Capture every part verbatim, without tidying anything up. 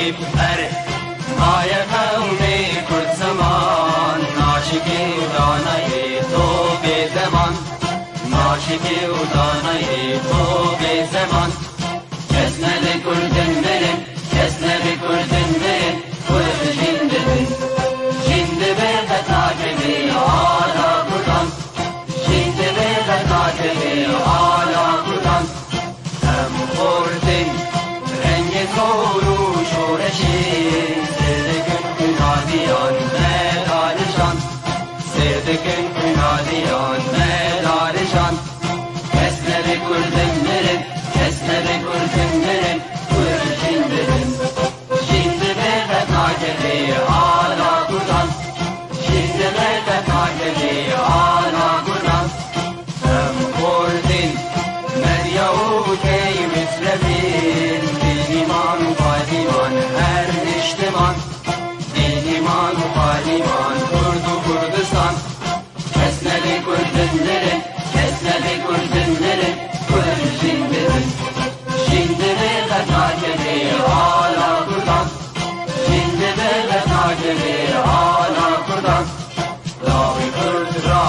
Erê, maye qewmê Kurd ziman, naşikê û danayê to bê deman. Naşikê û danayê to bê zeman. Kes nebe Kurdin mirin, kes nebe Kurdin mirin, Kurd jîn dibin. Jîn dibe qet nakeve ala Kurdan. Jîn dibe qet nakeve ala Kurdan. Em xortin rengê zor û şoreşê, sêr dikin xwîna diyan me darijan. Sêr dikin xwîna diyan me darijan. Kes nebe Kurdin mirin, kes nebe Kurdin mirin, Kurd jîn dibin. Jîn dibe qet nakeve ala Kurdan. Jîn dibe qet nakeve ala Kurdan. Em xortin medya û key mislevin, dîniman û padiman her niştiman. Dîniman û padiman Kurd û Kurdistan. Kes nebe Kurdin mirin, kes nebe Kurdin mirin, Kurd jîn dibin. Jîn dibe qet nakeve ala Kurdan. Jîn dibe qet nakeve ala Kurdan. Lawê Kurd ra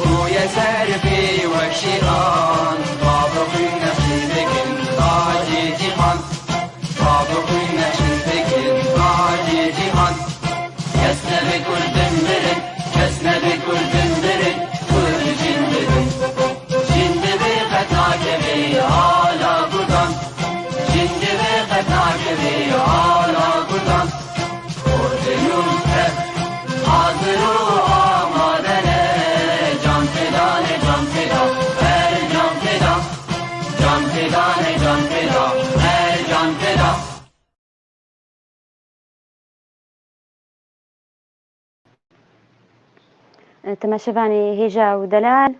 bûye ser pê wek şêran. Bavê xwîn nexşîn dikin tacê cîhan. Bavê xwîn nexşîn dikin tacê cîhan. Kes nebe Kurdin mirin, kes nebe Kurdin mirin, Kurd jîn dibin. Jîn dibe qet nakeve ala Kurdan. Jîn dibe qet nakeve ala Kurdan. Xortin û tev hazir û amade ne, can feda ne, can feda, her can feda. Can feda ne, can feda, her can feda. Temaşevanê hêja û delal,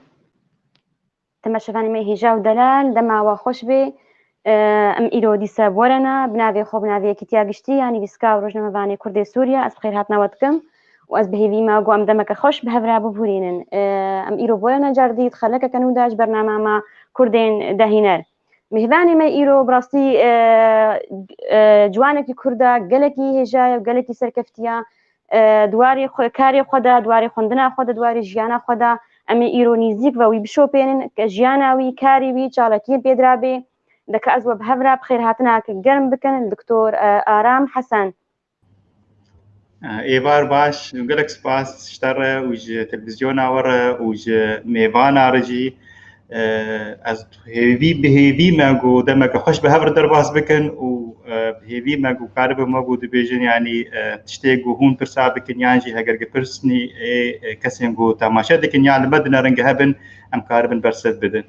temaşevanê me hêja û delal, dema we xweş bê. Em îro dîsa bi we re ne, bi navê xwe, bi navê Yekîtiya Giştî ya Nivîskar û Rojnamevanê Kurdê Sûriye, ez bi xêrhatina we dikim û ez bi hêvî me ku em demeke xweş bi hev re bibûrînin. Em îro bi we re ne, car dî di xelekeke nû de ji bernama me Kurdên Dehîner. Mêvanê me îro bi rastî, e, e, ciwanekî Kurd e, gelekî hêja ye û gelekî serkeftiye. E, di warê xwe, karê xwe de, di warê xwendina xwe de, di warê jiyana xwe de, em ê îro nîzîk ve wî bişopênin, ke jiyana wî, karê wî, çalakiyên pê dirabe. Deke ez we bi hev re bi xêrhatineke germ bikin li Doktor, e, Aram Hesen. Êvar baş, gelek spas ji te re û ji televîzyona we re û ji mêvana re jî. Ez hêvî, bi hêvî me ku demeke xweş bi hev re derbas bikin û, e, bi hêvî me ku karibin me ku dibêjin, yanî, e, tiştê ku hûn pirsa bikin yan jî heger ki pirs nî ê, e, kesên ku temaşe dikin yan li me dinerin, ki hebin, em karibin bersiv bidin.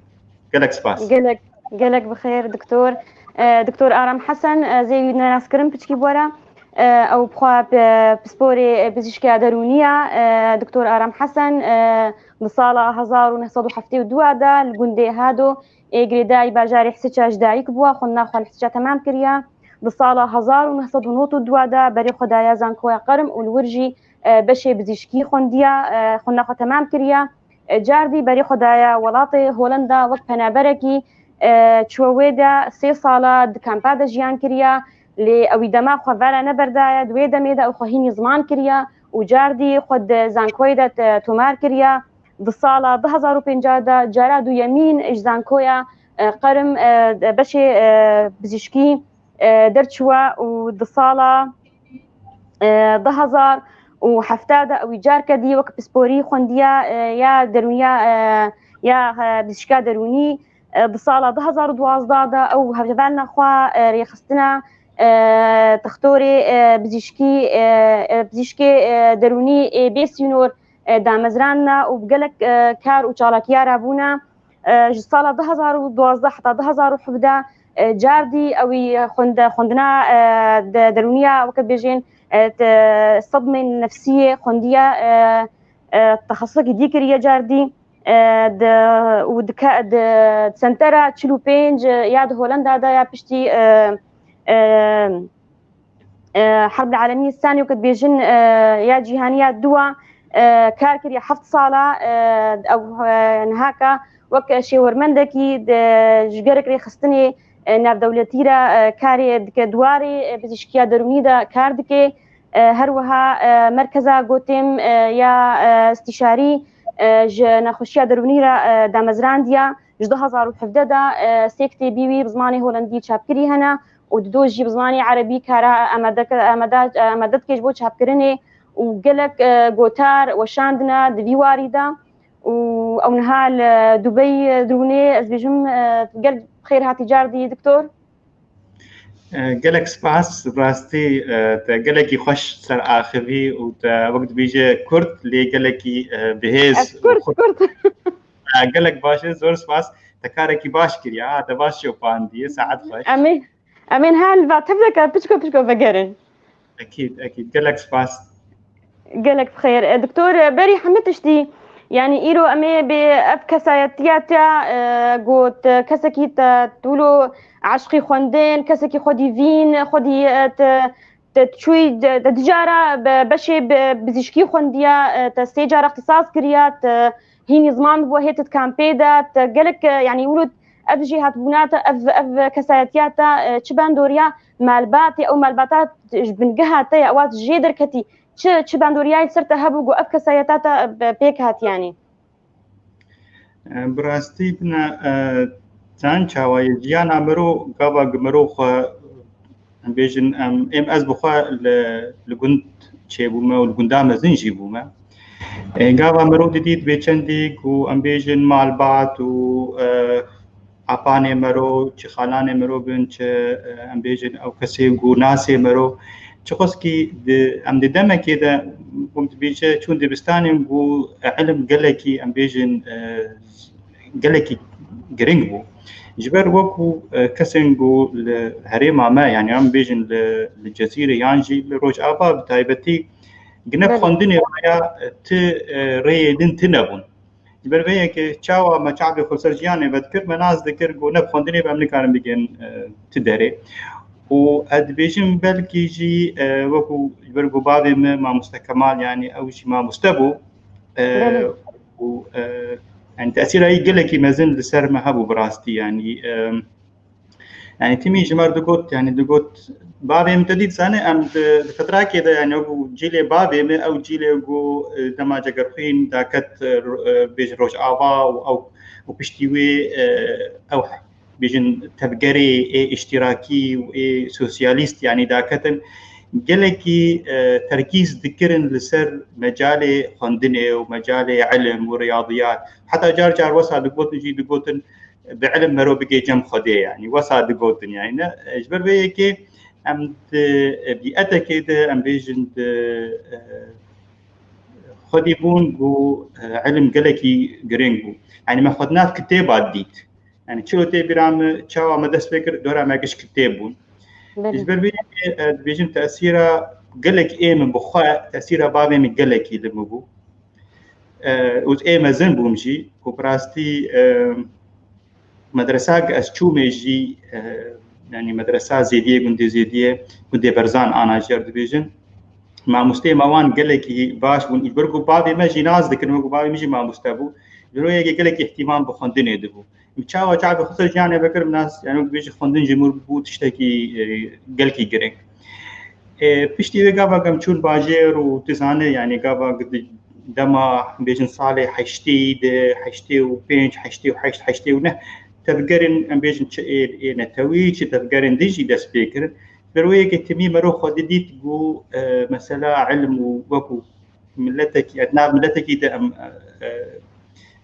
Gelek spas. Gelek, gelek bi xêr, doktor. E, doktor Aram Hesen, e, ez ê wî nenaskirin piçkî bi we re. E, ew bi xwe p-, pisporê, e, pizîşka derûnî ye. E, doktor Aram Hesen, e, di sala hezar û neh sed û heftê û du de li gundê Hado ê girêdayî bajarê Hisiça ji dayik bûye. Xwendina xwe li Hisiça temam kiriye. Di sala hezar û neh sed û nod û du de berê xwe daye Zankoya Qerm û li wir jî, e, beşê pizîşkî xwendiye, e, xwendina xwe temam kiriye. E, cardî berê xwe daye welatê Holenda wek penaberekî, e, çûye wê de sê sala di kampa de jiyan kiriye, lê ewî dema xwe vera neberdaye, di wê demê de ew xwe hînî ziman kiriye û cardî xwe di zankoyê de te-, tomar kiriye. Di sala du hezar û pêncî de cara duyemîn ji zankoya, e, Qerm, e, beşê, e, pizîşkî, e, derçûye û di sala, e, du hezar û hevdeh de ewî carke dî wek pisporî xwendiye, e, ya derûniya, e, ya, e, pizîşka derûnî. E, di sala du hezar û duwazdeh de ew hevalna xwe, e, rêxistina, e, textorê, e, pizîşkî, e, e, pizîşkê, e, derûnî ê bê sînor, e, damezrandine û bi gelek, e, kar û çalakiya re bûne. E, ji sala du hezar û duwazdeh heta du hezar û hevdeh, e, cardî ewî xwende-, xwendina, e, de-, derûniya, weke bêjin, e, te-, sedmên nefsiyê xwendiye, e, e, texesusekî dî kiriye cardî, e, di, û dike-, di sentera çil û pênc ya di Holenda de ya piştî, e, e, e, Herb Alemî Sanî weke dibêjin, e, ya cîhaniya dû a, e, kar kiriye heft sala, e, ew, e, nihaka wek şêwermendekî di, ji gerek rêxistinê, e, navdewletî re, e, karê dike, di warê, e, pizîşkiya derûnî de kar dike. E, her wiha, e, merkeza gotêm, e, ya, e, îstîşarî, e, ji nexweşiya derûnî re, e, damezrandiya. Ji du hezar û hevdeh de, e, sê kitêbî wî bi zimanê holandî çapkirî hene û dido jî bi zimanê erebî kara amade, amade, amade dike ji bo çapkirinê û gelek, e, gotar weşandine di vî warî de. Û ew niha li Dubey, e, dirûnê, ez bêjim, e, gel xêr hatî cardî, doktor. E, gelek spas, rastî, e, te gelekî xweş ser axivî û te wek dibêje Kurd, lê gelekî, e, bihêz Ez û Kurd, xweş. Kurd. E, gelek baş e, zor spas. Te karekî baş kiriye, ha, te baş şopandî, saet xweş. Em ê, em ên her va tev de ka piçko piçko vegerin. Ekîd, ekîd. Gelek spas. Gelek bi xêr. E, doktor, e, berî hemî tiştî, yanî îro em ê bi ev kesayetiya te, e, got, e, kesekî te tûlo eşqî xwendin, kesekî xwedî vîn, xwedî, e, te, te çûyî, te, te du cara be-, beşê bi-, bizîşkî xwendiya, e, te sê cara ixtisas kiriya, te hînî ziman bi bo hê te di kampê de, te gelek, e, yanî wilo ev jêhatbûna te, ev, ev kesayetiya te, e, çi bandoriya malbatê, ew malbata ji bingeha te ye, ewa jê derketî, çi, çi bandoriyayê li ser te hebû ku ev kesayeta te, e, pêk hat, yanî? E, bi rastî bine, e, çend çawa ye? Jiyana mirov gava ku mirov xwe, em bêjin, em, êm ez bi xwe li, li gund çêbûme û li gunda mezin jî bûme. E, gava mirov didît bê çendî ku em bêjin malbat û, e, apanê mero, çi xalanê mero bin, çi, e, em bêjin ew kesê ku nasê mero. Çiqaskî di, em di demekê de, ku dibêje, çûn dibistanê ku, e, ilim gelekî, em bêjin, e, gelekî giring bû. Ji ber wekû, e, kesên ku li herêma me, yanî em bêjin li, li Cezîrê yan jî li Rojava bi taybetî, gine Belê. xwendinê waya, e, ti, e, rêyê din tune bûn. Ji ber vê yekê çawa me çavê xwe ser jiyanê vedikir, me nas dikir ku ne bi xwendinê ve em nikarin bigên, e, ti derê. Û ez dibêjim belkî jî, e, wekû ji ber ku bavê me mamoste Kemal, yanî ew jî mamoste bû. E, Belê. û, e, yanî tesîra wî gelekî mezin li ser me hebû bi rastî, yanî, e, Yanî timî ji me re digot, yanî digot, bavê min te dît zane, em di, di fetrakê de, yanî wekû cîlê bavê min, ew cîlê ku, e, dema Cegerxwîn daket, e, ro-, e, bêjin Rojava û ew û piştî wê, e, ew bêjin tevgerê ê îştîrakî û ê sosyalîst, yanî daketin. Gelekî, e, terkîz dikirin li ser mecalê xwendinê û mecalê ilim û riyadiyat. Heta car car wesa digotin jî digotin, bi ilim mero bigê cem Xwedê, yanî wesa digotin, yanî ne, ji ber vê yekê em di bîetekê de, em bêjin di, e, xwedî bûn ku, e, ilim gelekî girîng bû. Yanî me xwe di nav kitêba dît. Yanî çilo tê bîra min, çawa me dest pê kir, dora me giş kitêb bûn. Belê. Ji ber vê yekê, e, dibêjim tesîra gelek ê min bi xwe, tesîra bavê min gelekî li min bû. E, û ê mezin bûm jî, ku bi rastî, e, medresa ku ez çûmê jî, e, yanî medresa Zêdiyê, gundê Zêdiyê, gundê Berzan ana jî dibêjin. Mamosteyê me wan gelekî baş bûn. Ji ber ku bavê me jî nas dikirin, wekû bavê min jî mamoste bû. Ji ber wê yekê gelekî îhtîmam bi xwendinê dibû. Min çawa çavê xwe ser jiyanê vekir, min nas, yanî wek dibêjî xwendin ji min bû tiştekî, e, gelkî girîng. E, piştî wê gava em çûn bajêr û tu zane, yanî gava di dema, em bêjin salê heştê de, heştê û pênc, heştê û heşt, heştê û neh, tevgerên, em bêjin çi ê, ê netewî, çi tevgerên din jî dest pê kirin. Ber wê yekê timî mero xwe didît ku, e, mesela ilim û wekû miletekî, di nav miletekî de em, e,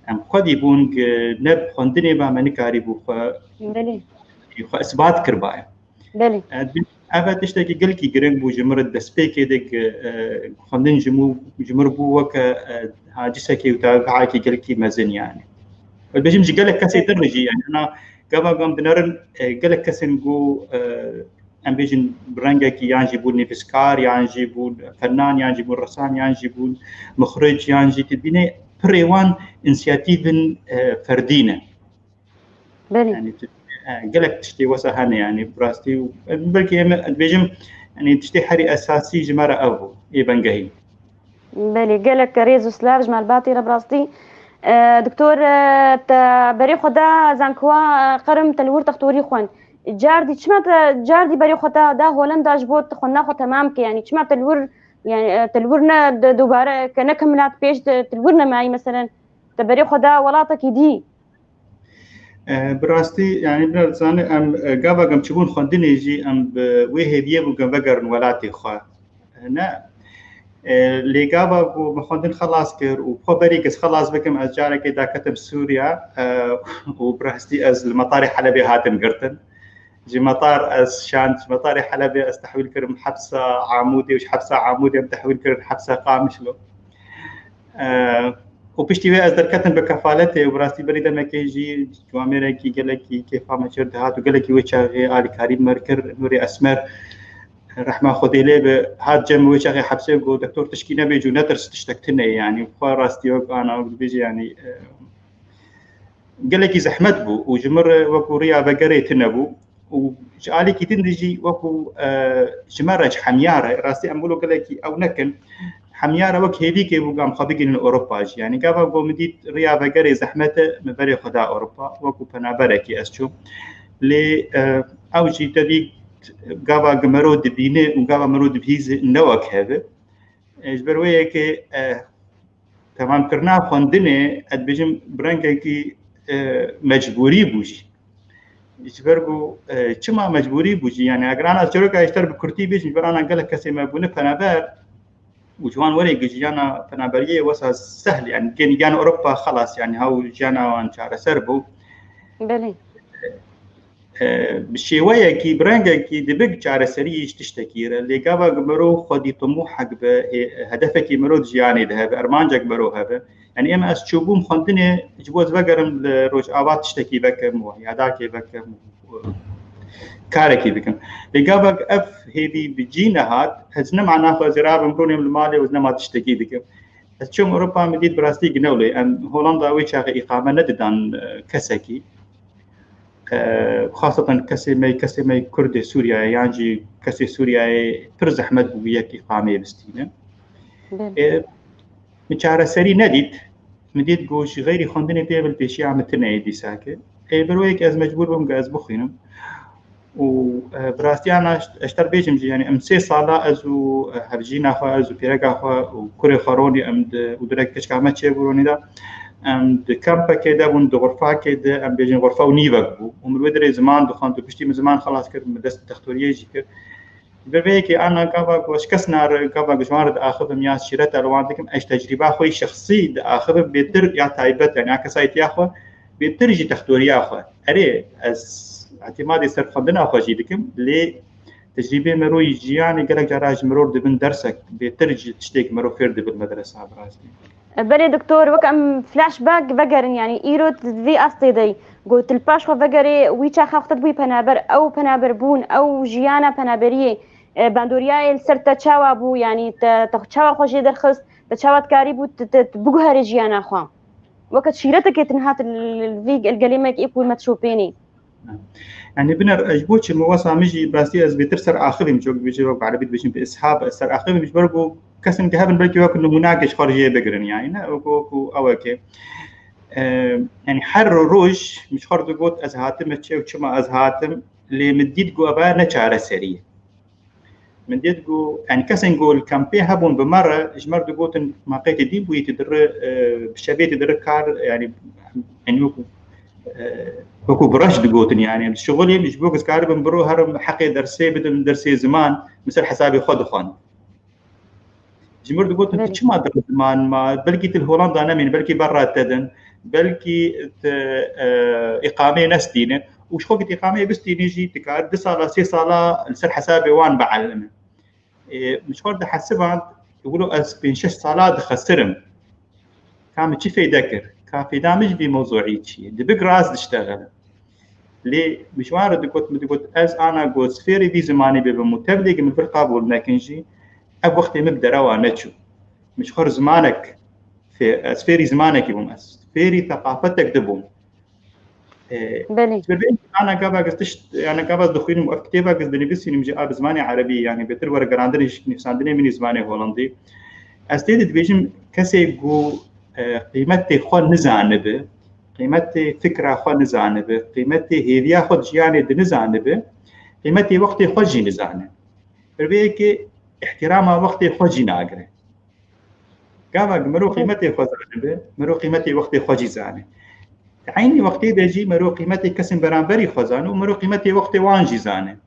em xwedî bûn ku ne bi xwendinê ve me nikarîbû xwe, Belê. xwe isbat kiribaye. Belê. E, di-, ev tiştekî gelkî giring bû ji min re destpêkê de ku, e, xwendin ji min, ji min re bû weke, e, hacisekê û tevehekî gelkî mezin, yanî. Ez bêjim ji gelek kesê din re jî, yanî, hena gava gam dinerin, e, gelek kesên ku, e, em bêjin bi rengekî yan jî bûn nivîskar, yan jî bûn fenan, yan jî bûn ressam, yan jî bûn muxric, yan jî tu dibînê pirê wan însiyatîvên, e, ferdî ne. Belê. Yanî tu, e, gelek tiştê wesa hene, yanî bi rastî û, e, belkî em, em dibêjim, yanî tiştê herî esasî ji me re ev bû, ê bingehîn. Belê, gelek rêz û silav ji malbatê re bi rastî. E, doktor, e, te berê xwe da zankowa, e, qerim te li wir textorî xwend. Cardî çima te cardî berê xwe te da Holenda ji bo tu xwendina xwe temam ke? Yanî çima te li wir, yanî, e, te li wir ne de-, dubare ke nekim milat pêş de, te li wir nemayî meselen? Te berê xwe da welatekî dî. E, bi rastî, yanî, bi rastî, em, e, gava em çûbûn xwendinê jî em bi wê hêviyê bûn em vegerin welatê xwe. E, ne. E, lê gava ku min xwendin xelas kir û xwe berî kes xelas bikim, ez carekê daketim Sûriya, e, û bi rastî ez li metarê Helebê hatim girtin. Ji metar ez şand, ji metarê Helebê ez tehwîl kirim hepsa Amûdê û ji hepsa Amûdê em tehwîl kirin hepsa Qamişlo. E, û piştî wê ez derketim bi kefaletê û bi rastî berî demekê jî ciwamêrekî gelekî kêfa me çêr dihat û gelekî wê çaxê alîkarî me kir. Nûrê Esmer, rehma Xwedê lê be, hat cem wê çaxê hepsê got, "Doktor, tişkî nebêjû, netirs, tiştek tune ye." Yanî xwe rastî wek ana wek dibêje, yanî, e, gelekî zehmet bû û ji min re wekû riya vegerê tune bû û ji alîkî din de jî wekû, e, ji me re, ji hemiya re, rastî em wilo gelekî ew nekin, hemiya re wek hêvîkê bû, gam xwe bigihînin Ewropa jî. Yanî gava ku min dît riya vegerê zehmet e, min berê xwe da Ewropa, wekû penaberekî ez çûm. Lê, e, ew jî tevî gava ku mero dibîne û gava mero dibihîze ne wek hev e. E, ji ber wê yekê, e, temamkirina xwendinê, ez dibêjim, bi rengekî, e, mecbûrî bû jî. Ji ber ku, e, çima mecbûrî bû jî? Yanî, eger ana çîroka ji te re bi kurtî bêjim, ji ber ana gelek kesê me bûne penaber û ji wan werê ku jiyana penaberiyê wesa sehl, yanî, gên-, giyana Ewropa xelas, yanî, hew jiyana wan çareser bû. Belê. E, bi şêweyekî, bi rengekî dibik çareserî ji tiştekî re. Lê gava ku mero xwedî timohek be, ê, hedefekî mero di jiyanê de hebe, ermancek mero hebe. Yanî êm ez çûbûm xwendinê ji bo ez vegerim li Rojava tiştekî vekim û yadakê vekim û karekî bikim. Lê gava ku ev hêvî bi cî nehat, ez ne mana xwe ez ê rabim rûnêm li malê û ez nema tiştekî dikim. Ez çûm Ewropa, min dît bi rastî ginewlê. Em Holanda wê çaxê îqame nedidan, e, kesekî. E, xaseten kesê me, kesê me Kurdê Sûriyeyê yan jî kesê Sûriyeyê pir zehmet bû yek îqameyê bistîne. Belê. E, min çareserî nedît. Min dît ku ji xeyrî xwendinê tê bil pêşiya min tune ye dîsake. Ê, bi royek ez mecbûr bûm ku ez bixwînim. Û, e, bi rastî ana ez ji te bêjim jî, yanî em sê sala ez û, e, hevjîna xwe, ez û pîreka xwe û kurê xwe ronî em di, û direk keçika me çêbû ronî de. Em di kampekê de bûn, di xurfakê de, em bêjin xurfa û nîvek bû. Û min wê dirê ziman dixwend û piştî min ziman xelas kir, min dest bi textoriyê jî kir. Ji ber vê yekê ana gava ku ez kes nare, gava ku ji wan re diaxivim ya şîreta li wan dikim, ez ji tecrîba xwe yî şexsî diaxivim bêtir ya taybet, yanî ya kesayetiya xwe, bêtir jî textoriya xwe. Erê, ez îtîmadê ser xwendina xwe jî dikim, lê tecrîbê mero yî jiyanê gelek cara ji mirov dibin dersek, bêtir ji tiştê ku mero fêr dibe li medresa, bi rastî. Belê doktor, wek em flashback vegerin, yanî îro tu di vî astê de yî, ku tu li paş xwe vegerê, wî çaxa xwe te dibûyî penaber, ew penaberbûn, ew jiyana penaberiyê, e, bandoriyayê li ser te çawa bû, yanî te, te çawa xwe jê derxist, te çawa dikarîbû tu, tu, tu biguherî jiyana xwe? Weke şîretekê tu niha tu li, li vî gel-, gelê me êk û me dişopênî. Yanî biner, ji bo çi min wesa min jî, bi rastî ez bêtir ser axivîm, çok dibêje wek bi erebî dibêjin bi ishab, ez ser axivîm ji ber ku kesên ki hebin belkî wek nimûnakê ji xwe re jê bigirin, yanî ne wek, wek ewekê. E, yanî her roj min ji xwe re digot ez hatime çi û çima ez hatim, lê min dît ku eva ne çareserî ye. Min dît ku, yanî kesên ku li kampê hebûn bi me re, ji me re digotin, "Ma qey tu dîn bûyî, tu diri, e, bi şevê tu diri kar, yanî, yanî wekû, e, wekû bi reş digotin, yanî, em dişixulîn, ji bo ku ez karibim biro herim heqê dersê bidim, dersê ziman, min ser hesabê xwe dixwend." Ji mir digotin, "Tu Belê. çima diri ziman ma? Belkî tu li Holanda nemîn, belkî berra te din, belkî tu, e, îqameyê nestîne." Û ji xwe ku tu îqameyê bistînî jî, tu kar du sala, sê sala li ser hesabê wan bielime. Ê, min ji xwe re dihesiband, wilo ez pênc şeş sala dixesirim. Ka min çi feyde kir? Ka feyda min ji vî mewzûî çi ye? Dibik rast diştexile. Lê min ji wan re digot, min digot, ez ana ku ez fêrî vî zimanî bibim û tevlê ku min vir qabûl nekin jî, ev wextê min bi derewa neçû. Min ji xwe re zimanek fê-, ez fêrî zimanekî bûm, ez fêrî teqafetek dibûm. E, Belê. Ji ber vê ana gava ez tişt, ana gava ez dixwînim, ev kitêba ez dinivîsînim jî a bi zimanê erebî, yanî bêtir were gerandinê ji nivîsandinê min ê zimanê holandî. Ez tê de dibêjim, kesê ku, e, qîmetê xwe nizanibe, qîmetê fikra xwe nizanibe, qîmetê hêviya xwe di jiyanê de nizanibe, qîmetê wextê xwe jî nizane. Bi vê yekê îhtîrama wextê xwe jî nagire. Gava ku mero qîmetê xwe zanibe, mero qîmetê wextê xwe jî zane. Di eynî wextê de jî mero qîmetê kesên beramberî xwe zane û mero qîmetê wextê wan jî zane.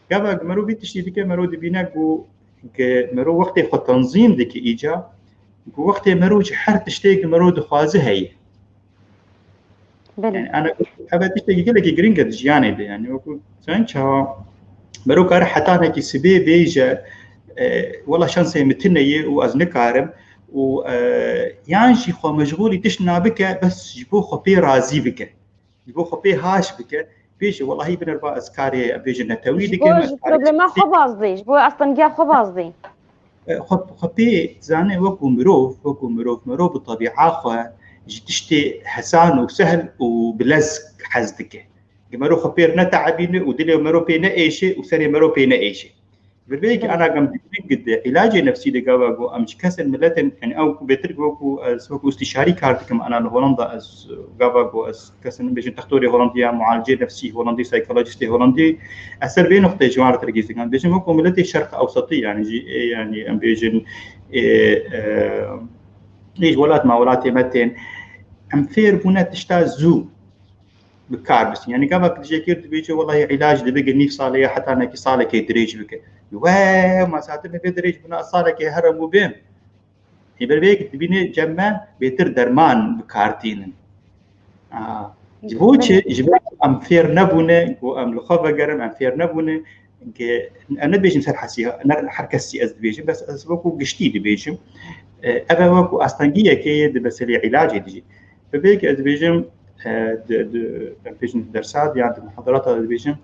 Gava ku mero vî tiştî dike, mero dibîne ku, ku mero wextê xwe tenzîm dike îca, ku wextê mero ji her tiştê ku mero dixwaze heye. Belê. Yani, ana, ev tiştekî gelekî giring e di jiyanê de. Yani, wekî sen çawa mero kare hetanekî sibê bêje, e, wela şansê min tune ye û ez nikarim û, e, yan jî xwe meşgûlî tişt nabike, bes ji bo xwe pê razî bike. Ji bo xwe pê haş bike. Bêje, welahî binêr ba ez karê, em bêjin netewî Ji dikim, bo ez ji karê problema xwe bazdî, ji bo astengiya xwe bazdî. Xwe, xwe pê dizane wekû mirov, wekû mirov, mirov bi tebîa xwe ji tiştê hesan û sehl û bilez hez dike. Gi mero xwe pêr neteebîne û dilê mero pê neêşe û serê mero pê neêşe. Bi vê yekê ana gem dibînin gi di îlacê nefsî de gava ku em ji kesên miletên, yani ew ku bêtir wekû ez wekû îstîşarî kar dikim, ana li Holanda ez gava ku ez kesên bêjin textorê Holandî ya mualicê nefsî Holandî, psikolojistê Holandî, ez ser vê nuqteyê ji wan re tirkîz dikim. Bêjin wekû miletê Şerq Ewsetî, yani jî ê, yani em bêjin ê, e, ê ji welat ma welatê me tên, em fêr bûne tişta zû bi kar bisin. Yani gava ku dijekir dibêje, welahî îlac dibe gi nîv salê ya heta nekî salekê dirêj bike. We, ma zaten vê dirêj bûna salekê herim û bêm. Ê ber vê yekê dibîne cem me bêtir derman bi kar tînin. Aa, ji bo çi? Ji bo em fêr nebûne, ku em li xwe vegerin, em fêr nebûne, ke em nebêjin ser hesî, ne her kesî ez dibêjim, bes ez wekû giştî dibêjim. E, ev e wekû astengiyekê ye di meselê îlacê de jî. Bi vê yekê ez dibêjim, e, di, di, em bêjin dersa de yan di muhadarata de dibêjim,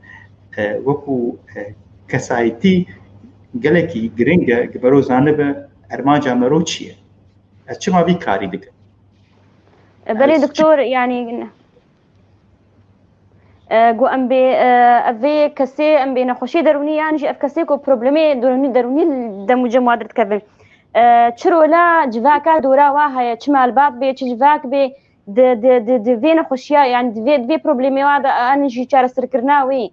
e, wekû, e, kesayetî gelekî giring e, ki bero zanibe ermanca mero çi ye? Ez çima vî karî dikim? E, belê doktor, yani, e, ku em bê, e, ev vê kesê, em bê nexweşiyê derûnî, yan jî ev kesê ku problemê derûnî, derûnî dem û cem wa derdikevin. E, çi rola civaka dora wa heye, çi malbat bê, çi civak bê, di, di, di, di vê nexweşiya, yani di vê, di vê problemê wa de an jî çareserkirina wî?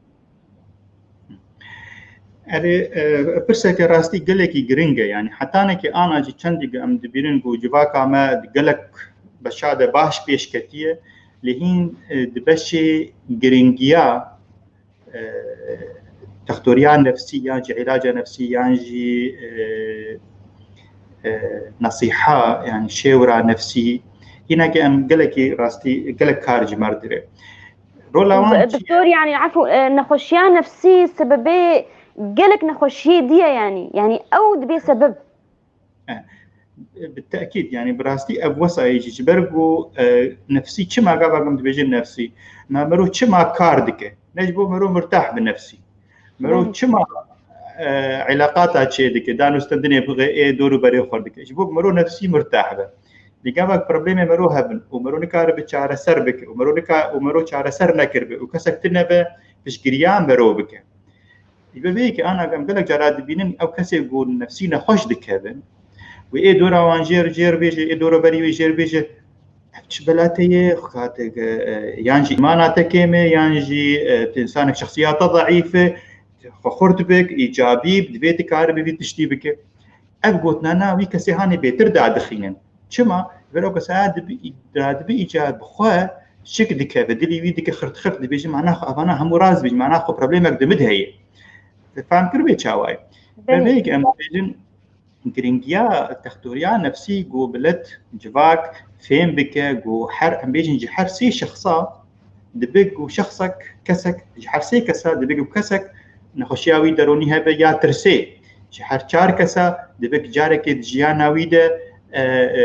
Erê, e, pirseke rastî gelekî giring e. Yani hetanekî ana jî çendî em dibînin ku civaka me di gelek beşa de baş pêş ketiye, lê hîn, e, di beşê giringiya, e, textoriya nefsî yan jî îlaca nefsî yan jî, e, e, nesîha, yani şêwra nefsî, hîneke em gelekî rastî, gelek kar ji me re dire. Rola wan çi ye? Doktor, yani, efû, e, nexweşiya nefsî sebebê gelek nexweşiyê diye, yani. Yani, ew dibê sebeb. E, bi tekîd, yani, bi rastî ev wesa ye jî. Ji ber ku, e, nefsî çima gava em dibêjin nefsî? Me mero çima kar dike? Ne ji bo mero mirtah bi nefsî. Mero Belê. çima, e, îlaqata çê dike? Danûstendinê bixê ê dor û berê xwe dike. Ji bo mero nefsî mirtah be. Lê gava problemê mero hebin û mero nikare bi çareser bike û mero nika-, û mero çareser nekiribe û kesek tune be piştgiriya mero bike. Ji ber vê yekê ana em gelek cara dibînin ew kesê ku nefsî nexweş dikevin. Wê ê dora wan jêr, jêr bêje, ê dora berî wê jêr bêje, ev çi bela te ye, xwe te, e, yan jî îmana te kêm e, yan jî, e, tu însanek şexsiyata zeîf e, xwe xurt bik, îcabî, divê tu karibî vî tiştî bike. Ev gotinana wî kesê hanê bêtir dadixînin. Çima? Ji ber ew kesaya dibi, dadibi îca bi xwe şik dikeve, dilî wî dike xirt xirt, dibêje, mana xwe, evana hemû rast dibêjin, mana xwe problemek di min de heye. Te fam kir bê çawa ye? Belê. Vê yekê em dibêjin, giringiya textoriya nefsî ku milet, civak fêm bike, ku her, em bêjin ji her sê şexsa, dibe ku şexsek, kesek, ji her sê kesa dibe ku kesek nexweşiya wî deronî hebe ya tirsê. Ji her çar kesa dibe ku carekê di jiyana wî de, e, e,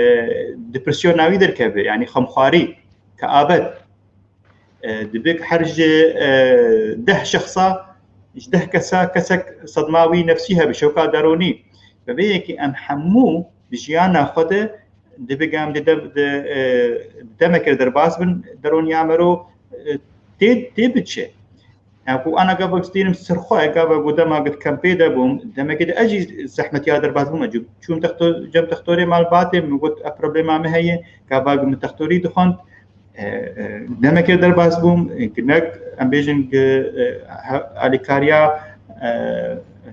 depresyona wî derkeve, yanî xemxwarî, keabet. E, dibe ku her ji, e, deh şexsa, ji deh kesa kesek sedma wî nefsî hebe, şoka deronî. Bi vê yekê em hemû di jiyana xwe de dibe ku em di de-, di, e, demeke derbas bin, deroniya mero, e, tê, tê biçe. Yani ku ana gava stînim ser xwe, gava ku dema ku kempê de bûm, demekê de ez jî zehmetiya derbas bûm, ez çûm texto-, cem textorê malbatê, min got, ev problema min heye, gava ku min textorî dixwend, E, e, demekê derbas bûm, e, ginek, em bêjin, gi, e, he-, alîkariya, e, e,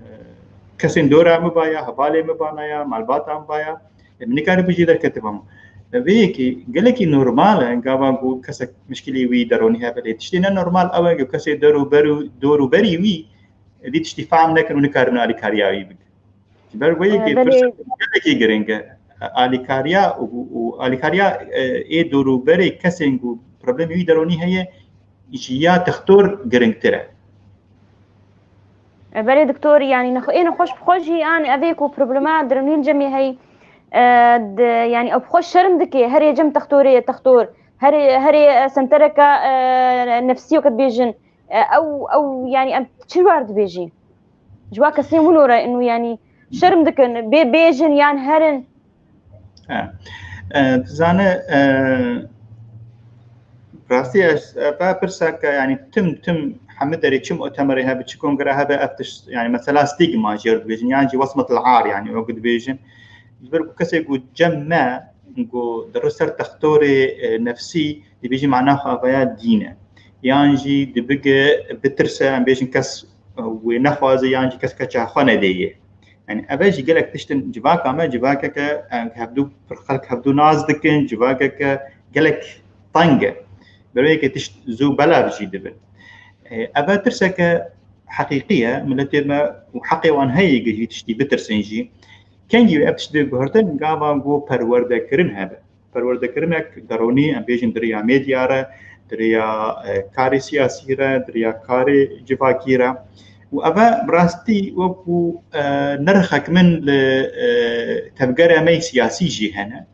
kesên dora min baya, hevalê min banaya, malbata min baya. E, min nikarî bijî derketibam. E, vê yekê gelekî normal e, gava ku kesek mişkilî wî deronî hebe, lê tiştê ne normal ew e ku kesê der û ber û dor û berî wî, e, vî tiştî fehm nekin û nikarin alîkariya wî bikin. Ji ber wê yekê, e, belê, pirsek gelekî giring e. Alîkariya û, û alîkariya, e, ê dor û berê kesên ku problemê wî deronî heye, ji ya textor giringtir e. E, belê doktor, yanî nexwe-, ê nexweş bi xwe jî, yanî ev ê ku problema deronî li cem ê heyî, e, di, yanî ew bi xwe şerm dike, herê cem textorê, textor, herê, herê, e, sentereka, e, nefsî weke dibêjin, e, ew, ew, yanî em çi war dibêjî? Ji wa kesên wilo re inu, yanî şerm dikin, bê bêjin yan herin. He. E, tu zane, e, rastî ez, e, va pirseke, yanî tim, tim hemî derê çi mutemerê hebe, çi kongre hebe, ev tişt, yanî mesela stigma jê re dibêjin, yan jî wesmet al-ar, yanî wek dibêjin. Ji ber ku kesê ku cem me, ku di ro ser textorê, e, nefsî, dibêjin mana xwe avaya dîn e. Yan jî dibige bitirse, em bêjin kes, e, wê nexwaze, yan jî kes keça xwe nedê yê. Yani ev jî gelek tiştin civaka me, civakeke, e, hevdû pir xelk hevdû nas dikin, civakeke gelek teng e. Berweyeke tişt zû belav jî dibin. E, ev tirseke heqîqî ye, miletê me û heqê wan heye ku jî tiştî bitirsin jî. Kengî wê ev tişt bê guhertin, gava ku perwerdekirin hebe. Perwerdekirinek deronî, em bêjin di riya medya re, di riya, e, karê siyasî re, di riya karê civakî re. Û eve bi rastî wekû, e, nirxek min li, e, tevgera me yê siyasî jî hene.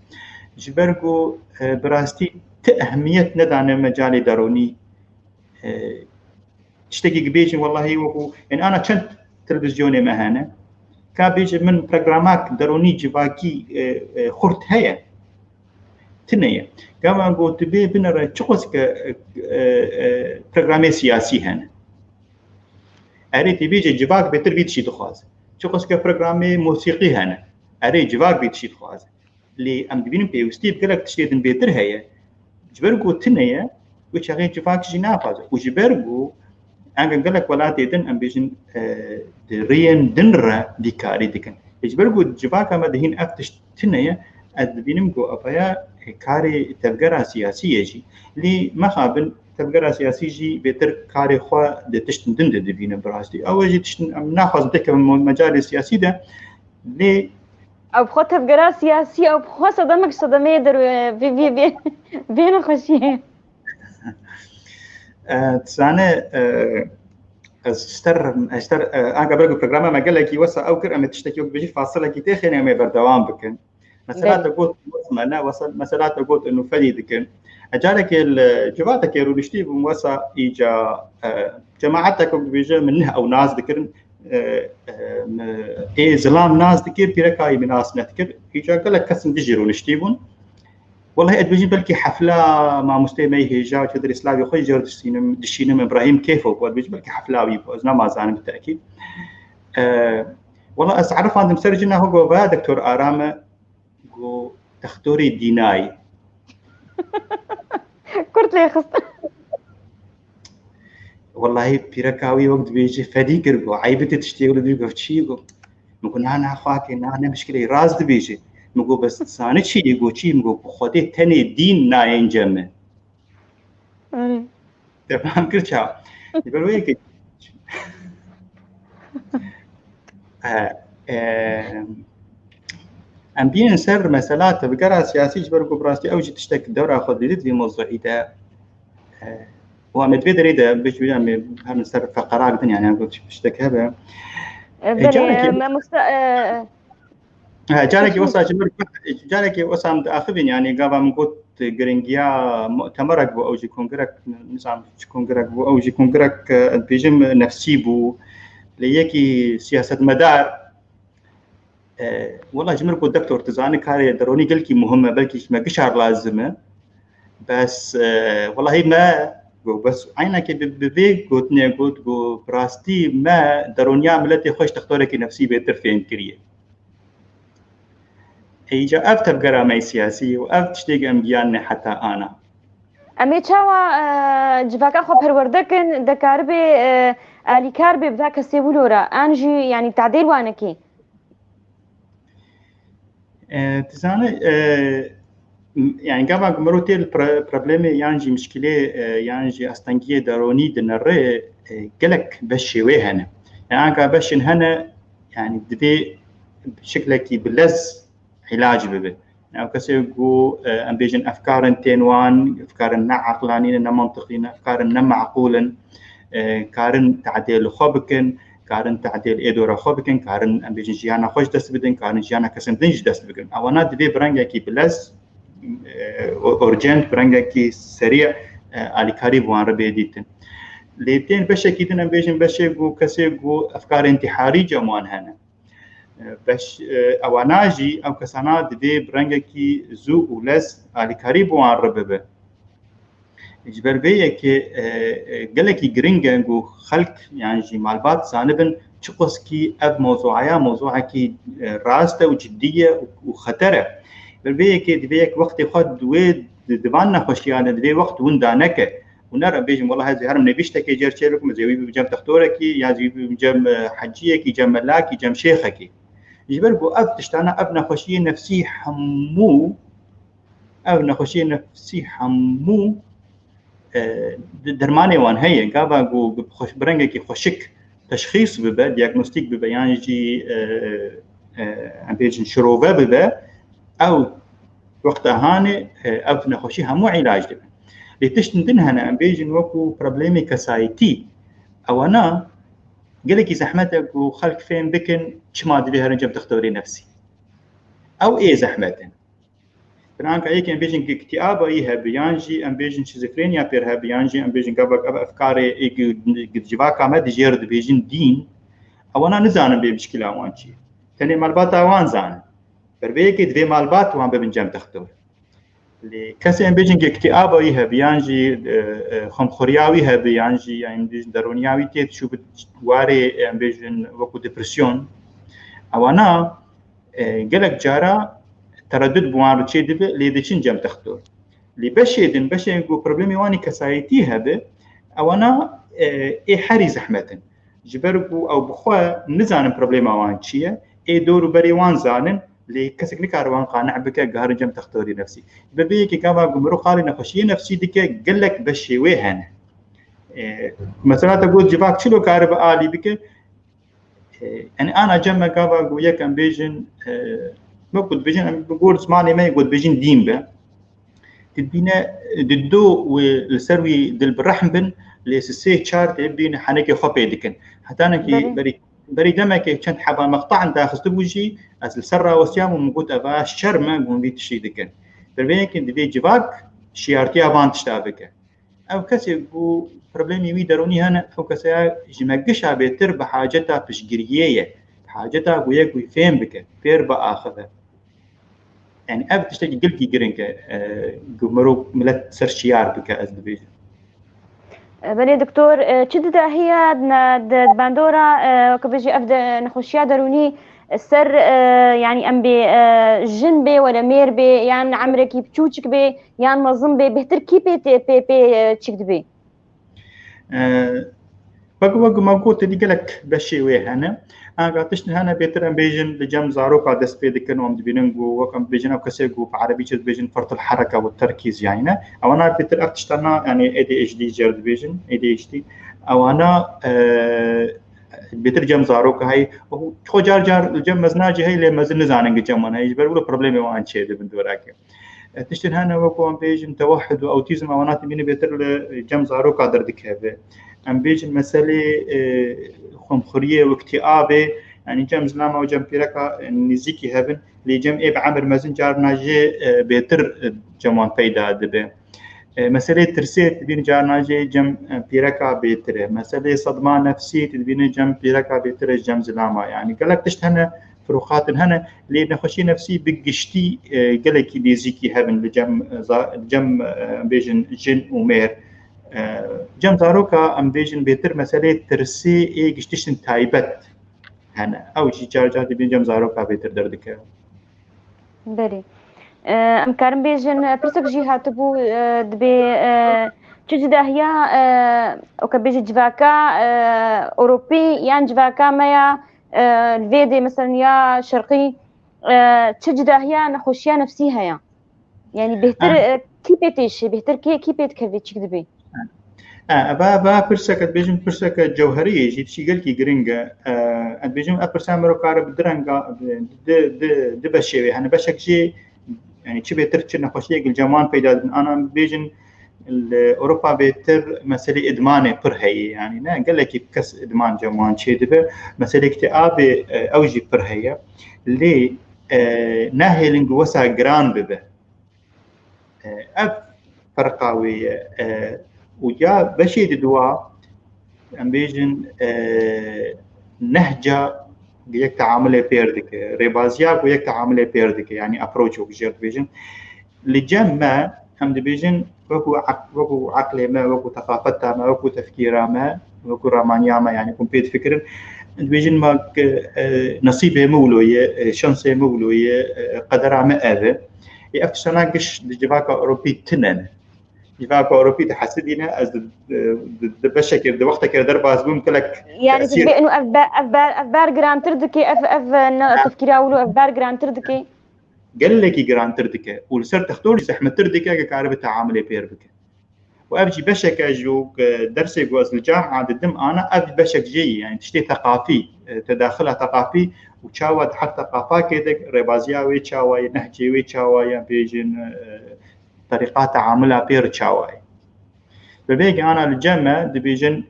Ji ber ku, e, bi rastî ti ehmiyet nedane mecalê deronî, e, tiştekî dibêjin, wellahî wekû, yani ana çend televîzyonê me hene, ka bêje min programak deronî civakî, e, e, xurt heye? Tune ye. Gava ku tu bê binere çiqas ke, e, e, programê siyasî hene. Erê tu bêje civak bêtir vî tiştî dixwaze. Çiqas ke programê mosîqî hene. Erê civak vî tiştî dixwaze. Lê em dibînin pêwîstî bi gelek tiştê din bêtir heye. Ji ber ku tune ye, wê çaxê civak jî naxwaze. Û ji ber ku em gelek welatê din, em bêjin, e, di rêyên din re vî karî dikin. Lê ji ber ku civaka me de hîn ev tişt tune ye, ez dibînim ku evaya, e, karê tevgera siyasî ye jî. Lê mexabin tevgera siyasî jî bêtir karê xwe di tiştin din de dibînin bi rastî. Ew jî tiştin em naxwazin têkevin mo-, mecalê siyasî de. Lê ew bi xwe tevgera siyasî, ew bi xwe sedemek sedemeyê der, vê, vê, vê, vê nexweşiyê. E, tu zane, e, ez ji te re, ez ji te re, e, anka ber ku programa me gelekî wesa ew kir, em ê tiştekî wek bêjî fasilekî têxêne, em ê berdewam bikin. Mesela Belê. Te got, me ne, wesa, mesela te got, inu fedî dikin. E, carekê li civatekê rûniştî bûm, wesa îca, e, cemaetek wek dibêje min neh ew nas dikirin, e, e, me ê zilam nas dikir, pîreka wî min nas nedikir. Îca gelek kesin dijî rûniştî bûn. Wellahî, ez dibêjim belkî hefla mamosteyê me yê hêja Çedirê Slavê xwe jê re dişînim, dişînim Îbrahîm Kêfo bû. Ez dibêjim belkî hefla wî bû. Ez namazanim bi tekîd. E, wella ez erifandim ser jina xwe, got, "Vaya Doktor Aram e." Got, "Textorê dînayî." Kurt lê xist. Wellahî pîreka wî wek dibêje fedî kir, got, "Eyb e, tiştê wilo dibêjî." Got, çi? Min got, "Na, na, xwakê, na, ne mişkileyê, rast dibêje." Min got, "Bes zanî çi ye?" Got, "Çi?" Min got, "Bi Xwedê tenê dîn nayên cem min." Erê. Te fam kir ça? Ji ber wê yekê. E, e, em bînin ser mesela tevgera siyasî, ji ber ku bi rastî ew jî tiştek dewra xwe didît vî mewzuî de. E, û em ê di vê derê de, bi ji wî em ê herin ser feqerak din, yani, em got tiştek hebe. E, E, belê, carekê e, me musta-, e, He, carekê wisa ji min, carekê wisa em diaxivîn, yani gava min got giringiya mutemerek bû, ew jî kongrek, nizam çi kongrek bû, ew jî kongrek, e, ez dibêjim nefsî bû. Lê yekî siyasetmedar, e, wela ji min got, "Doktor, tu zanî karê deronî gelkî muhim e, belkî ji me gişar lazim e." Bes, e, welahî me got, bes eynekê bi, bi vê gotinê got, got, "Bi rastî me deroniya miletê xwe ji textorekî nefsî bêtir fêm kiriye." Îca ev tevgera me yê siyasî û ev tiştê ku em giyanine heta ana. Em ê çawa e, civaka xwe perwerde kin, dekaribe e, alîkar be bi vê kesê wilo re? An jî yanî tadêl wanekê? E, tu zanî, e, m- yani gava ku mero tê li pre- problemê yan jî mişkilê e, yan jî astengiyê deronî dinere, e, gelek beşê wê hene. Yani anka beşên hene, yani divê şiklekî bi lez îlac bibe. Yani ew kesê ku e, em bêjin efkarin tên wan, efkarin ne aqlanî ne, ne mantiqî ne, efkarin ne maqûl in, e, karin tadê li xwe bikin, karin tadê li êdora xwe bikin, karin em bêjin jiyana xwe ji dest bidin, karin jiyana kesên din ji dest bikin. Ewana divê bi rengekî bilez, e, urgent, bi rengekî serî e, alîkarî bi wan re bê dîtin. Lê tên beşekî din em bêjin beşê ku kesê ku efkarê întiharî cem wan hene. E, beş, e, ewana jî ew kesana divê bi rengekî zû û lez alîkarî bi wan re bibe. Ji ber vê yekê e, e, gelekî giring e ku xelk yan jî malbat zanibin çiqaskî ev mewzuaya mewzuayekî e, rast e û cidî ye û, û xeter e. Ji ber vê yekê divê yek wextê xwe di wê di, di van nexweşiyan de divê wext winda neke. Û ne re bêjin, wela ez ê herim nivîştekê cêr çêbikim, ez ê wî bibim cem textorekî, ya ez ê wî bibim cem e, heciyekî, cem melakî, cem şêxekî. Ji ber ku ev tiştana, ev nexweşiyê nefsî hemû, ev nexweşiyê nefsî hemû e, de- dermanê wan heye. Gava ku bi xweş- bi rengekî xweşik teşxîs bibe, diagnostîk bibe, yan jî e, e, em bêjin şirove bibe, ew wexta hanê e, ev nexweşî hemû îlac dibe. Lê tiştin din hene, em bêjin wekû problemê kesayetî. Ewana gelekî zehmet e ku xelk fêm bikin çima divê herin cem dixtorê nefsî. Ew ê zehmet in. Binanka yek em bêjin iktiabayî hebe, yan jî em bêjin şizofrenya pêr hebe, yan jî em bêjin gavak ev efkarê ê gi- gi- civaka me dijêr dibêjin dîn. Ewana nizanin bê mişkila wan çi ye. Tenê malbata wan zanin. Ber vê yekê divê malbat wan bibin cem dixtor. Lê kesê em bêjin ku iktiabayî hebe, yan jî e, e, xemxuriya wî hebe, yan jî em bêjin derûniya wî tê çû bi warê em bêjin wekû depresyon. Ewana e, gelek cara teredût bi wan re çê dibe, lê diçin cem dixtor. Lê beşê din, beşên ku problemê wan ê kesayetî hebe, ewana e, ê herî zehmet in. Ji ber ku ew bi xwe nizanin problema wan çi ye, ê dor û berê wan zanin, lê kesek nikare wan qane bike, garin cem dixtorê nefsî. Ji ber vê yekê gava ku mirov qalê nexweşiyê nefsî dike, gelek beşê wê hene. E, mesela te got civak çilo karibe alî bike, e, yani ana cem me gava ku yek em bêjin, e, wek ku dibêjin, em bi gor zimanê me yê ku dibêjin dîn be. Dibîne, e, dido wê li ser wî dil bi rehm bin, lê sisê çar tê bîne henekê xwe pê dikin. Hetanekî Belê. berî, berî demekê çend heba meqta em daxistibû jî, ez li ser rawestiyam û min got, eva şerm e, hûn vî tiştî dikin. Ber vê yekê divê civak şiyartiya van tişta bike. Ew kesê ku problemê wî derûnî hene, ew keseya ji me gişa bêtir bi haceta piştgiriyê ye. Bi haceta ku yek wî fêm bike, fêr biaxive. Yani ev tiştekî gelkî giring e, e, ku mirov milet ser şiyar bike, ez dibêjim. Belê doktor, e, çi didahiya di bandora, e, weke bêjî ev de nexweşiya derûnî ser, e, yanî em bê, e, jin bê wele mêr bê, yan emrekî biçûçik bê, yan mezin bê, bêhtir kî pê tê, pê, pê, e, çik dibê? E, wek, wek me got, têdî gelek beşê wê hene. Anka tiştin hene bêtir em bêjin li cem zaroka dest pê dikin û em dibînin ku wek em dibêjin ew kesê ku bi erebî çi dibêjin fertil hereka û terkîz yayne. Ewana bêtir ev tiştana, yani A D H D jêr dibêjin, A D H D. Ewana, e, bêtir cem zaroka heye. Xwe car car li cem mezina jî heye, lê mezin nizanin ki cem wan heye. Ji ber wilo problemê wan çê dibin dorake. E, tiştên hene wekû em bêjin tewehhid û awtîzm, ewana tibîne bêtir li cem zaroka derdikeve. Em bêjin meselê, e, xwemxuriyê û iktiabê, yani cem zilama û cem pîreka, e, nêzîkî hebin, lê cem ê bi emir mezin carna jê, e, bêtir, e, cem wan peyda dibe. E, meselê tirsê dibîne carna jê cem, e, pîreka bêtir e. Meselê sedma nefsî dibîne cem pîreka bêtir e, cem zilama. Yani gelek tişt hene, firoqatin hene, lê nexweşiyê nefsî bi giştî, e, gelekî nêzîkî hebin li cem, e, za- li cem, e, em bêjin jin û mêr. E, cem zaroka em bêjin bêtir meselê tirsê ê giş tiştin taybet hene. Ew jî car car dibîn cem zaroka bêtir derdikeve. Belê. E, em karin bêjin, e, pirsek jî hatibû, e, dibê, e, çi cudahiya, e, oke bêjî civaka, e, Ewropî yan civaka me ya, e, li vê dê, mesela ya şerqî, e, çi cudahiya nexweşiya nefsî heye? Yani bêhtir, Ha. e, kî pê têşê, bêhtir kê, kî pê dikeve, çi dibê? Ha, eva, eva pirseke, dibêjin pirseke cewherî ye jî, tiştî gelkî giring e. E, ez dibêjim ev pirsa mero kare bi du renga, bi, di, di, di beşê wê. Hani beşek jî, yani çi bêtir çi nexweşiyek li cem wan peyda dibin. Ana bêjin li Ewropa bêtir meselê îdmanê pir heye. Yani ne gelekî kes îdman cem wan çêdibe. Meselê îktîabê, e, ew jî pir heye. Lê, e, nahêlin ku wesa giran bibe. E, ev ferqa wê ye. E, û ya beşê di dua, em bêjin, e, nehca ku yek teamulê pêr dike, rêbaziya ku yek teamulê pêr dike, yani approach wek jê dibêjin. Li cem me, em dibêjin, wekû aq-, wekû aqlê me, wekû teqafeta me, wekû tefkîra me, wekû ramaniya me, yani ku em pê difikirin, dibêjin me ke, e, nesîbê min wilo ye, e, şansê min wilo ye, e, qedera min ev e. Ê ev tiştana giş di civaka Ewropî tune ne. Civaka Ewropî dihesidîne, ez di, di, di beşekê, di wextekê derbas bûm, gelek Yani tesîr. Dibê inu ev ber, ev ber, ev ber girantir dike, ev, ev, e, ne, tefkîra wilo ev ber girantir dike. Gelekî girantir dike û li ser textor jî zehmettir dike, ke karibe teamulê pêr bike. Û ev jî beşeke ji ku dersê ku ez li cah didim ana, ev beşek jê ye, yani tiştê teqafî, e, tedaxila teqafî û çawa di her teqafakê de rêbaziya wê çawa ye, nehcê wê çawa ye, bêjin, e, terîqa teamula pêr çawa ye. Bi vê ge ana li cem me dibêjin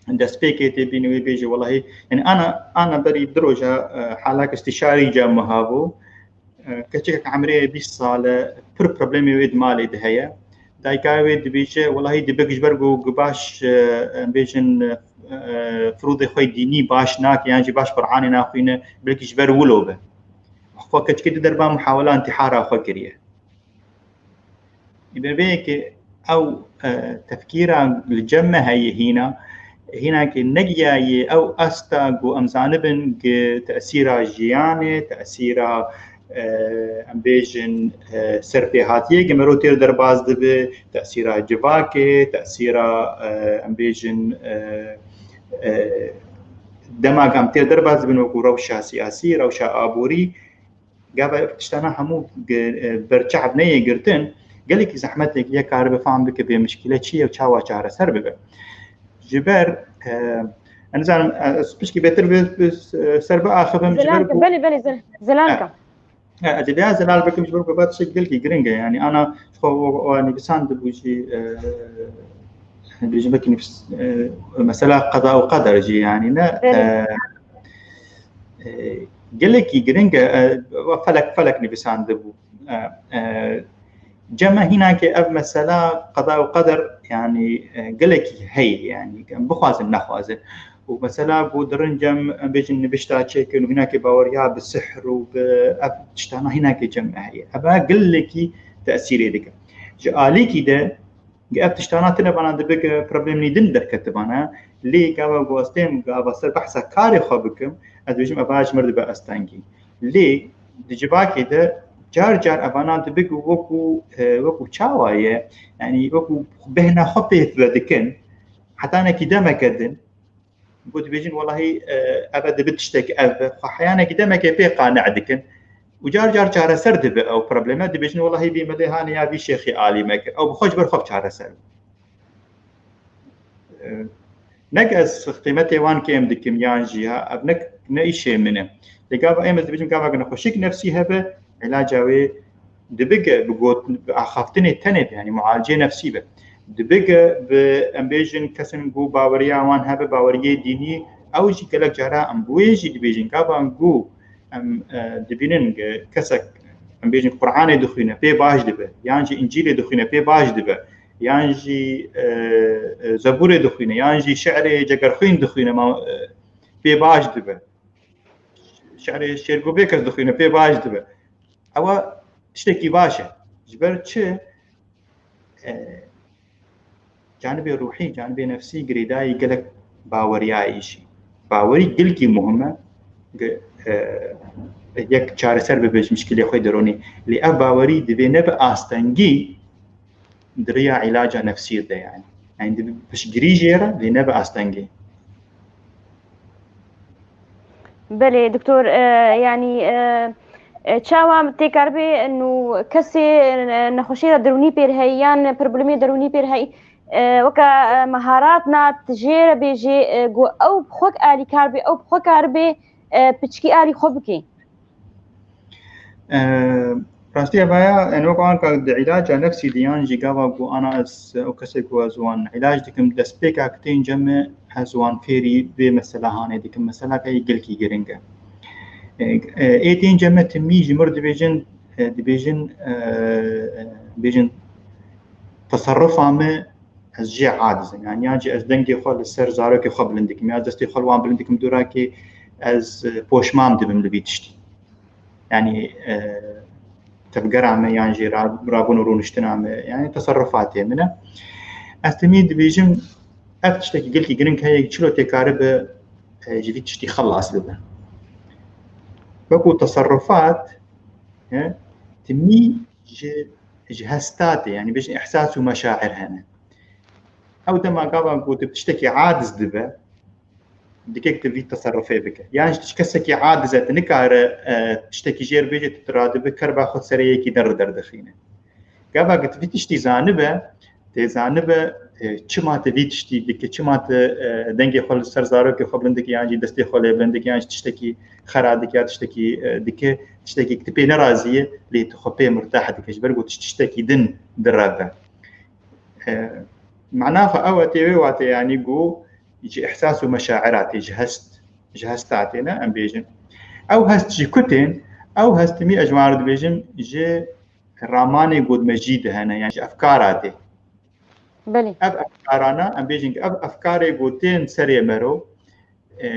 destpêkê tê bîne wê bêje, welahî, yani ana, ana berî du roja, e, halak îstîşarî cem me habû. E, keçikek emrê bîst sal e, pir problemê wê di malê de heye. Dayika wê dibêje, welahî dibik ji ber ku, ku baş, e, em bêjin, e, e, firûdê xwe dînî baş nake, yan jî baş Qur'anê naxwîne, belkî ji ber wilo be. Xwe keçikê di derba muhawela întîhara xwe kiriye. Bi vê yekê ew, e, tefkîra li cem me heye hîna, hîna ke negiyaye ew asta ku em zanibin ku tesîra jiyanê, tesîra, e, em bêjin, e, serpêhatiyê ke mero têr derbas dibe, tesîra civakê, tesîra, e, em bêjin, e, e, dema ku em têr derbas dibin wekû rewşa siyasî, rewşa aborî, gava ev tiştana hemû ge-, e, berçav neyê girtin, gelekî zehmet ye yek karibe fam bike bê mişkîle çi ye û çawa çareser bibe. Ji ber, e, ez nizanim, e, ez pişkî bêtir bi, bi, e, ser biaxivim, ji ber Zelanka, ku belê, belê, Zel-, Zelanka. E, e, ez ê vêya zelal bikim, ji ber ku va tiştek gelkî giring e. Yani ana xwe wa, wa nivîsandibû jî, e, dibêjin belkî nivîs-, e, mesela qeda û qeder jî, yani ne, Belê. e, e, gelekî giring e, e, felek, felek nivîsandibû. E, e, cem me hînakê ev mesela qeda û qeder, yani, e, gelekî heye, yani, em bixwazin nexwazin. Û mesela ku dirin cem, em bêjin nivişta çêkin û hînakê baweriya bi sihr û bi ev tiştana hînakê cem me heye. Ev gelekî tesîrê dike. Ji alîkî de Ge ev tiştana tine vana dibe ke problemê din derketibana, lê gava ku ez tên gava ser behsa karê xwe bikim, ez dibêjim eva ji mir dibe astengî. Lê di civakê de car car evana dibe ku wekû, e, wekû çawa ye, yanî wekû bêhna xwe pê vedikin, hetanekî demeke din, Ku dibêjin, welahî, e, ev e dibe tiştek ev be. Xwe heyanekî demekê pê qane dikin. Û car car çareser dibe ew probleme. Dibêjin, welahî vî milê hanê ya vî şêxî alî me kir. Ew bi xwe ji ber xwe bi çareser bû. E, nek ez qîmetê wan kêm dikim yan jî ha, ev nek, ne îşê min e. Lê gava em ez dibêjim, gava ku nexweşik nefsî hebe, îlaca wê dibige bi got-, bi axaftinê tenê be, yanî mualicê nefsî be. Dibige bi, em bêjin, kesên ku baweriya wan hebe, baweriyê dînî, ew jî gelek cara em bi wê jî dibêjin. Gava em ku em, e, dibînin ke kesek, em bêjin, Qur'anê dixwîne, pê baş dibe, yan jî Încîlê dixwîne, pê baş dibe, yan jî, e, e, Zebûrê dixwîne, yan jî şi'rê Cegerxwîn dixwîne, ma, e, pê baş dibe. Şi'rê Şêrgo Bêkes dixwîne, pê baş dibe. Ewa tiştekî baş e. Ji ber çi? E, canibê ruhî, canibê nefsî girêdayî gelek baweriyayî jî. Bawerî gelkî muhim e. Ge-, e, yek çareser bibe ji mişkilê xwe deronî. Lê ev bawerî divê ne bi astengî di riya îlaca nefsî de, yani. Yani dibe piştgirî jê re, lê ne bi astengî. Belê, doktor, e, yani, e, e, çawa têkar bê nû kesê, e, nexweşî re derûnî pêr heyî yan problemê derûnî pêr heyî, e, weke, e, meharatna tu jê re bêjê, e, ku ew bi xwe alîkar bê, ew bi xwe kar bê, e, piçkî alî xwe bikê. E, Rastî ev heye, yani wek anka di îlaca nefsî de yan jî gava ku ana ez ew kesê ku ez wan îlac dikim, destpêka ku tên cem min ez wan fêrî vê mesela hanê dikim. Mesela ka yê gelkî giring e. E, e, ê tên cem min timî ji mir dibêjin, e, dibêjin, e, e, bêjin teserrufa min ez jê aciz im. Yani yan jî ez dengê xwe li ser zarokê xwe bilind dikim, ya destê xwe li wan bilind dikim, dûrakê ez, e, poşman dibim li vî tiştî. Yani, e, tevgera me yan jî ra-, rabûn û rûniştina me, yani teserrufatê min e. Ez timî dibêjim, ev tiştekî gelkî giring heye, çilo tê karibe, e, ji vî tiştî xelas bibe. Wekû teserrufat, e, timî ji, ji hesta tê, yani bêjin ihsas û meşair hene. Ew dema gava ku tu tiştekî aciz dibe, dikek tu vî teserrufê bike. Yan ji kesekî aciz e, tu nikare, e, tiştekî jêr bêje, tu radibe kerba xwe serê yekî din re derdixîne. Gava ku tu vî tiştî zanibe, tê zanibe, e, çima tu vî tiştî dike, çima tu, e, dengê xwe li ser zarokê xwe bilind dike, yan jî destê xwe lê bilind dike, yan jî tiştekî xera dike, ya tiştekî, e, dike, tiştekî tu pê nerazî ye, lê tu xwe pê murtah dike, ji ber ku tu tiştekî din direve. E, mana xwe ew e, tê wê wate, yanî ku ji ihsas û meşaira tê, ji hest, ji hesta tê, ne, em bêjin. Ew hest ji ku tên? Ew hest timî ez ji wan re dibêjim, ji ramanê ku di me jî de hene, yan ji efkara tê. Belê. Ev efkarana, em bêjin ku ev efkarê ku tên serê mero, e,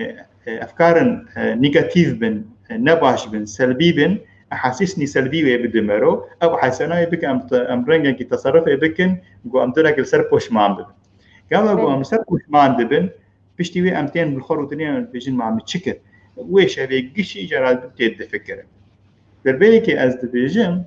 e, efkarin, e, negatîf bin, e, nebaş bin, selbî bin, ehasîsnî selbî wê bide mero, ew ehasîsana wê bike em te-, em rengekî teserrufê bikin, ku em dûrekê li ser poşman bibin. Gava ku Belê. em li ser poşman dibin, piştî wê em tên bi xwe rûdinê em dibêjin, ma min çi kir? Wê şevê gişî jara tê difikirin. Berbeyekê ez dibêjim,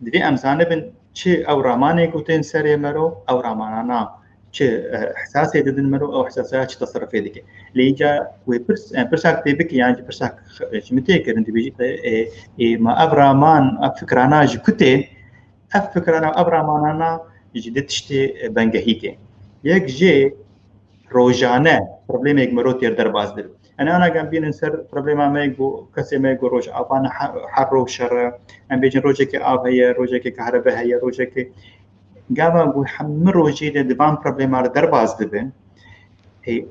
divê em zanibin çi ew ramanê ku tên serê mero, ew ramanana çi, e, ihsasê didin mero, ew ihsasa çi teserrufê dike. Lê îca wê pirs, e, pirsak tê bike, yan jî pirsak, e, ji min tê kirin, dibêjî, e, e, e, ma ev raman, ev fikrana ji ku tên? Ev fikrana, ev ramanana ji du tiştê, e, bengehî tê. Yek jê rojane problemek mero têr derbas dibe. Yanî ana em bînin ser problema me ku kesê me ku Rojava ne he-, her roj şer e. Em bêjin rojekê av heye, rojekê kahrebe heye, rojekê gava ku hemî rojê de di van problema re derbas dibin. Ê,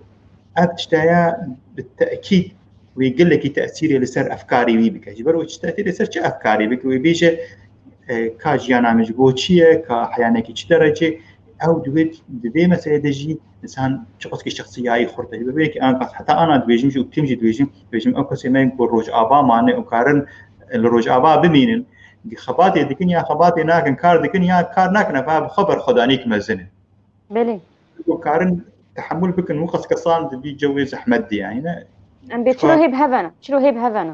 ev tiştaya bi tekîd wê gelekî tesîrê li ser efkarê wî bike. Ji ber wê tesîrê ser çi efkarê bike? Wê bêje, e, ka jiyana min ji bo çi ye, ka heyanekî çi derecê, ew di wê, di vê meselê de jî insan çiqaskî şexsiyayî xurt e. Ji ber wê yekê anqas heta ana dibêjim jî û tim jî dibêjim, dibêjim ew kesê me ku Rojava mane û karin li Rojava bimînin, xebatê dikin ya xebatê nakin, kar dikin ya kar nakin, ev bi xwe berxwedanîk mezin e. Belê. Ku karin tehemûl bikin, wî qas kesan di vî cewê zehmet de, yanî ne. Em bê çilo hê bi hev e ne, çilo hê bi hev e ne.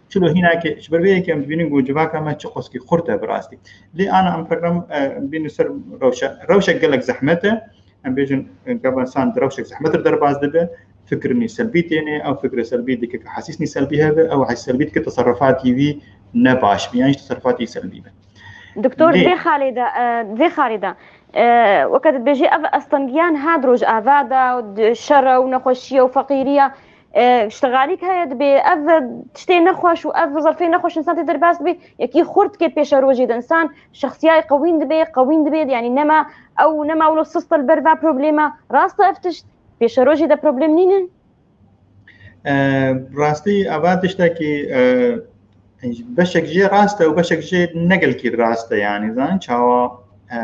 Çilo hînakê, ji ber vê yekê em dibînin ku civaka me çi qozkî xurt e bi rastî. Lê ana em program, e, em bînin ser rewşe, rewşek gelek zehmet e. Em bêjin, e, gava insan di rewşek zehmet re derbas dibe, fikirnî selbî têne, ew fikre selbî dike ku hesîsnî selbî hebe, ew hesîs selbî dike teserrufatî wî ne baş be, yan jî teserrufatî selbî be. Doktor, Lê- di vê xalê de, e, di vê xalê de, e, weke tu dibêjî ev astengiyan ha di Rojava de, di şer e û nexweşiye û feqîriye, e, ştexalîk heye dibê ev tiştê nexweş û ev zerfê nexweş insan tê derbas dibê, yekî xurt dike pêşerojê de insan şexsiyayê qewîn dibê, qewîn dibê, yanî nema ew, nema wilo sist e li ber va problema. Rast e ev tişt? Pêşerojê de problem nînin? E, rastî, eva tiştekî, e, beşek jê rast e û beşek jê ne gelkî rast e, yanî, zan çawa, e,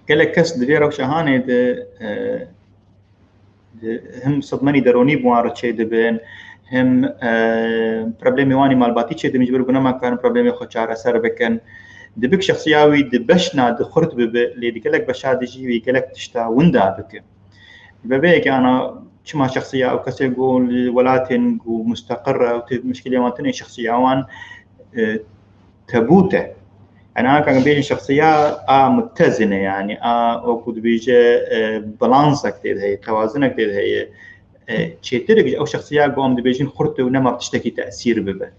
gelek kes di vê rewşa hanê de, e, di, him sidmenî deronî bi wan re çêdibin, him, e, problemê wan ê malbatî çêdibin, ji ber ku nema karin problemê xwe çareser bikin. Dibik şexsiya wî di beşna di xurt bibe, lê di gelek beşa di jî wî gelek tişta winda bike. Ji ber vê yekê ana Çima şexsiya ew kesê ku li welatên ku musteqir e û tê mişkilê wan tune şexsiya wan, e, tebût e. Yani, anka bêjin şexsiya a muttezin e, yani, a, wekû dibêje, e, balansak tê de heye, tewazinek tê de heye. E, çêtir e, ew şexsiya ku em dibêjin xurt e û nema tiştekî tesîr bibe.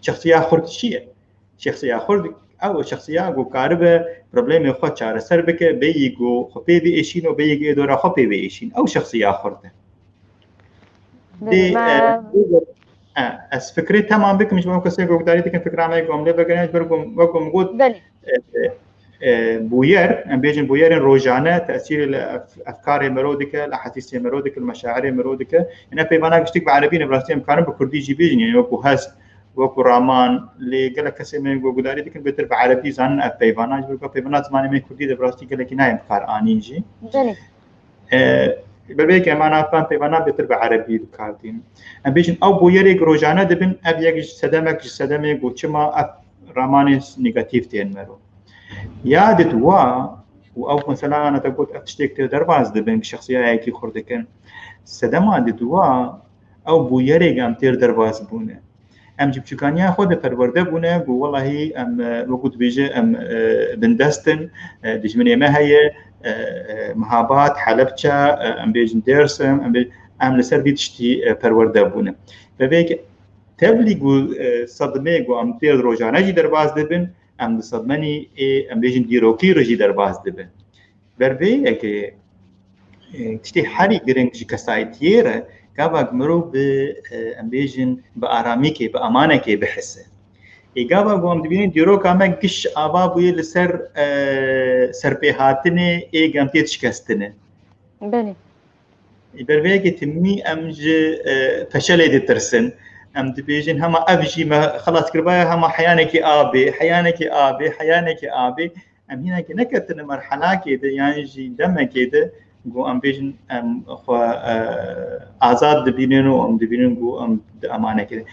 Şexsiya xurt çi ye? Şexsiya xurt, ew şexsiya ku karibe problemê xwe çareser bike, bêyî ku xwe pê biêşîn û bêyî ku ê dora xwe pê biêşîn. Ew şexsiya xurt e. Dê, Belê, e, me- e, ez fikrê temam bikim, ji bo kesê ku guhdarî dikin fikra me ku em lê vegerin, ji ber ku, wek ku min got, Belê. e, e, e, bûyer, em bêjin bûyerên rojane tesîrê li ef-, efkarê mero dike, li hesîsê mero dike, li meşairê mero dike. Yine peyvana giştik bi erebî ne, bi rastî em karin bi kurdî jî bêjin, yani wekû hest, wekû raman, lê gelek kesê me ku guhdarî dikin bêtir bi erebî zanin ev peyvana, ji ber ku peyvana zimanê me kurdî de bi rastî gelekî nayên bi kar anîn jî. Belê. E, bi vê yekê em ana peyvana bêtir bi erebî bi kar tînin. Em bêjin ew bûyerê ku rojane dibin, ev yek ji sedemek ji sedemê ku çima ev ramanê negatif tên mero. Ya di dua û ew mesela ana te got ev tiştê ku têr derbas dibin, ku şexsiyayekî xurt dikin. Sedema di dua ew bûyerê ku em têr derbas bûne. Em ji biçûkaniya xwe de perwerde bûne, ku welahî em, e, wekû dibêje em, e, bindest in, e, dijminê me heye, e, e, Mihabat, Helebçe, e, em bêjin Dêrsim, em bê-, em li ser vî tiştî, e, perwerde bûne. Bi vê yekê tevlî ku, e, sedmê ku em têr rojane jî derbas dibin, em di sedmenî ê, em bêjin dîrokî re jî derbas dibin. Ber vê yekê, e, tiştê herî giring ji kesayetiyê re, gava ku mirov bi, e, em bêjin, bi aramîkê, bi emanekê bihise. Ê gava ku em dibînin dîroka me giş ava bûye li ser, e, serpêhatinê ê ku em tê dişkestine. Belê. Ê ber vê yekê timî em ji, e, peşelê ditirsin. Em dibêjin hema ev jî me xelas kiribaya, hema heyanekî abê, heyanekî abê, heyanekî abê. Em hînekî neketine merhelakê de yan jî demekê de ku em bêjin em xwe, e, azad dibînin û em dibînin ku em di emanekê de.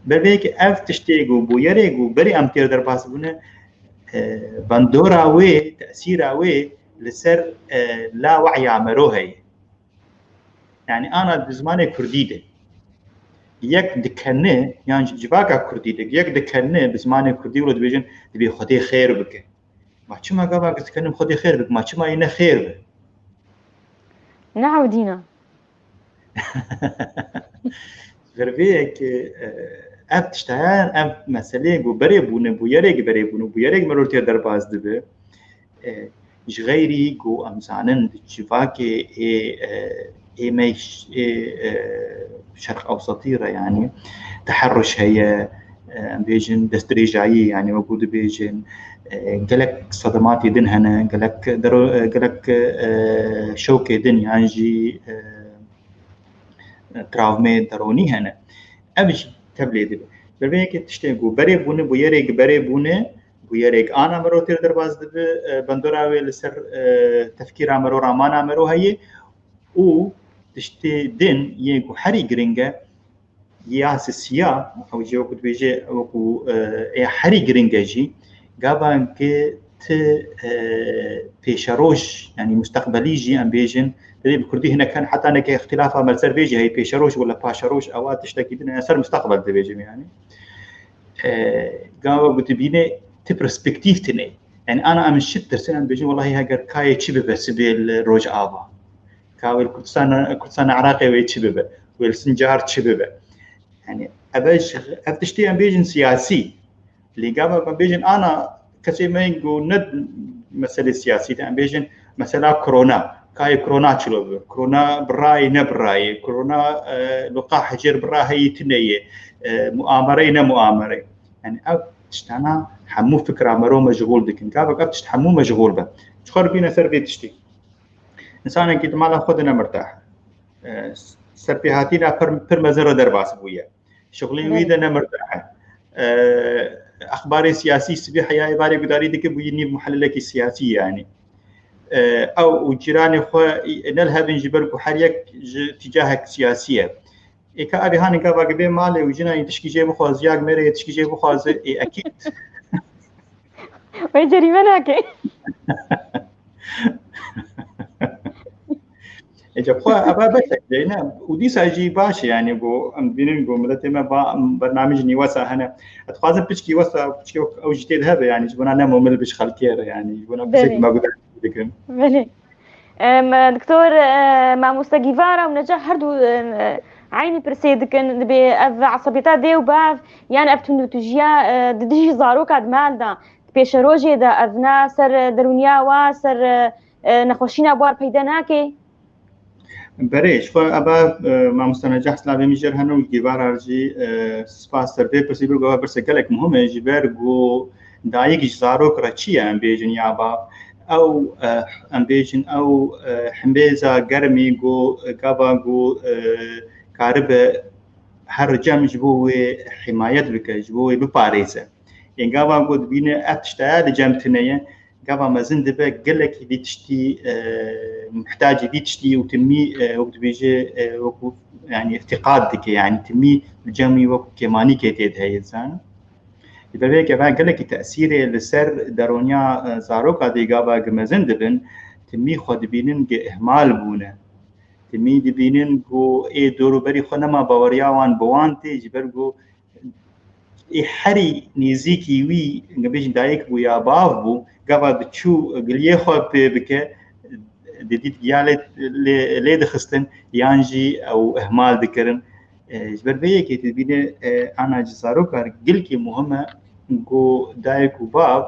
Bi vê yekê ev tiştê ku bûyerê ku berê em têr derbas bûne, e, bandora wê, tesîra wê li ser, e, lawe'ya mero heye. Yani ana di zimanê kurdî de yek dikene, yan jî civaka kurdî de yek dikene bi zimanê kurdî wilo dibêjin, dibê Xwedê xêr bike. Ma çima gava ez dikenim Xwedê xêr bike? Ma çima yê ne xêr be? Ne ewdîna. Ber vê yekê, e, ev tişta, ev meseleyê ku berê bûne, bûyerê ku berê bûne, bûyerê ku mirov tê derbas dibe, e, ji xeyrî ku em zanin di civakê ê, e, ê me ş-, ê, e, Şerq Ewsatî re, yanî teherruş heye, e, em bêjin destdirêjayî, yanî wekû dibêjin, e, gelek sedematê din hene, gelek dero-, e, gelek, e, şokê din yan jî, e, travmê deronî hene. Ev jî tevlê dibe. Bi vê yekê tiştê ku berê bûne, bûyerê ku berê bûne, bûyerê ku ana mero têr derbas dibe, e, bandora wê li ser, e, tefkîra mero, ramana mero heye û tiştê din yê ku herî giring e, ya sisiya, ew jî wekû dibêje, wekû, e, ê herî giring e jî, gava ku ti, e, pêşeroj, yanî musteqbelî jî em bêjin, divê bi kurdî hinek hene, heta neke îxtîlafa me li ser vê jî heye, pêşeroj wala paşeroj, ewa tiştekî din e, ser musteqbel dibêjim yanî. E, gava ku dibîne ti perspektîf tune. Yanî ana em ji çi ditirsin, em dibêjin, welahî heger kayê çi bibe sibê li Rojava. Ka wê li Kurdistan, Kurdistana Iraqê wê çi bibe? Wê li Sincar çi bibe? Yani, ev, ev tiştê em bêjin siyasî. Lê gava em bêjin ana kesê me ku ne meselê siyasî de, em bêjin mesela korona. Kayê korona çilo bibe? Korona bi rayê ne bi rayê? Korona, e, li ka hejêr bi ra heyî tune ye? E, muamereyê ne muamereyê? Yani ev tiştana hemû fikra mero meşxûl dikin. Gavek ev tişt hemû meşxûl be. Çixwe bîne ser vê tiştê. Însanekî di mala xwe de ne mirtah e. E, serpêhatîna pir, pir mezin re derbas bûye. Şixulên wî de ne mirtah e. E, exbarê siyasî sibê heya êvarê gudarî dike bûye nîv muhelilekî siyasî yanî. E, ew û cîranê xwe ne li hev in ji ber ku her yek ji tîcahek siyasî ye. Ê ka evê hanê gava bê malê û jina yê tişkî jê bixwaze, ya mêrê yê tişkî jê bixwaze, ê ekîd. Wê cerîme nake. Ece xwe eva beşek deyne û dîsa jî baş e, yani, ku em dibînin ku miletê me ba bernamij nî wesa hene. Ez dixwazim piçkî wesa, piçkî wek ew jî tê de hebe, yani, ji bona ne mumil bi ji xelkê re, yani, ji bona piçekî Belê. me guda dikim. Belê. Em, Doktor, e, Mamoste Gîvara û Necah her du, e, eynî pirsê dikin, dibê ev esebiyeta dê û bav, yan ev tundûtûjiya, e, di dijî zaroka di mal de, di pêşerojê de ev ne ser, e, derûniya wa, ser, e, e, nexweşîna war peyde nake? Berê, ji xwe eva, e, mamoste Necah, silavê min jê re hene û Gîvara jî, e, spas ser vê pirsî, bir ku eva pirse gelek muhim e, ji ber ku dayik ji zarok re çi ye, em bêjin, ya bav. Ew, e, em bêjin, ew, e, hembêza germî ku, e, gava ku, e, karibe her cem ji bo wê himayet bike, ji bo wê biparêze. Ên gava ku dibîne ev tiştaya li cem tune ye, gava mezin dibe gelekî vî tiştî, e, muhtacî vî tiştî û timî, e, wek dibêje, e, wekû, yani, îftiqad dike, yani, timî li cem wî wekû kêmanîkê tê de heye, dizane. Ji ber vê yekê eva gelekî tesîrê li ser deroniya, e, zaroka dê gava gi mezin dibin, timî xwe dibînin gi ihmal bûne. Timî dibînin ku ê dor û berî xwe nema baweriya wan bi wan tê, ji ber ku ê herî nêzîkî wî, bêjin dayik bû ya bav bû, gava diçû giliyê xwe pê bike, didît giya lê, lê, lê dixistin, yan jî ew ihmal dikirin. E, ji ber vê yekê dibîne, e, ana ji zaroka gilkî muhim e ku dayik û bav,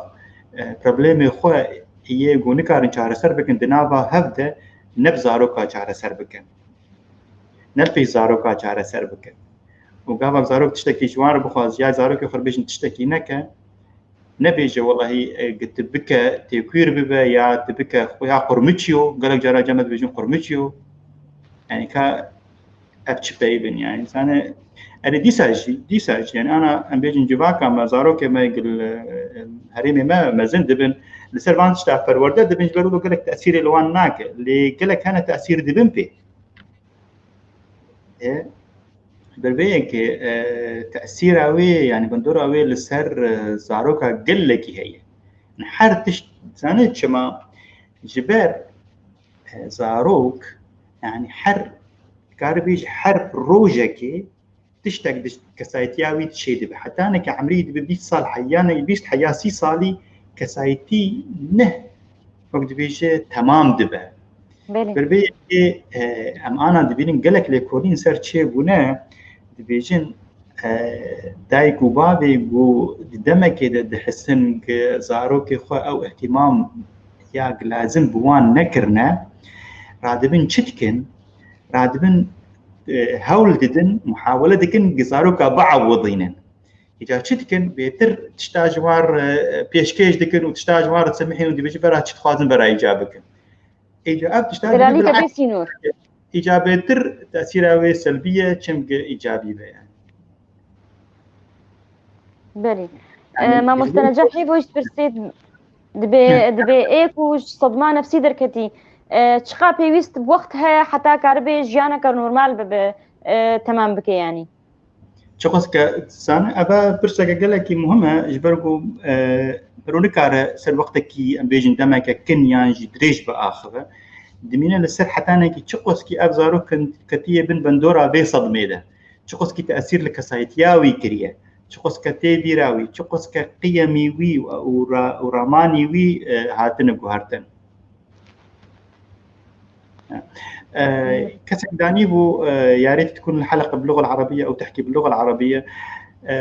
e, problemê xwe yê ku nikarin çareser bikin di nava hev de, ne bi zaroka çareser bikin. Ne li pêş zaroka çareser bikin. Û gava zarok tiştekî ji wan re bixwaz, ya zarokê xwe re bêjin tiştekî neke, nebêje, welahî, e, tu bike têkwîr bibe, ya tu bike xwe ya qurmiçiyo, gelek cara cem me dibêjin qurmiçiyo. Yani ka ev çi pey bin, yani, zane, erê dîsa jî, dîsa jî, yani, ana, em bêjin civaka me, zarokê me, gil, e, herêmê me mezin dibin, li ser van tişta perwerde dibin, ji ber wilo gelek tesîrê li wan nake. Lê gelek hene tesîr dibin pê. E, ber vê yekê, e, tesîra wê, yani, bandora wê li ser, e, zaroka gelekî heye. Yani, her tişt, zane çima? Ji ber, e, zarok, yani, her, dikarî bêjî, her rojekê tiştek di kesayetiya wî çêdibe. Heta neke emrî dibe bîst sal, heya ne bîst, heya sî salî kesayetî ne, wek dibêje, temam dibe. Belê. Ber vê yekê, e, em ana dibînin gelek lêkolîn ser çêbûne, dibêjin, e, dayik û bavê ku di demekê de dihisin ku zarokê xwe ew îhtîmam ya lazim bi wan nekirine, radibin çi dikin? Radibin, e, hewl didin, muhawele dikin ku zaroka biewidînin. Îca çi dikin? Bêtir tişta ji wan re, e, pêşkêş dikin û tişta ji wan re disemihînin û dibêjin, bera çi dixwazin, bera îca bikin. Îca ev tişta Delalî bilakis bê sînor. Îca bêtir tesîra wê selbî ye, çimkî îcabî be, yani. Belê. Yani, e, mamoste Necah, hêvo ji pirsê dibê, Hı. dibê ê ku ji sedma nefsî derketî, e, çiqa pêwîst wext heye heta karibê jiyaneke normal bibe, e, temam bike, yani? Çiqas ke zane, eve pirseke gelekî muhim e, ji ber ku, e, miro nikare ser wextekî, em bêjin, demeke kin yan jî dirêj biaxive. Dimîne li ser hetanekî çiqaskî ev zarok kin-, ketiye bin bendora vê sedmê de. Çiqaskî tesîr li kesayetiya wî kiriye. Çiqaske tê bîra wî, çiqaske qiyemî wî û ra-, û ramanî wî, e, hatine guhertin. E, kesek danî bû, e, يا ريت تكون الحلقة باللغة العربية أو تحكي باللغة العربية. E,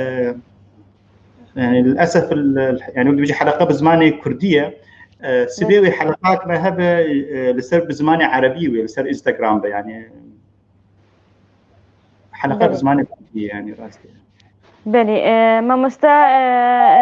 yani, للأسف, ال-, ال-, yani, wek dibêje heleqa bi zimanê kurdî ye. E, sibê wê heleqak me hebe, e, li ser bi zimanê erebî wê, li ser Instagram be, yani. Heleqa bi Belê. zimanê kurdî ye, yani, rastî. Belê, e, mamoste, e,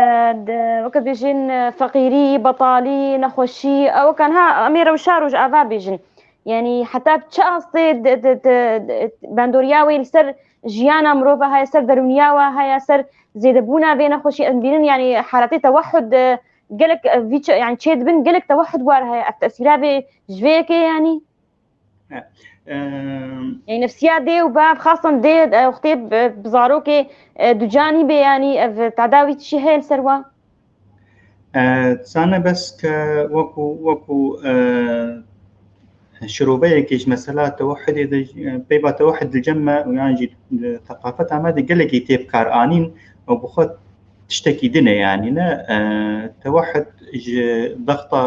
e, de, weke dibêjin, e, feqîrî, betalî, nexweşî, ew kan ha, em ê rewşa rojava bêjin. Yani, heta çi astê de, de, de, de, bandoriya wê li ser jiyana mirova heye, ser derûniya we heye, ser zêdebûna vê nexweşî, em dibînin, yani, haletê tewehhud, e, gelek, e, vî çi, yani, çê dibin, gelek tewehhud war heye. Ev tesîra vê ji vê yekê, yani? He. Em, Yani, nefsiya dê û bav, xasan dê, e, wextê bi, bi zarokê, e, ducanî bê, yani, ev tedawî tişî heye li ser wa? E, zane bes ke wekû, wekû, e, şirobeyekê ji mesela tewehidê de, peyva tewehid li cem me û yan jî, e, teqafeta me de gelekî tê bi kar anîn û bi xwe tiştekî din e, yanî ne, e, tewehid ji bexta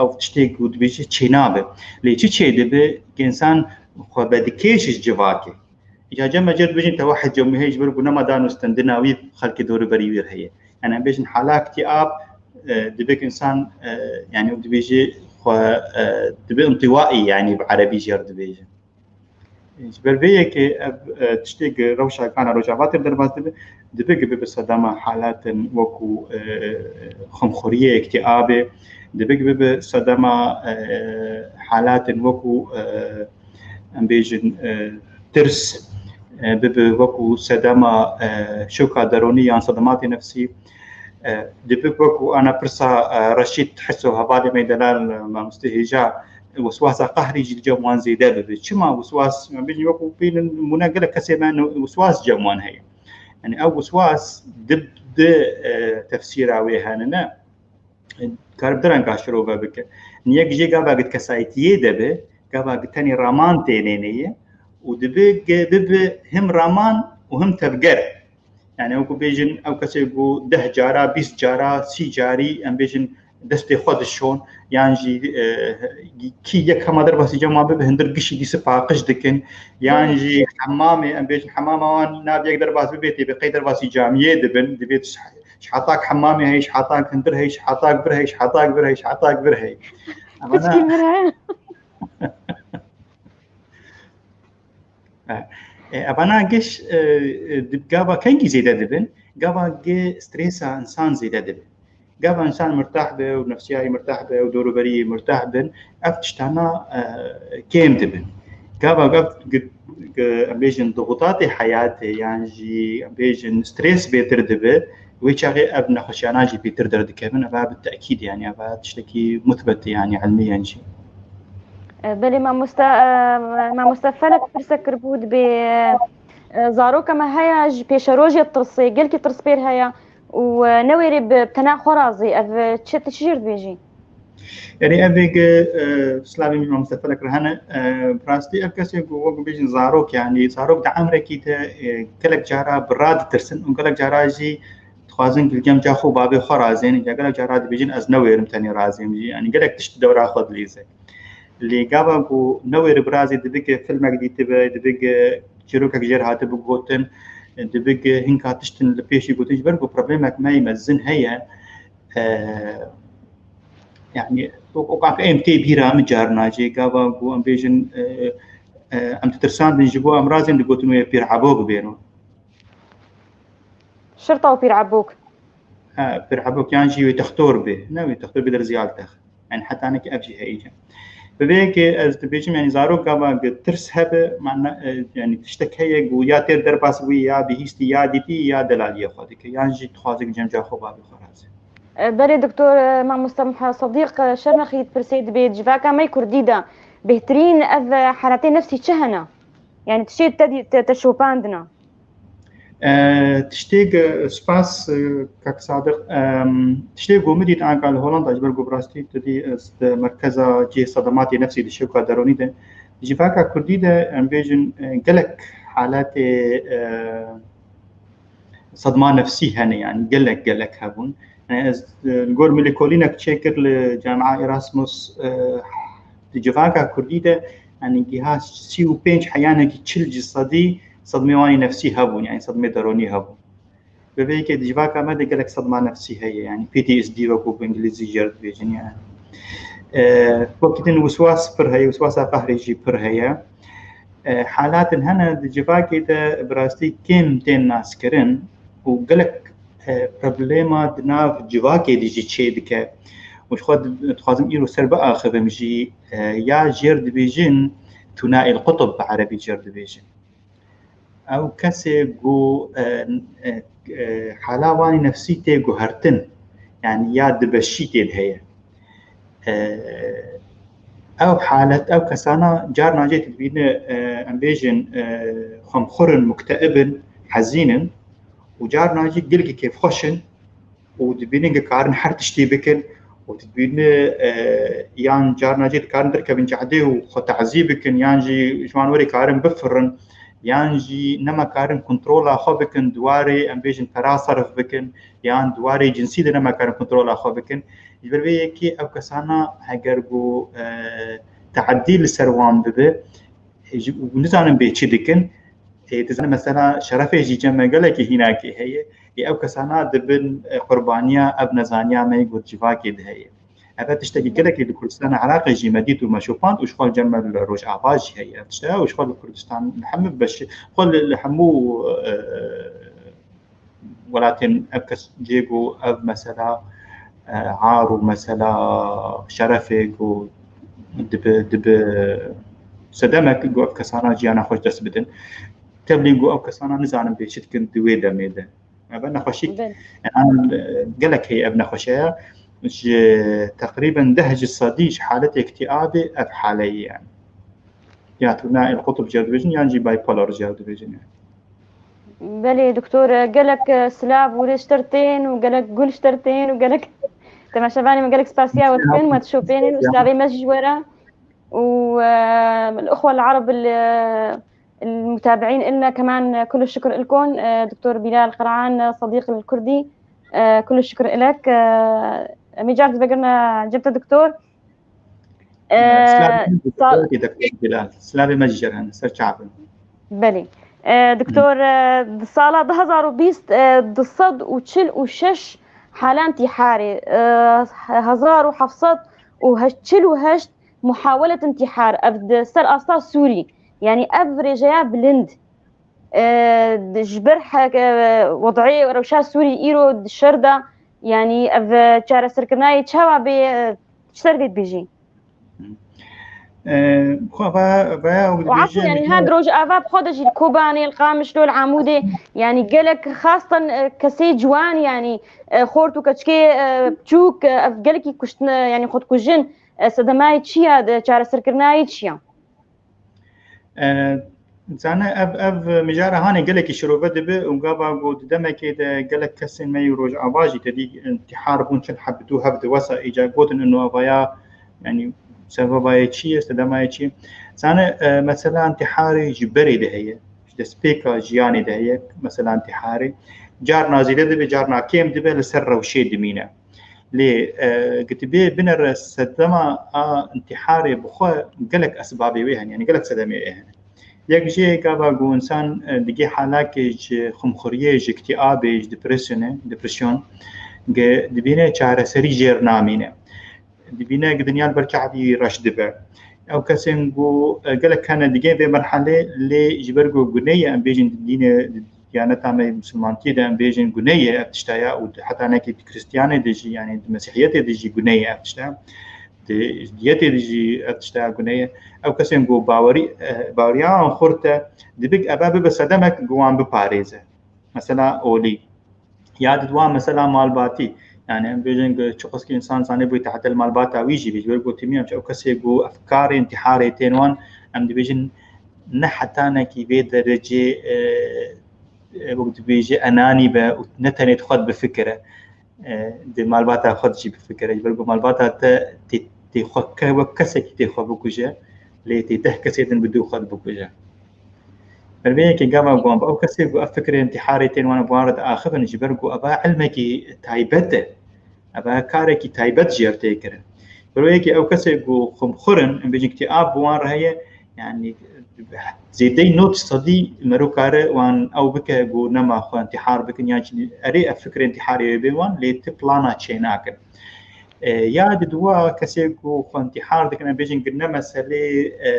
ew tiştê ku dibêje çênabe. Lê çi çêdibe, ke însan xwe vedikêşe ji civakê. Îca cem me cem dibêjin tewehid cem wî heye, ji ber ku nema danûstin, dina wî xelkê dorûberî wî heye. Yani em bêjin hala iktiab, e, dibe ku însan, e, yani dibêje xwe, e, dibe intiwaî, yani bi erebî jê re dibêjin. Ji ber vê yekê ev, e, tiştê ku rewşa kana Rojava tê derbas dibe, dibe ku bibe sedema halatin wekû, e, xemxweriyê, iktiabê, dibe ku bibe sedema, e, halatin wekû, e, em bêjin, e, tirs, e, bibe wekû sedema, e, şoka deronî yan sedematê nefsî, e, dibe wekû ana pirsa, e, Reşîd Hiso hevalê me delal, e, mamoste hêja, wiswasa qehrî jî li cem wan zêde bibe. Çima wiswas, em bêjin wekû pêlin mûne gelek kesê me wiswas cem wan heye. Yani ew wiswas di, di, e, tefsîra wê hene ne. Karib du renga şirove bike. Yek jê gava git kesayetiyê de be, gava git tenê raman tênê neye û dibe ge bibe him raman û him tevger. Yani ew ku bêjin, ew kesê ku deh cara, bîst cara, sî carî, em bêjin destê xwe dişon, yan jî, e, kî yek hema derbasî cema bibe, hundir gişî dîsi paqij dikin, yan jî hemamê, em bêjin hemama wan nav yek derbas bibe, tê bi qey derbasî camiyê dibin, divê Şihatak hemamê heye, şihatak hundir heye, şihatak vir heye, şihatak vir heye, şihatak vir heye. Piçkî vir heye. E, e, evana giş, e, e, gava kengî zêde dibin, gava gi stresa insan zêde dibin. Gava insan mirtah be û nefsiyayî mirtah be û dorûberiyê mirtah bin, ev tiştana, e, kêm dibin. Gava gav, em bêjin, dixutatê heyatê yan jî, em bêjin, stres bêtir dibe, wê çaxê ev nexweşiyana jî bêtir derdikevin. Eva bi tekîd, yani, eva tiştekî mutbet, yani, ilmiyen jî. E, belê, mamoste, e, mamoste Felek pirse kiribû, dibê, e, zaroka me heye ji pêşerojê tirsê, gelkî tirs pêr heye û, e, newêrê bi tena xwe razê. Ev, e, çi, tu çi jêr dibêjî? Erê, ev ê ge, e, silavê min mamoste Felek re hene. E, bi rastî ev kesê ku wek bêjin zarok, yani zarok di emrekî de, e, gelek cara bi raditirsin û gelek cara jî dixwazin gilgem ca xwe bavê xwe razên. Ya gelek cara dibêjin ez newêrim tenê razêm jî. Yani gelek tişt dewra xwe dilîze. Lê gava ku newêri birazê dibike filmek dîtibe, dibike çîrokek jêr hatibe gotin, dibike hinka tiştin li pêşî gotin, ji ber ku problemek me yê mezin heye, e, yani, o, o kaka em tê bîra min carna jê, gava ku em bêjin, e, e, em ditirsandin ji bo em razên digotin wê pîr ebok bêno. Şirta û pîr ebok. Ha, pîr ebok yan jî wê textor bê. Ne wê textor bê derziyal tex. Yani heta neke ev jî heyî. Bi vê yekê ez dibêjim, yani zarok gava gi tirs hebe, mana, e, yani tiştek heye ku ya têr derbas bûyî, ya bihîstî, ya dîtî, ya delaliyê xwe dike. Yan jî dixwaze ku cem ca xwe bavê xwe razê. E, belê doktor, e, mamoste Muha-, Sedîq, e, Şernexî dipirsê, dibê di civaka me yê kurdî de bêhtirîn ev, e, haletê nefsî çi hene? Yani tiştê te dî-, te, te şopandina? E, tiştê ku, spas, e, kak Sadiq, e, tiştê ku min dît anka li Holanda, ji ber ku bi rastî tu dî ez di merkeza cihê sedematê nefsî di şewka deronî de, di civaka kurdî de, em bêjin, e, gelek haletê, e, sedma nefsî hene, yani gelek, gelek hebûn. Yani ez, e, li gor min lêkolînek çêkir li Camia Erasmus, e, di civaka kurdî de, yani giha sî û pênc heyanekî çil ji sedî sedmê wan ê nefsî hebûn, yani sedmê deronî hebûn. Bi vê yekê di civaka me de gelek sedma nefsî heye, yani P T S D wekû bi îngilîzî jê re dibêjin, yani. E, wekî din wiswas pir heye, wiswasa qehrê jî pir heye. E, halatin hene di civakê de bi rastî kêm tên naskirin û gelek, e, problema di nav civakê de jî çê dike. Û ji xwe di-, dixwazim îro ser biaxivim jî, e, ya jêr dibêjin, thunai el-qutb bi erebî jêr dibêjin. Ew kesê ku, e, e, e, hala wan ê nefsî tê guhertin, yani ya dibeşî tê de heye. E, ew halet, ew kesana carna jê tu dibîne, e, em bêjin, e, xemxur in, mukteib in, hezîn in û carna jî gelkî kêfxweş in û dibînin ku karin her tiştî bikin û dibîne, e, yan carna jî dikarin derkevin cahdê û xwe tazî bikin, yan jî ji wan werê karin bifirin, yan jî nema karin kontrola xwe bikin, di warê em bêjin tera serf bikin, yan di warê cinsî de nema karin kontrola xwe bikin. Ji ber vê yekê ev kesana heger ku, e, teadî li ser wan bibe, e, ji, û nizanin bê çi dikin, e, dizanin mesela şerefê jî cem me gelekî hînakê heye, e, ev kesana dibin, e, qurbaniya ev nezaniya me ku civakê de heye. Ev tiştekî gelekî li Kurdistana Iraqê jî me dît û me şopand û ji xwe li cem me li Rojava jî heye ev tişte û ji xwe li Kurdistan li hemû beş, xwe li, li hemû, e, welatên ev kes cê ku ev mesela, e, ar û mesela şerefê ku dibi, dibi sedemek ku ev kesana jiyana xwe ji dest bidin. Tevlî ku ev kesana nizanin bê çi dikin di wê demê de. Ev nexweşî, Belê. An, e, gelek heye ev nexweşeya. Ji teqrîben deh ji sedî ji haletê îktîabê ev hale ye yani. Ya tuna el qutb jê dibêjin, yan jî bipolar jê dibêjin yani. Belê doktor, gelek, e, silav û rêz ji te re tên û gelek gul ji te re tên û gelek temaşevanê me gelek spasiya we dikin, me dişopênin û silavê me jî ji we re û, e, الأخوة العرب ال-، المتابعين إلنا كمان كل الشكر لكم. E, doktor Bilal Qer'an, صديق الكردي, e, كل الشكر لك. E, em ê car dibegirine cem te doktor. E, Silavê me jî sal- Doktor Bilal. Silavê me jî jere hene, ser çav bin. Belê. E, doktor, e, di sala du hazar û bîst, e, du sed û çil û şeş hala intîharê, e, hezar û heft sed û çil û heşt muhawelet intîhar, ev di ser asta Sûrî. Yanî ev rêjeya bilind, e, di, ji ber he-, e, wed'ê rewşa Sûrî îro di şer de, yanî ev çareserkirinayê çawa bê, e, ji ser vê dibêjî? E, xwe va-, vaya ew Û efû, dibêje yanî hend Rojava bi xwe de jî li Kobanê, li Qamişlo, li Amûdê, yanî gelek xastan, e, kesê ciwan, yanî, e, xort û keçikê, e, biçûk, e, ev gelekî kuştine, yanî xwe dikujin, e, sedemayê çi ya, de çareserkirinayê çi ya? E, zane ev, ev mijara hanê gelekî şirove dibe û gava ku di demekê de gelek kesên me yê Rojava jî tedî intihar bûn, çend heb du hev di wesa îca gotin ino avaya, yanî sebebayê çi ye, sedemayê çi ye? Zane, e, mesela intiharê ji berê de heye, ji destpêka jiyanê de heye, mesela intiharê. Carna zêde dibe, carna kêm dibe, li ser rewşê dimîne. Lê, e, gotibê binere sedema a intiharê bi xwe gelek esbabê wê hene, yanî gelek sedemê wê hene. Yek jê gava ku însan, e, digê halakê ji xumxuriyê, ji îktîabê, ji depresyonê, depresyon, ge-, dibîne çareserî jêr namîne. Dibîne ku dinya li ber çavî reş dibe. Ew kesên ku, e, gelek hene digê vê merhelê, lê ji ber ku gunê ye, em bêjin di dînê, di diyaneta me yê misilmantiyê de em bêjin gunê ye ev tişta ya û di heta nekî di Kristiyanê de jî, yanî di Mesîhiyetê de jî gunê ye ev tişta. Di diyetê de jî ev tişta gunê ye. Ew kesên ku bawerî, e, baweriya wan xurt e, dibik eve bibe sedemek ku wan biparêze. Mesela olî. Ya di wan mesela malbatî. Yanî em bêjin ku çiqas ki însan zanê bûyî tehdê li malbata wî jî bî. Ji ber ku tîmî em ew kesê ku ev karê întiharê tên wan, em dibêjin ne hetanekî vê derecê, e, e, wek dibêje enanî be û ne tenê di xwe bifikire. E, di malbata xwe de jî bifikire. Ji ber ku malbata te tê, tê xwe ke-, wek kesekî tê xwe bikuje, lê tê deh kesê din bi dû xwe dibikuje. Ber vê yekê gava ku ew kesê ku ev fikrê întiharê tên wan, bi wan re diaxivin, ji ber ku eva ilmekî taybet e. Eva karekî taybet jê re tê kirin. Ber vê yekê ew kesê ku xumxur in, em bêjin îktîab bi wan re heye, yanî zêdeyî nod sedî mero kare wan ew bike ku nema xwe întîhar bikin, yan jî erê ev fikrê întîharê wê bên wan, lê ti plana çênakin. E, ya di dua kesê ku xwe întîhar dikin, em bêjin ku ne meselê, e,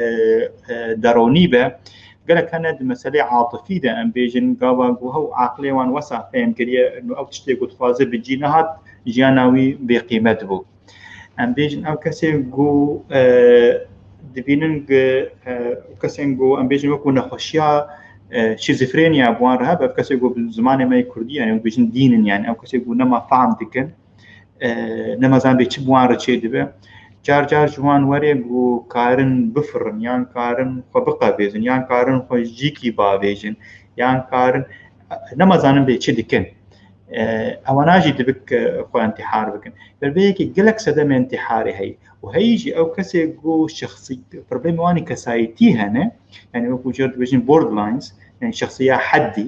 e, deronî be, gelek hene di meselê atifî de, em bêjin gava ku hew aqilê wan wesa fêm kiriye, ew tiştê ku dixwaze bi cî nehat, jiyana wî bêqîmet bû. Em bêjin ew kesên ku, e, dibînin ku, e, kesên ku em bêjin wekû nexweşiya, e, şîzofreniya bi wan re hebe, ev kesê ku bi zimanê me yê kurdî, yanî em bêjin dîn in, yanî ew kesê ku nema fehm dikin, e, nema zan bê çi bi wan re çê dibe. Car car ji wan were ku karin bifirin, yan karin xwe biqevêzin, yan karin xwe jîkî bavêjin, yan karin, nema zanin bê çi dikin. E, ewana jî dibik, e, xwe intihar bikin. Ber vê yekê gelek sedemên intiharê heye. Û heyî jî ew kesê ku şexsî, problemê wan ê kesayetî hene, yani wekî jê re dibêjin borderlines, yani şexsiya heddî,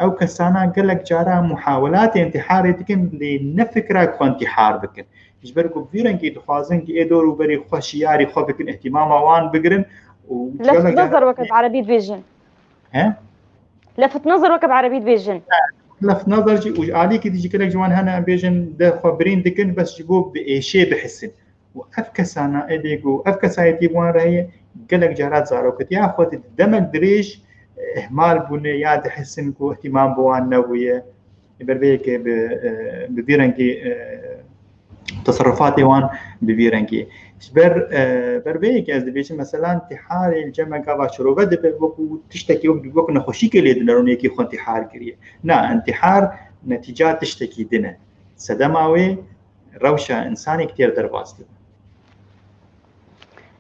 ew kesana gelek cara muhawelatê intiharê dikin, lê ne fikra ku xwe intihar bikin. Ji ber ku bi vî rengî dixwazin ku ê dor û berî xwe şiyarî xwe bikin, îhtîmama wan bigirin û Left gelek cara nazar weke bi erebî dibêjin. He? Left nazar weke bi erebî dibêjin. Left nazar jî û ji alîkî dî jî gelek ji wan hene em bêjin de xwe birîn dikin, bes ji bo bi êşê bihisin. Û ev kesana êdî ku ev kesayetî bi wan re heye, gelek cara zarokatiya xwe di demek dirêj, e, ihmal bûne ya dihisin ku îhtîmam bi wan nebûye. Ber vê yekê bi, e, bi vî rengî, e, teserrufatê wan bi vî rengî. Ji ber, e, ber vê yekê ez dibêjim, mesela, întiharê li cem me gava şirove dibe, wekû tiştekî, wek, wek nexweşîkê lê dine, ronê yekî xwe întîhar kiriye. Na, întîhar netîca tiştekî din e. Sedema wê rewşa însanê têr derbas dibe.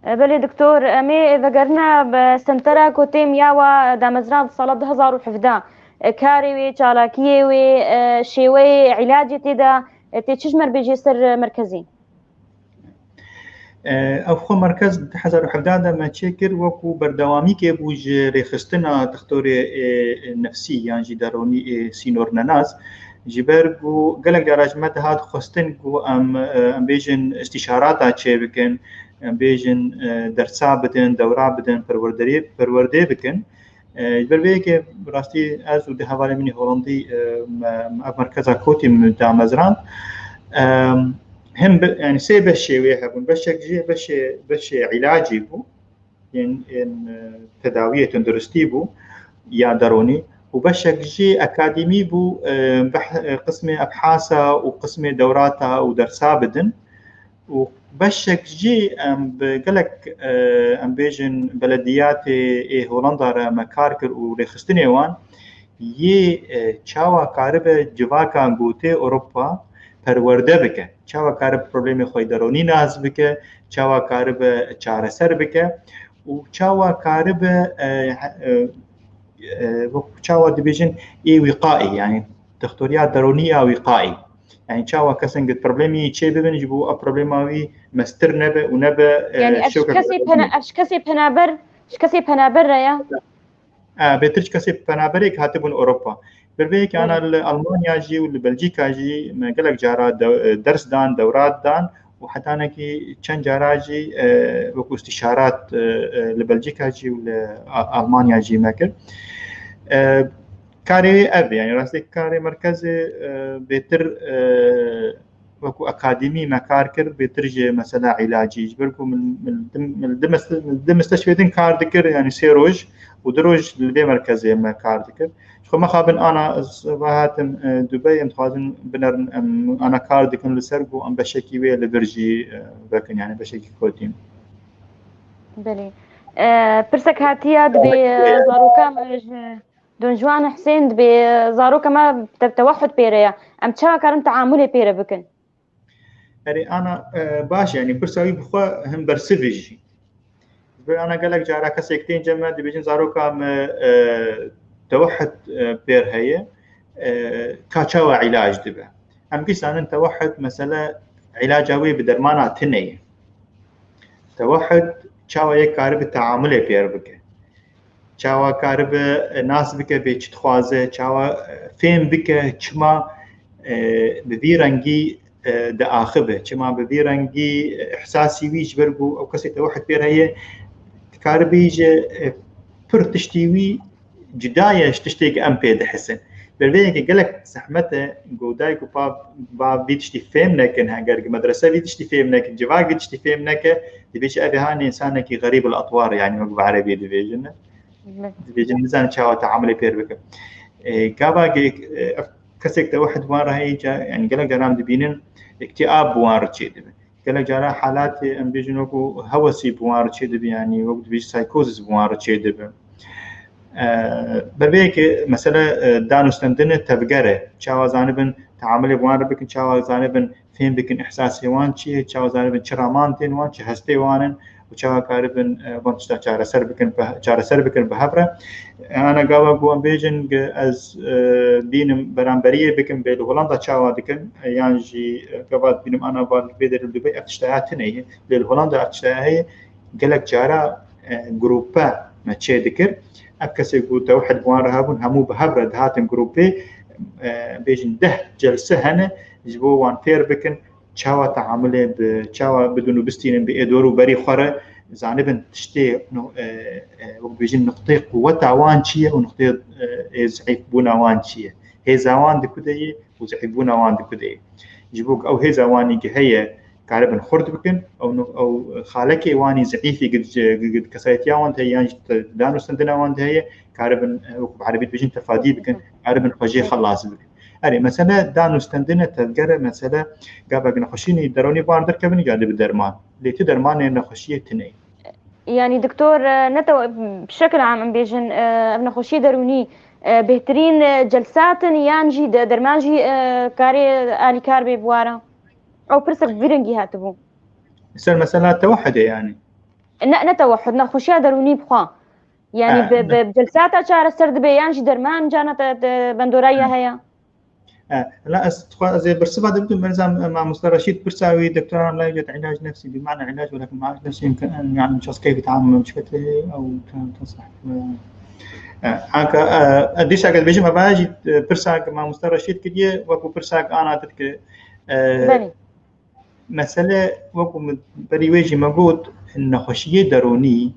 E, belê doktor, em ê vegerine bi sentera ku têm ya wa damezran di sala du hezar û hevdeh. E, karê wê, çalakiyê wê, e, şêweyê îlacê tê de, e, tê çi ji me re bêjê ser merkezê? E, ev xwe merkez di du hezar û hevdeh de me çêkir, wekû berdewamîkê bû ji rêxistina dixtorê, e, nefsî yan jî deronî, e, sînor nenas. Ji ber ku gelek cara ji me dihat xwestin ku em, e, em bêjin îstîşarata çêbikin, em bêjin, e, dersa bidin, dewra bidin, perwerderiyê, perwerdê bikin. E, ji ber vê yekê bi rastî ez û du hevalên min ê Holandî, e, me, me ev merkeza kotî min damezrand. E, him bi, yani sê beşê wê hebûn. Beşek jê beşê, beşê îlacî bû. Yên, yên, e, tedawiyê tunduristî bû ya deronî û beşek jî akademî bû, e, beh-, e, qismê ebhasa û qismê dewrata û dersa bidin. Û beşek jî em bi gelek, e, em bêjin belediyatê ê Holanda re me kar kir û rêxistinê wan yê, e, çawa karibe civaka gotê Ewropa perwerde bike, çawa karibe problemê xwe yê deronî nas bike, çawa karibe çareser bike û çawa karibe, e, e, e, wek çawa dibêjin ê wîqaî, yani dixtoriya deronî ya wîqaî. Yani çawa kesên ku problemî çê bibin ji bo ev problema wî mestir nebe û nebe, e, Yani ev ji şewkeke kesê pena-, ev ji kesê penaber, ji kesê penaber re ya? E, bêtir ji kesê penaberê ku hatibûn Ewropa. Ber vê yekê ana Belê. Li Almanya jî û li Belcîka jî me gelek cara de-, e, ders dan, dewrat dan û hetanekî çend cara jî, e, wekû îstîşarat, e, e, li Belcîka jî û li A-, Almanya jî me kir. E, karê wê ev e, yani rastî karê merkezê, e, bêtir, e, wekû akademî me kar kir, bêtir ji mesela îlacî. Ji ber ku min, min dim, min di miste-, min di misteşfê din kar dikir, yani sê roj û du roj li vê merkezê me kar dikir. Ji xwe mexabin ana ez va hatim, e, Dubey, em dixwazin binerin, em ana kar dikin li ser ku em beşekî wê li vir jî, e, vekin, yani beşekî kotî. Belê. E, pirsek hatiye, dibê, e, zaroka me ji Don Juan Husên, dibê, e, zaroka me te-, tewehhud pê re ye. Em çawa karin teamulê pê re bikin? Erê, ana, e, baş, yani pirsa wî bi xwe hin bersiv e jî. Ji ber ana gelek cara kesek tên cem me dibêjin zaroka me, e, tewehhud, e, pêr heye, e, ka çawa îlac dibe. Em giş zanin tewehhud mesele îlaca wê bi dermana tune ye. Tewehhud çawa yek karibe teamulê pêr bike. Çawa karibe, e, nas bike bê çi dixwaze, çawa, e, fêm bike çima, e, bi vî rengî, e, diaxibe, çima bi vî rengî, e, ihsasî wî ji ber ku ew kesê tewehhud pêr heye, dikaribî ji, e, pir tiştî wî cuda ye ji tiştê ku em pê dihisin. Ber vê yekê gelek zehmet e ku dayik û pa-, bav vî tiştî fêm nekin, heger ku medrese vî tiştî fêm nekin, civak vî tiştî fêm neke, dibê çi ev ê hanê însanekî xerîb el etwar, yani wek bi erebî dibêjin. Evet. Dibêjin nizane çawa teamulê pêr bikin. E, gava ge-, e, ev kesek tewehhud bi wan re heye ca, yani gelek caran dibînin, iktiab bi wan re çêdibe. Gelek cara halatê em bêjin wekû hewesî bi wan re çêdibe, yani wekû dibêjin psychosis bi wan re çêdibe. E, ber vê yekê mesele, e, danûstendinê tevger e. Çawa zanibin teamulê bi wan re bikin, çawa zanibin fêm bikin ihsasê wan çi ye, çawa zanibin çi raman tên wan, çi hestê wan in û çawa karibin, e, van tişta çareser bikin, bi, çareser bikin bi hev re. E, ana gava ku em bêjin, ez, e, bînim beramberiyê bikim, bê li Holanda çawa dikin, e, yan jî, e, gava dibînim ana va li vê derê li Dubey ev tişta ya tune ye. Lê li Holanda ev tişta ya heye, gelek cara, e, grupe me çê dikir. Ev kesê ku tewhed bi wan re hebûn, hemû bi hev re dihatin grupê, e, bêjin deh celse hene, ji bo wan fêr bikin, çawa teamulê bi, çawa bidin û bistînin bi êdor û berî xwe re, zanibin tiştê, no, e, e, wek bêjin, nuqtê quweta wan çi ye û nuqtê, e, ê zîfbûna wan çi ye. Hêza wan di ku de ye û zîfbûna wan di ku de ye. Ji bo ku ew hêza wanî ki heye, karibin xurt bikin, ew nu-, ew xalekê wanî zîfî gi, gi, gi kesayetiya wan de heye, yan jî di danûstendina wan de heye, karibin, e, wek bi erebî dibêjin tefadî bikin, karibin xwe jê xelas bikin. Erê, mesele danûstendine tevgere, mesele gavek nexweşînî deronî bar derkevin ya dibi derman. Lê tu dermanê nexweşiyê tune. Yanî doktor, e, ne tew-, bi şekil am em bêjin, e, ev nexweşiyê derûnî, e, bêhtirîn, e, celsat in yan jî de-, derman jî, e, karê alîkar bê bi wara? Ew pirsek bi vî rengî hatibû. Ser mesela tewehhudê yanî? Ne, ne tewehhud, nexweşiya derûnî bi xwe. Yanî Ha, bi, ne. bi, bi celsata çareser dibe yan jî derman cana te, te bendoraya Ha. heye? E, la ez dixwa-, ez ê bersiva de bidim, merza mamoste Reşîd pirsa wî, doktoran la yujed ilac nefsî, bi mana ilac, welakin ilac nefsî yumkin en, yani, şexs keyfî tamam mumkete ew ta-, tasah. E, anka, e, e, dîsa ke dibêjim, eva jî, e, pirsa ke mamoste Reşîd kiriye, wekû pirsa ke ana dit ke, e, Belê. Mesele, wekû min berî wê jî me got, nexweşiyê deronî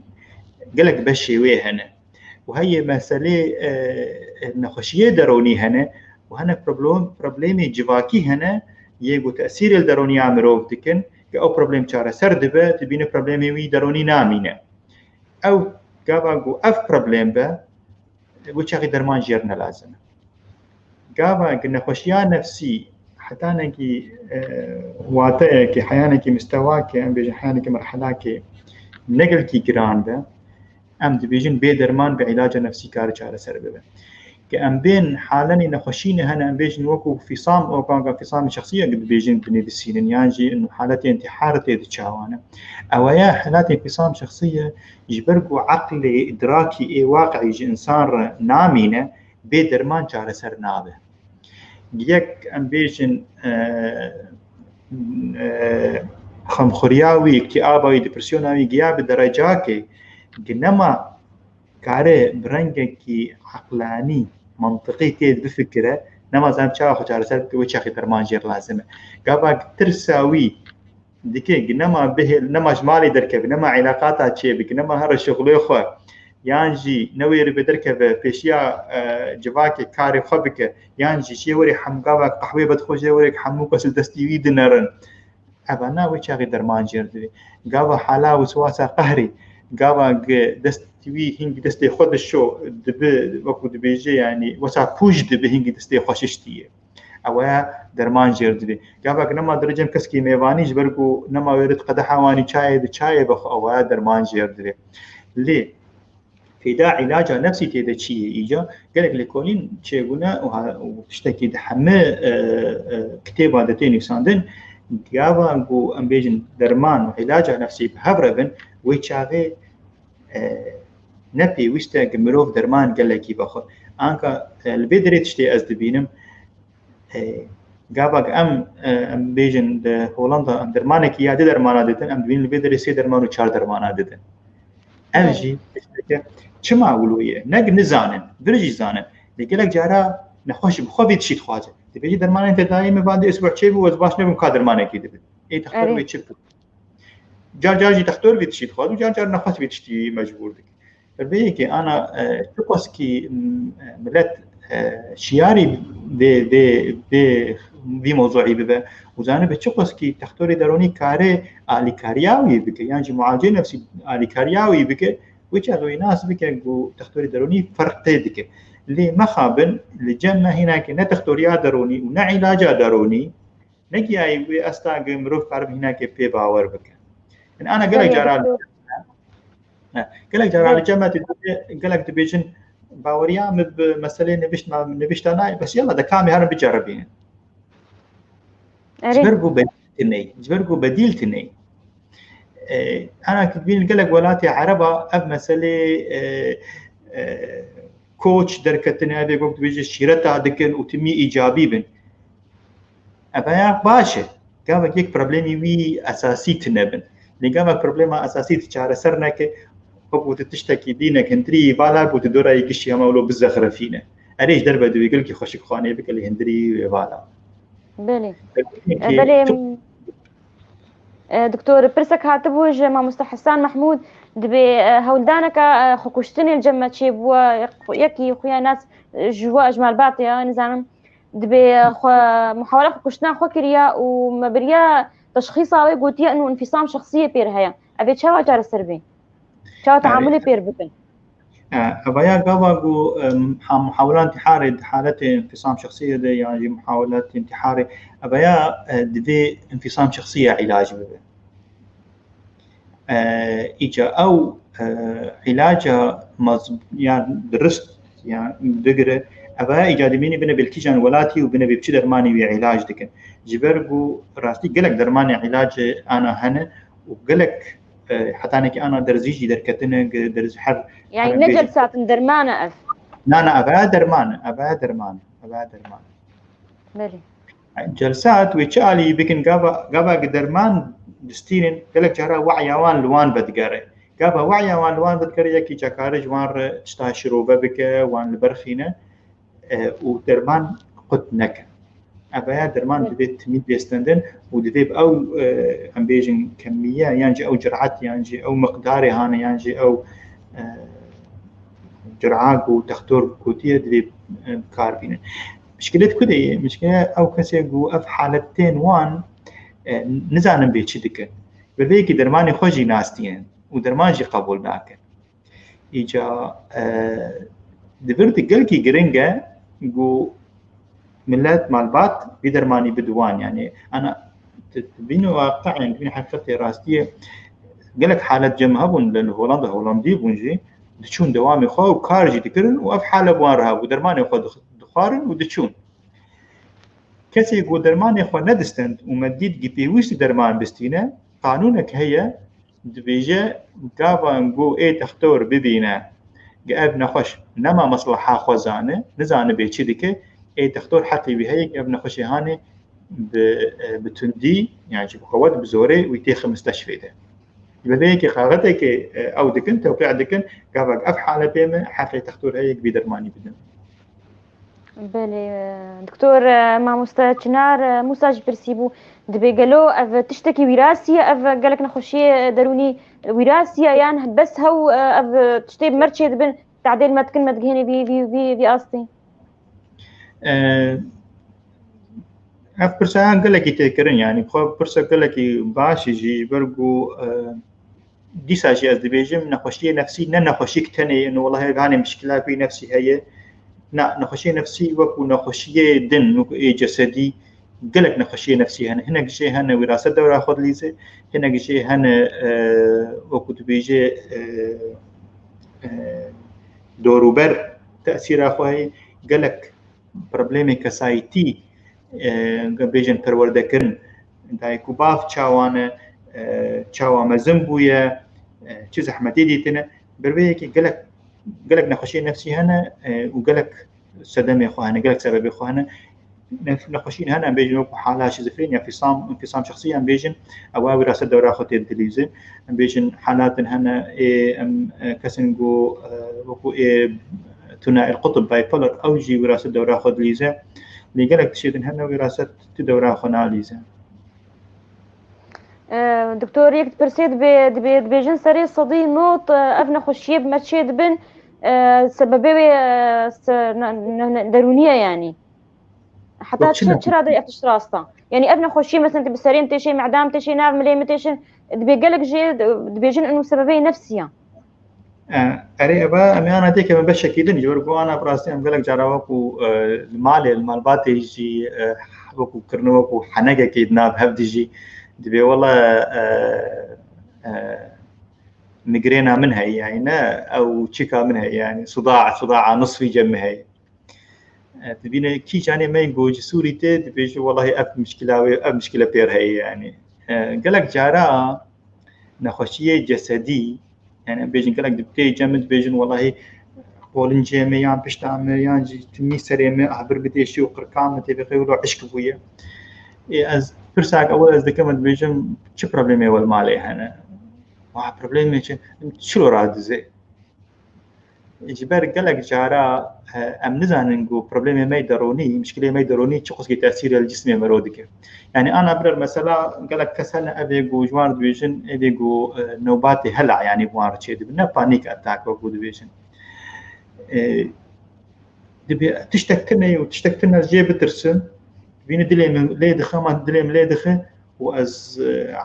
gelek beşê wê hene. Û heye meselê, e, nexweşiyê deronî hene û hene problem-, problemê civakî hene, yê ku tesîrê li deroniya mirov dikin, ke ew problem çareser dibe, dibîne problemê wî deronî namîne. Ew gava ku ev problem be, wê çaxî derman jêr ne lazim e. Gava ku nexweşiya nefsî hetanekî, e, wateyekê, heyanekî mistewakê, em bêjin heyanekî merhelakê ne gelkî giran be, em dibêjin bê derman, bi îlaca nefsî kare çareser bibe. Ke em bên halenê nexweşînê hene, em bêjin wekû fîsam, o kanka fîsamê şexsî ye, dibêjin binivîsînin, yan jî haletê întîhar tê di çawan e. Ew ye haletê fîsam şexsî ye, ji ber ku eqlê, idrakî ê waqiî ji însan re namîne, bê derman çareser nabe. Yek em bêjin, e, e, xemxuriya wî, îktîaba wî, depresyona wî giya bi derecakê, gi nema kare bi rengekî eqlanî, mantiqî tê bifikire, nema zanim çawa xwe çareser bike, wê çaxê derman jêr lazim e. Gava tirsa wî dike, nema bihêl, nema ji malê derkeve, nema îlaqata çêbike, nema here şixulê xwe, yan jî newêribe derkeve pêşiya, e, civakê karê xwe bike, yan jî çê were hem gava qehwê vedixwe jê were hemû kes li destî wî dinerin. Evana wê çaxê derman jêr divê. Gava hala wiswasa qehrî, gava gi dest wî hingî destê xwe dişo, dibi, wekû dibêje, yanî wesa pûj dibi hingî destê xwe şiştiye. Ew ya derman jêr divê. Gava gi nema dirê cem keskî mêvanî, ji ber ku nema wê rit qedeha wanî çayê di çayê bixwe, ew ya derman jêr divê. Lê Fêda îlaca nefsî tê de çi ye? Îca gelek lêkolîn çêbûne û ha-, û tiştekî di heme, e, e, kitêba de tê nivîsandin. Gava ku em bêjin derman û îlaca nefsî bi hev re bin, wê çaxê, e, ne pêwîst e ku mirov derman gelekî vexwe. Anka, e, li vê derê tiştê ez dibînim, E, gava em, e, em bêjin di Holanda em dermanekî ya du dermana didin, em dibînin li vê derê sê derman û çar dermana didin. Ev Evet. jî tişteke çima wilo ye? Ne nizanin, vir jî zanin. Lê gelek cara nexweş bi xwe vê tiştî dixwaze. Dibêje dermanên tedayê min van di isbuh çêbû, ez baş nebûm, ka dermanekî dibin. Ê texter Evet. wê çi bû? Car car jî textor vê tiştî dixwaze û car car nexweş vê tiştî mecbûr dike. Bi vê yekê ana, e, çiqaskî, m, e, milet, e, şiyarî vê, vê, vê, vî mewzuî bibe û zanibe çiqaskî textorê deronî kare alîkariya wî bike, yan jî mualcê nefsî alîkariya wî bike, wê çaxê wê nas bike ku textorê deronî ferq tê dike. Lê mexabin, li cem me hînakê ne textoriya deronî û ne îlaca deronî, Negiyayî wê asta ge mirov karibe hîneke pê bawer bike. Yani ana gelek Belê, cara li, doktor. he, gelek cara Belê. li cem me dibê, gelek dibêjin baweriya min bi meselê nivişt-, nivişta nayê, bes yala de kamê herin biceribînin. Erê. Ji ber ku bedîl tine, ji ber ku bedîl tine. E, ana ki dibînin gelek welatê Ereba ev meselê, e, e, koç derketine, ev ê wek dibêje şîreta dikin û timî îcabî bin. Ev ya baş e. Gavek yek problemî wî esasî tune bin. Lê gavek problema esasî tu çareser neke, wek tu tiştekî dînek hintirî vala ku tu dora yê giştî hema wilo bizexrefîne. Erê ji derve divê gelkî xweşik xanê bike lê hindirî wê vala. Belê. Peki, E, belê, çok- e, Doktor, pirsek hatibû ji Mamoste Hesan Mehmûd, dibê, e, hewldaneke, e, xwekuştinê li cem me çêbûye, yekî xuya nas, e, ji we ji malbatê ya, nizanim, dibê, e, xwe, muhawela xwekuştina xwe kiriye û me biriya teşxîsa wê gotiye inu infîsam şexsiyê pêr heye. Ev ê çawa çareser bê? Çawa Yani- teamulê pêr bikin? E, Evaya gava ku, em, ha-, muhawela intîharê di haletê infîsam şexsiyê de yan jî muhawela intîharê, evaya, e, divê infîsam şexsiyê îlac bibe. E, îca ew, e, îlaca maz-, yan dirist yan bigire, evaya îca dimînî bine belkîjan welatî û bine bê çi dermanî wê îlac dikin. Ji ber ku rastî gelek dermanê îlacê ana hene û gelek, e, hetanekî ana derzî jî derketine, ge-, derz her Yani her ne bêjin. Celsatin dermana ev? Na, na, eva derman e, eva derman e, eva derman e. Belê. Celsat wê çi alî bikin, gava, gava ki derman distînin, gelek cara waya wan li wan vedigere. Gava waya wan li wan vedigere, yekî cakare ji wan re tişta şirove bike, wan li ber xîne, e, û derman qut neke. Evaya derman Evet. divê timî bêstendin û divê bi ew, e, em bêjin kemiye, yan jî ew cirat, yan jî ew miqdarê hane, yan jî ew, e, cira ku textor gotiye divê, e, bi kar bînin. Mişkilet ku de ye? Mişkile ew kesê ku ev halet tên wan, e, nizanin bê çi dikin. Bi vê yekî dermanê xwe jî nas diyen û derman jî qebûl nakin. Îca, e, di vir de gelkî giring e ku millet malbat vî dermanî bidin wan. Yani, ana, tu, tu bînî waqi'ên, tu bînî heqîqetê rastiyê, gelek halet cem hebûn li, li Holanda, Holandî bûn jî, diçûn dewamê xwe û kar jî dikirin û ev hale bi wan re hebû. Dermanê xwe dix-, dixwarin û diçûn. Kesê ku dermanê xwe nedistend û me dît ki pêwîst derman bistîne, qanûnek heye, dibêje, gava ku ê textor bibîne, ki ev nexweş nema mesleha xwe zane, nizane bê çi dike, ê textor heqê wî heye ki ev nexweşê hanê bi, e, bi tundî, yan jî bi qewet, bi zorê wî têxe misteşfê de. Bi vê yekê kaxetekê, e, ew dikin, tewqî dikin, gavek ev haletê me, heqê textor heye ki vî dermanî bidin. Belê, e, Doktor, e, Mamoste Çinar, e, Mûsa jî pirsî bû, dibê gelo ev tiştekî wîrasî ye, ev gelek nexweşiyê derûnî wîrasî ye, yan bes hew, e, ev tiştê bi me re çêdibin, tadê li me dikin, me digihêne vî, vî, vî, vî astê? E, ev pirsa gelekî tê kirin, yani, xwe pirsa gelekî baş e jî, ji ber ku, e, dîsa jî ez dibêjim, nexweşiyê nefsî ne nexweşiyek tenê ye, no, welahi, ganê mişkila ku nefsî heye. Na, nexweşiyê nefsî wekû nexweşiyê din, wekû ê cesedî, gelek nexweşiyê nefsî hene. Hinek jê hene wiraset dewra xwe dilîze, hinek jê hene, e, wekû dibêje, e, e, dorûber tesîra xwe heye. Gelek problemê kesayîtî, e, bêjin perwerdekirin, dayik û bav çawa ne, e, çawa mezin bûye, e, çi zehmetê dîtine, ber vê yekê gelek, gelek nexweşiyê nefsî hene, e, û gelek sedemê xwe hene, gelek sebebê xwe hene. Nef-, nexweşiyên hene, em bêjin wekû hala şîzofreniya, fîsam, fîsam şexsî, em bêjin, ewa wiraset dewra xwe tê dilîzin. Em bêjin halatin hene, ê, em, e, kesin ku, e, wekû ê tuna el qutb, bipolar, ew jî wiraset dewra xwe dilîze. Lê gelek tiştê din hene wiraset tu dewra xwe nalîze. E, Doktor, yek pirsê dibê, dibê, dibêjin serê sedî nod, e, ev nexweşiyê bi me çê dibin, e, sebebê wê, e, se-, ne, ne, ne, derûnî ye, yanî. Heta Yok, çi çi, ne- çira de ev tişt rast e? Yanî ev nexweşiyê, mesela, tu bi serê min têşê, mehda min têşê, nav milê min têşin, dibê gelek jê dibêjin inu sebebê nefsî ye. E, erê, eva em yana têke me beşekî din, ji ber ku ana bi rastî em gelek cara wekû, e, li malê, li malbatê jî, e, wekû kirine, wekû henegekê di nav hev dijî, dibê wela, e, e, migrêna min heye, yani ne ew çika min heye, yani sudaa, sudaa nisfî cem min heye. E, dibîne kîjanê me ku ji Sûrî tê, dibêje, "Welahî ev mişkila wê, ev mişkile pêr heye," yani. E, gelek cara nexweşiyê cesedî, yani bêjin gelek dibtê cem min dibêjin welahî qolincê me yan pişta me yan jî timî serê me ah bir bidêşî û qirka me tê vexê wilo eşk bûye. Ê, ez pirsak ew ez dikim, ez dibêjim çi problemê wel malê hene? Wa problemê çi? Çilo radizê? Ji ber gelek cara, e, em nizanin ku problemê me yê deronî, mişkilê me yê deronî çi qusgî tesîrê li cismê mero dike. Yani ana birer mesela gelek kes hene evê ku ji wan dibêjin, evê ku, e, newbatê hela yani bi wan re çêdibin, ne panic attack wekî dibêjin. E, dibê tiştek tune û tiştek tune jê bitirsin, bînî dilê min lê dixe, ma dilê min lê dixe û ez, e,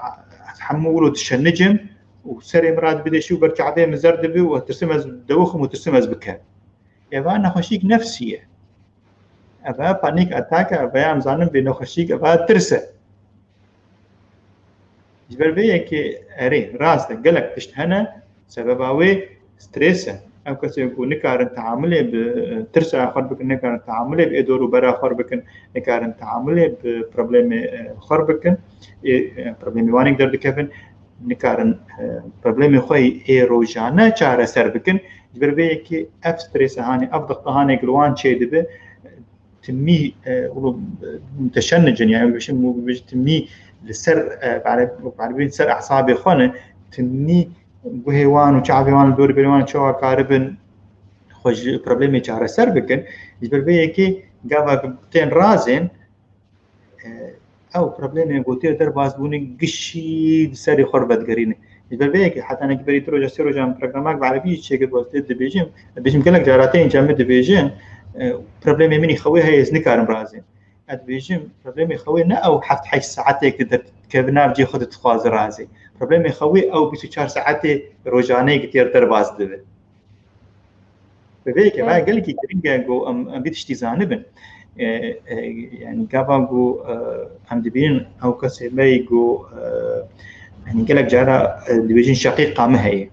hemû wilo dişenicim û serê min radibidêşî û ber çavê min zer dibe û tirsim ez dewixim û tirsim ez bikem. Eva nexweşîk nefsî ye. Eva panic attack e, eva em zanin vê nexweşîk, eva tirs e. Ji ber vê yekê erê, rast e, gelek tişt hene, sebeba wê stres e. Ew kesê ku nikarin teamulê bi, e, tirsa xwe bikin, nikarin teamulê bi êdor û bera xwe bikin, nikarin teamulê bi problemê, e, xwe bikin, ê, e, problemê wan ê derdikevin, nikarin, e, problemê xwe ê rojane çareser bikin. Ji ber vê yekê ev stresa hanê, ev dixta hanê ku li wan çêdibe, timî, e, û, e, muteşennicin, yani bişim, bişim timî li ser, e, bi ereb-, bi erebî ser ehsabê xwe ne, timî guhê wan û çavê wan li dor berê wan çawa karibin xwe ji problemê çareser bikin. Ji ber vê yekê gava tên razên, e, ew problemê ku tê derbas bûne gişî di serê xwe re vedigerîne. Ji ber vê yekê heta nekî berî du roja, sê roja min programek bi erebî jî çêkir, ez tê dibêjim, dibêjim gelek cara tên cem min dibêjin, e, problemê min î xewê heye, ez nikarim razêm. Ez dibêjim, problemê xewê ne ew heft heşt saetê ku derdikeve nav cihê xwe de dixwaze razê. Problemê xewê ew bîst û çar saetê rojaneyê ku tê derbas dibe. Bi vê yekê, Evet. Gelekî giring e ku em, em vî tiştî zanibin. E, e, yani gava ku, e, em dibînin ew kesê me yî ku, e, yani gelek cara, e, dibêjin şeqîqa me heye.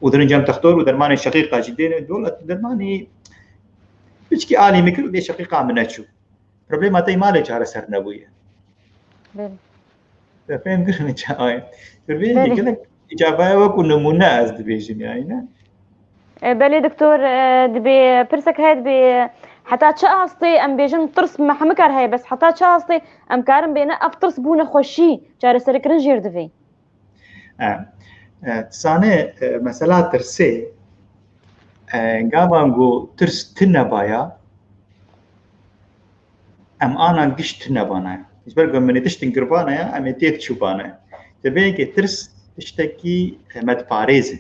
Û dirin cem textor û dermanê şeqîqa jî dêne, dola dermanî piçkî alî min kir û dê şeqîqa min neçû. Problema te yî malê çareser nebûye. Belê. Te fêm kirin çawa ye? Bi vê yekê Belê. Gelek îcabaya wekû nimûne ez dibêjim yani, ne? E, belê doktor, e, dibê pirsek heye, dibê heta çi astê em bêjin tirs me hemikar heye, bes heta çi astê em karin bêne ev tirs bû nexweşî çareserkirin jêr divê? E, e, tu zanê, e, mesela tirsê, e, gava ku tirs tune baya, em ana giş tune bana ye. Ji ber ku em ê tiştin girbana ye, em ê têk çûbana ye. Dibê yekê tirs tiştekî, e, me diparêze.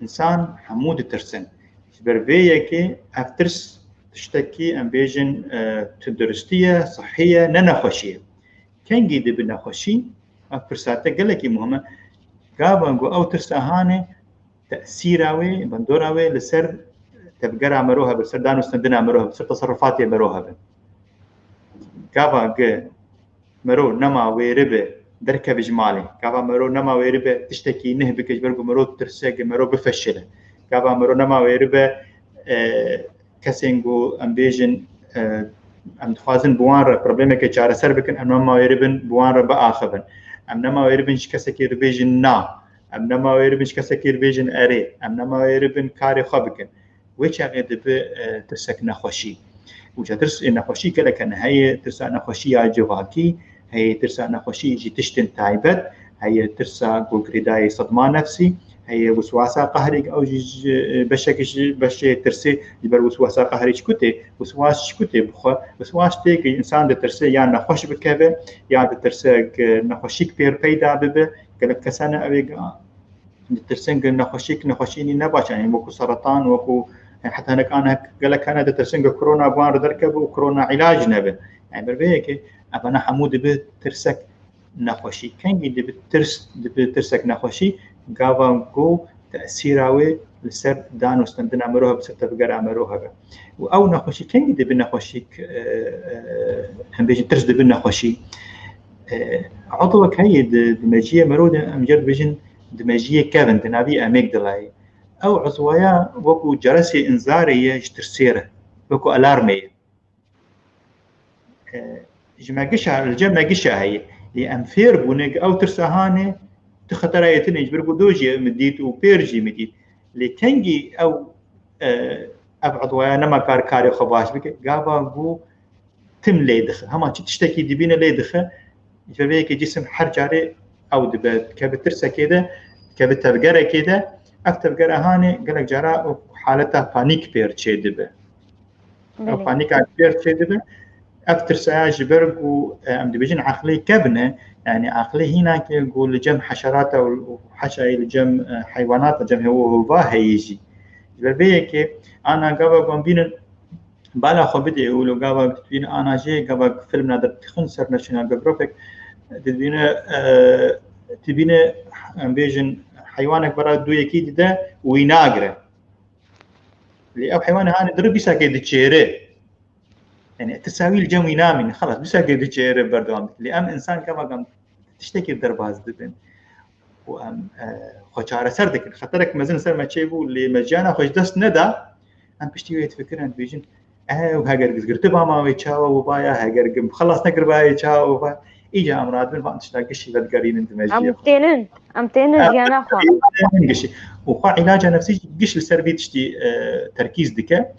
Însan hemû ditirsin. Ji ber vê yekê ev tirs tiştekî em bêjin, e, tunduristî ye, sihî ye, ne nexweşî ye. Kengî dibe nexweşî, ev pirsa te gelekî muhim e. Gava ku ew tirsa hanê, tesîra wê, bandora wê li ser tevgera mero hebe, li ser dan û stendina mero hebe, li ser teserrufatê mero hebe. Gava ku mero nema wêribe derkeve ji malê, gava mero nema wêribe tiştekî neh bike ji ber ku mero tirse ku mero bifeşile. Gava mero nema wêribe, e, kesên ku em bêjin, e, em dixwazin bi wan re problemekê çareser bikin, em nema wêribin bi wan re biaxivin. Em nema wêribin ji kesekê re bêjin na. Em nema wêribin ji kesekê re bêjin erê. Em nema wêribin karê xwe bikin. Wê çaxê dibe, e, tirsek nexweşî. Û ca tirs, e, nexweşî gelek hene. Heye tirsa nexweşî ya civakî, heye tirsa nexweşî ji tiştên taybet, heye tirsa ku girêdayî sedma nefsî, heye wiswasa qehrî, ew jî ji, e, beşek ji beşê tirsê ji ber wiswasa qehrî çi ku tê, wiswas çi ku tê bixwe, wiswas tê ku însan ditirse ya nexweş bikeve, ya ditirse ku nexweşîk pê peyda bibe, gelek kes hene ew ê ditirsin ku nexweşîk, nexweşînî ne baş e, yani wekû seretan, wekû, yani heta hinek ana gelek hene ditirsin ku korona bi wan re derkeve û korona îlac nebe. Yani ber vê yekê, evana hemû dibe tirsek nexweşî. Kengî dibe tirs, dibe tirsek nexweşî, gava ku tesîra wê li ser dan û stendina mero hebe, li ser tevgera mero hebe. Û ew nexweşî kengî dibe nexweşîk, e, e, em bêjin tirs dibe nexweşî. E, Uzwek heye di, di mejiyê mero de, em cer dibêjin di mejiyê kevin, di navî amygdalayê. Ew uzwaya wekû ceresê înzarê ye ji tirsê re, wekû alarmê ye. E, ji me gişa, li cem me gişa heye. Lê em fêr bûne ku ew tirsa hanê tu xetera yê tune ji ber ku do jî min dît û pêr jî min dît. Lê kengî ew, e, ev edwaya nema kar karê xwe baş bike. Gava ku tim lê dixe. Hema çi tiştekî dibîne lê dixe. Ji vê yekê cîsim her carê ew dibe, dikeve tirsekê de, dikeve tevgerekê de. Ev tevgera hanê gelek cara haleta panîk pêr çê dibe. Ev Belê. Panîka pêr çê dibe. Ev tirsaya ji ber ku, e, em dibêjin eqlê kevn e, yanî eqlê hîna ke ku li cem heşerata û, û heşayê li cem, e, heywanata, cem hêwa û hova heyî jî. Ji ber vê yekê ana gava ku em bînin bala xwe bidê û li gava dibîne ana jê gava filmna derdixin ser National Geographic dibîne, e, dibîne em bêjin heywanek bera dû yekî dide û wî nagire. Lê ew heywanê hanê diri dîsakê diçêre. Yani tirsa wî li cem wî namîne. Xelas, dîsakê diçêre berdewam dike. Lê em însan gava gam tiştekî derbas dibin. Û em, e, xwe çareser dikin. Xeterek mezin ser me çêbû, lê me jiyana xwe ji dest neda. Em piştî wê difikirin, dibêjin, ew heger girtiba ma wê çawa û vaya, heger gim xelas nekiriba wê çawa û vaya. Îca em radibin van tişta gişî vedigerînin di mejiyê Em xwe. Tênin, em tênin jiyana xwe. Em gişî. Û xwe îlaca nefsî jî giş li ser vê tiştî, e, terkîz dike.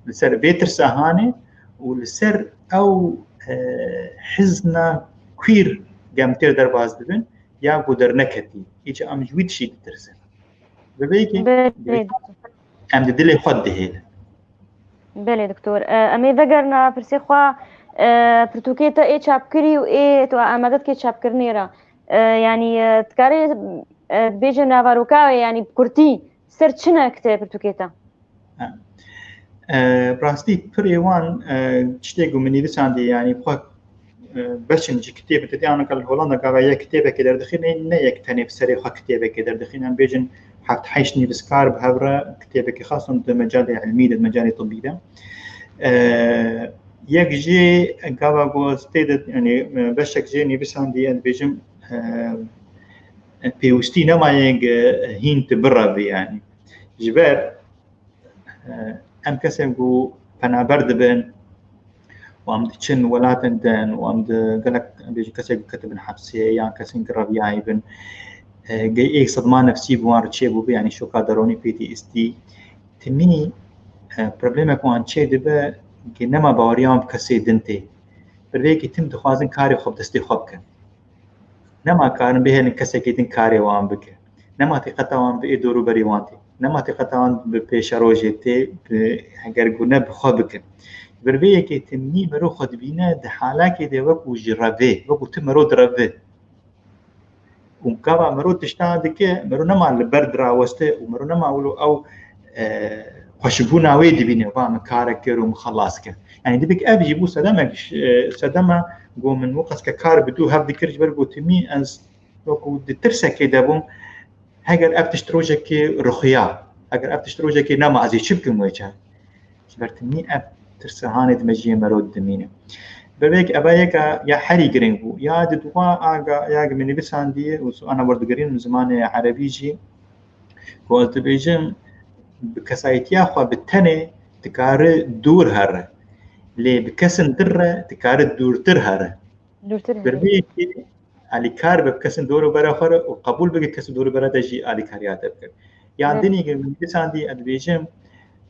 Li ser vê tirsa hanê û li ser ew, e, hizna kuîr gem têr derbas dibin ya ku derneketî. Îca em ji wî tişî ditirsin. Bi vê yekê Belê. em di dilê xwe dihêlin. Belê doktor. E, em ê vegerina pirsê xwe, e, pirtûkê te ê çapkirî û ê tu amade dikê çapkirinê re. E, yanî, e, dikarê, e, dibêje naveroka wê, yanî bi kurtî ser çi ne kitê pirtûkê te? Ha. E, rastî pirê wan, e, tiştê ku min nivîsandî, yanî xwe e, beşin ji kitêbê te dê anaka li Holanda gava yek kitêbekê derdixîne, ne yek tenê bi serê xwe kitêbekê derdixîne. Em bêjin heft heşt nivîskar bi hev re kitêbekê xason di mecalê ilmî de, di mecalê tibbî de. E, yek jê gava ku ez tê de, yani, e, beşek jê nivîsandiye, dibêjim, e, pêwistî nemaye hîn tu birevî, yani. Ji ber Em kesên ku penaber dibin û em diçin welatên din û em di gelek, em bêjin kesên ku ketibin hepsê yan kesên ku reviyayî bin, e, gey ê sedma nefsî bi wan re çêbûbe, yanî şoka deronî, P T S D, timî, e, problemek wan çêdibe ku nema baweriya wan bi kesê din tê. Bi vê yekê tim dixwazin karê xwe bi destê xwe bikin. Nema karin bihêlin kesekî din karê wan bike. Nema tîqeta wan bi ê dorûberê wan tê. Nema tîqeta wan bi pêşerojê tê, bi, heger gune bi xwe bikin. Bi vê yekê timî mero xwe dibîne di halakê de wekû ji revê, wekû tu mero direve. Û gava mero tişta dike, mero nema li ber diraweste û mero nema wilo ew, e, xweşbûna wê dibîne, va min karek kir û min xelas kir. Yani dibik ev jî bû sedemek, e, sedema ku min wexas ke kar bi dû hev dikir ji ber gotimî ez wekû di tirsekê de bûm, heger ev tişt rojekê ruxiya, heger ev tişt rojekê nema, ez ê çi bikim wê çar? Ji ber timî ev tirsa hanê di mejiyê mero dimîne. Bi vê yek eva yeka ya herî giring bû. Ya di dua aga, ya min nivîsandiye û su ana werdigerîn zimanê erebî jî, ku ez dibêjim, bi kesayetiya xwe bi tenê dikare dûr here. Lê bi kesin dir re dikare dûrtir here. Dûrtir Bi here. Vê yekê alîkar be bi kesin dor û bera xwe re û qebûl bike kesî dor û bera te jî alîkariya te bike. Yan Evet. dinî min dîsandî ez dibêjim,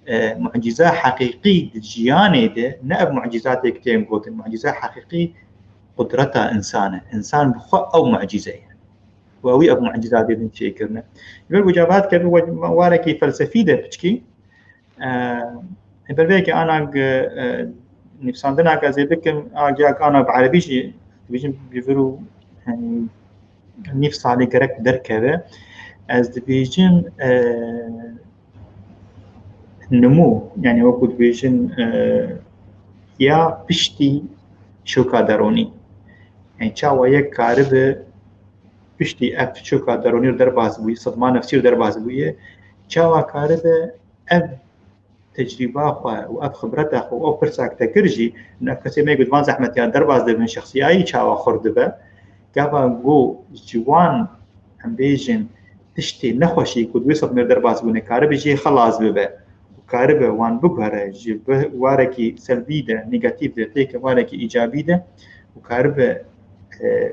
e, mucîza heqîqî di jiyanê de ne ev mucîzatê ku tên gotin. Mucîza heqîqî qudreta însan e. Însan bi xwe ew mucîze ye. Û ewî ev mucîzatê din çêkirine. Ji ber ku cavat kevin we-, warekî felsefî de piçkî, e, ber vê yekê ana, e, nivîsandineke ez ê bikim, a, ya ana bi erebî jî dibêjim, ji vir û, yanî, nîv salê gerek derkeve. Ez dibêjim, e, nimû, yanî wekû dibêjin, e, ya piştî şoka deronî. Yanî çawa yek karibe piştî ev şoka deronî re derbas bûye, sedma nefsî re derbas bûye, çawa karibe ev tecrîba xwe û ev xibreta xwe û ev pirsa ku te kir jî, ev kesê me ku di van zehmetiya derbas dibin, şexsiyayî çawa xurt dibe, gava ku ji wan, em bêjin, tiştê nexweşî ku di wê sedmê re derbas bûne, karibe jê xelas bibe û karibe wan biguhere ji bi-, warekî selbî de, negatîf de, têke warekî îcabî de û karibe e, e,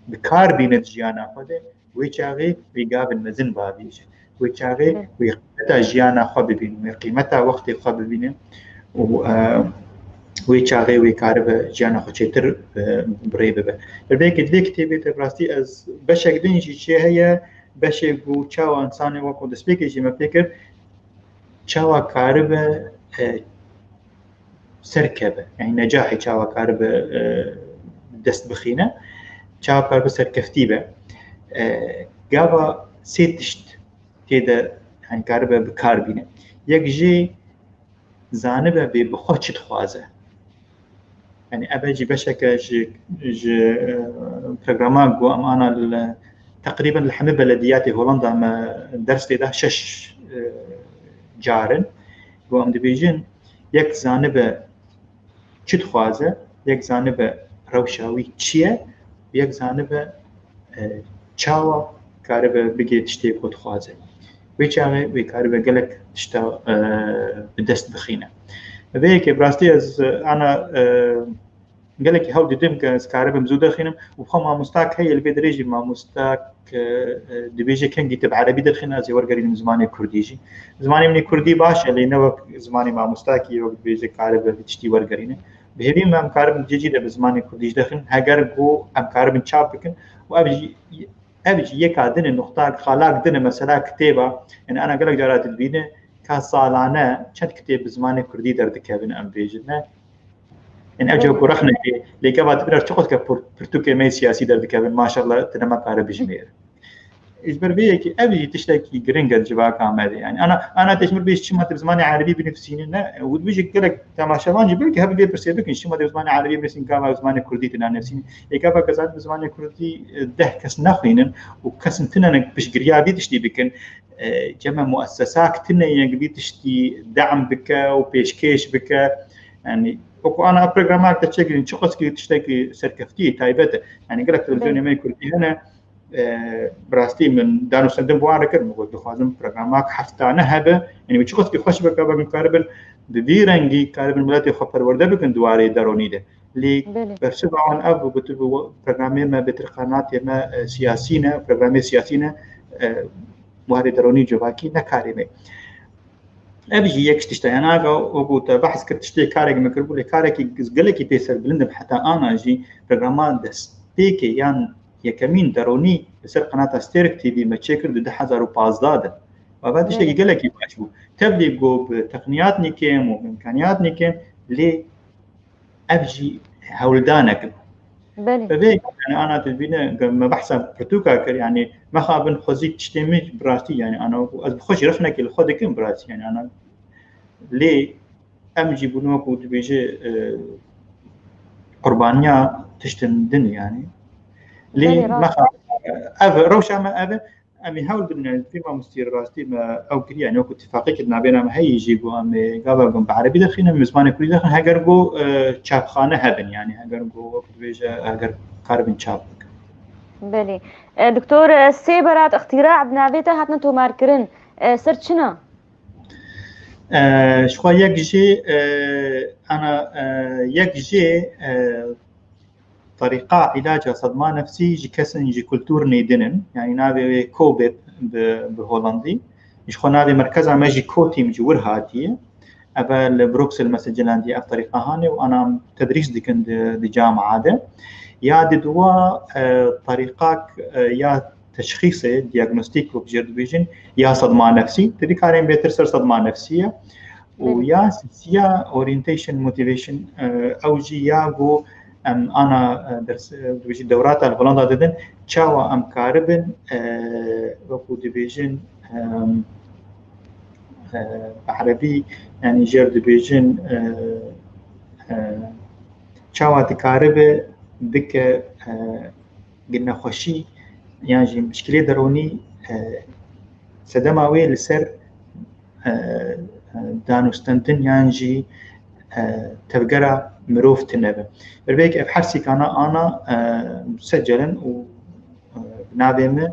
bi kar bîne di jiyana xwe de, wê çaxê wê gavin mezin bavêje. Wê çaxê wê qîmeta jiyana xwe bibînin, wê qîmeta wextê xwe bibînin û, e, wê çaxê wê karibe jiyana xwe çêtir, e, bi rê bibe. Li vê, di vê kitêbê de bi rastî ez beşek din jî çê heye, beşê ku çawa însanê wek ku destpêkê jî me pê kir, çawa karibe, e, serkeve, yani necahê çawa karibe, e, dest bixîne, çawa karibe serkeftî be. E, gava sê tişt tê de, yani karibe bi kar bîne. Yek jê zanibe bê bi xwe çi dixwaze. Yani ev jî beşeke ji, ji, e, programa ku em ana li, teqrîben li hemî belediyatê Holanda me ders tê da şeş, e, car in. Ku em dibêjin, yek zanibe çi dixwaze, yek zanibe rewşa wî çi ye, yek zanibe, e, çawa karibe bigê tiştê ku dixwaze. Wê çaxê wê karibe gelek tişta, e, bi dest bixîne. Vê yekê bi rastî ez, e, ana, e, gelekî hewl didim ku ez karibim zû derxînim û xwe mamostak heye li vê derê jî mamostak, e, e, dibêje kengî tu bi erebî derxîne ez ê wergerînim zimanê kurdî jî. Zimanê min ê kurdî baş e lê ne wek zimanê mamostakî wek dibêje karibe vî tiştî wergerîne. Bi hêvî me em karibin cê cî de bi zimanê kurdî jî derxînin heger ku em karibin çap bikin û ev jî, ev jî yeka din e, nuqtak, xalak din e, mesela kitêba, yani ana gelek cara tu dibîne ka salane çend kitêb bi zimanê kurdî derdikevin em bêjin, ne? Yani ev cihê ku rexnekê, lê gava tu bira çiqas ke pir-, pirtûkê me siyasî derdikevin, maşallah, tu nema kare bijimêr. Ji ber vê yekê ev jî tiştekî giring e civaka me de. Yani ana, ana te ji min bêj çima tu bi zimanê erebî binivîsînî, ne? Û dibêjî gelek temaşevan jî belkî hebe vê pirsê bikin, çima tu bi zimanê erebî binivîsînî, gava bi zimanê kurdî tu nanivîsînî. Ê gava ke zaten bi zimanê kurdî, e, deh kes nexwînin û kesin tune ne piştgiriya vî tiştî bikin. E, cem e muessesak tune ye ku vî tiştî de'm bike û pêşkêş bike. Yani, wekî ana programak te çêkirîn, çiqaskî tiştekî serkeftî taybet e. Yani, gelek televizyonê me kurdî hene, e, bi rastî min danûstendin bi wan re kir, min got, dixwazim programak heftane hebe. Yani, wî çiqaskî xweş be, ka em karibin, bi vî rengî karibin miletê xwe perwerde bikin di warê deronî de. Lê bersiva wan ev bû, gotibi programê me, bêtir qanatê me, e, siyasî ne, programê siyasî ne, e, warê deronî civakî ne karê me. Ev jî yek tişt e. Yani, aga, wekî te behs kir, tiştê karek me kiribû, lê karekî gelekî pê serbilind im. Heta ana jî programa destpêkê yan yekemîn deronî li ser qenata Stêrk T V me çêkir di du hezar û pazdeh de. Ava tiştekî gelekî baş bû. Tevlî ku bi teqniyat nîkêm û bi imkaniyat nîkêm, lê ev jî hewldanek in. Belê. Bi vê, yani, ana tu dibîne, me behsa pirtûka kir, yani, mexabin xwezî tiştê min bi rastî, yani, ana, ez bi xwe jî rexnekê li xwe dikim bi rastî, yani, ana, lê em jî bûn wekû dibêje, e, qurbaniya tiştin din, yani. Lê mexa-, ev rewşa me ev e, em ê hewl bidin, yani, pê mamostî rastî me ew kiriye, yani, wekû tifaqekî di navbêna me heyî jî, got, em ê gava got bi erebî derxînin, em ê zimanê kurdî derxînin, heger got, e, çapxane hebin, yani, heger got, wekû dibêje, heger karibin çap bikin. Belê. E, doktor, e, sê berat îxtîra bi navê te hatine tomarkirin. E, ser çi ne? E, ji xwe yek jê, e, ana, e, yek jê, e, Terîqa îlaca sedma nefsî ji kesin ji kultûrnê din in. Yanî navê wê COBEP bi, bi holandî. Ji xwe navê merkeza me jî COTIM ji wir hatiye. Ev e li Bruxelles me sicelandiye ev terîqa hanê û ana em tedrîs dikin di, di camia de. Ya di dua, e, terîqak, e, ya teşxîsê, diagnostîk wek jê dibêjin, ya sedma nefsî. Di vî karên bêtir ser sedma nefsî ye. Û ya sisiya orientation, motivation, e, ew jî ya ku em ana, e, ders, e, dibêjin dewrata li Holanda didin, çawa em karibin, e, wekû dibêjin, em, e, bi erebî, yanî jê dibêjin, e, e, çawa dikaribe bike, e, gi nexweşî yan jî mişkilê deronî, e, sedema wê li ser, e, e, danûstendin yan jî, e, tevgera mirov tune be. Ber vê yekê ev hersîkana ana, e, secelin û, e, bi navê min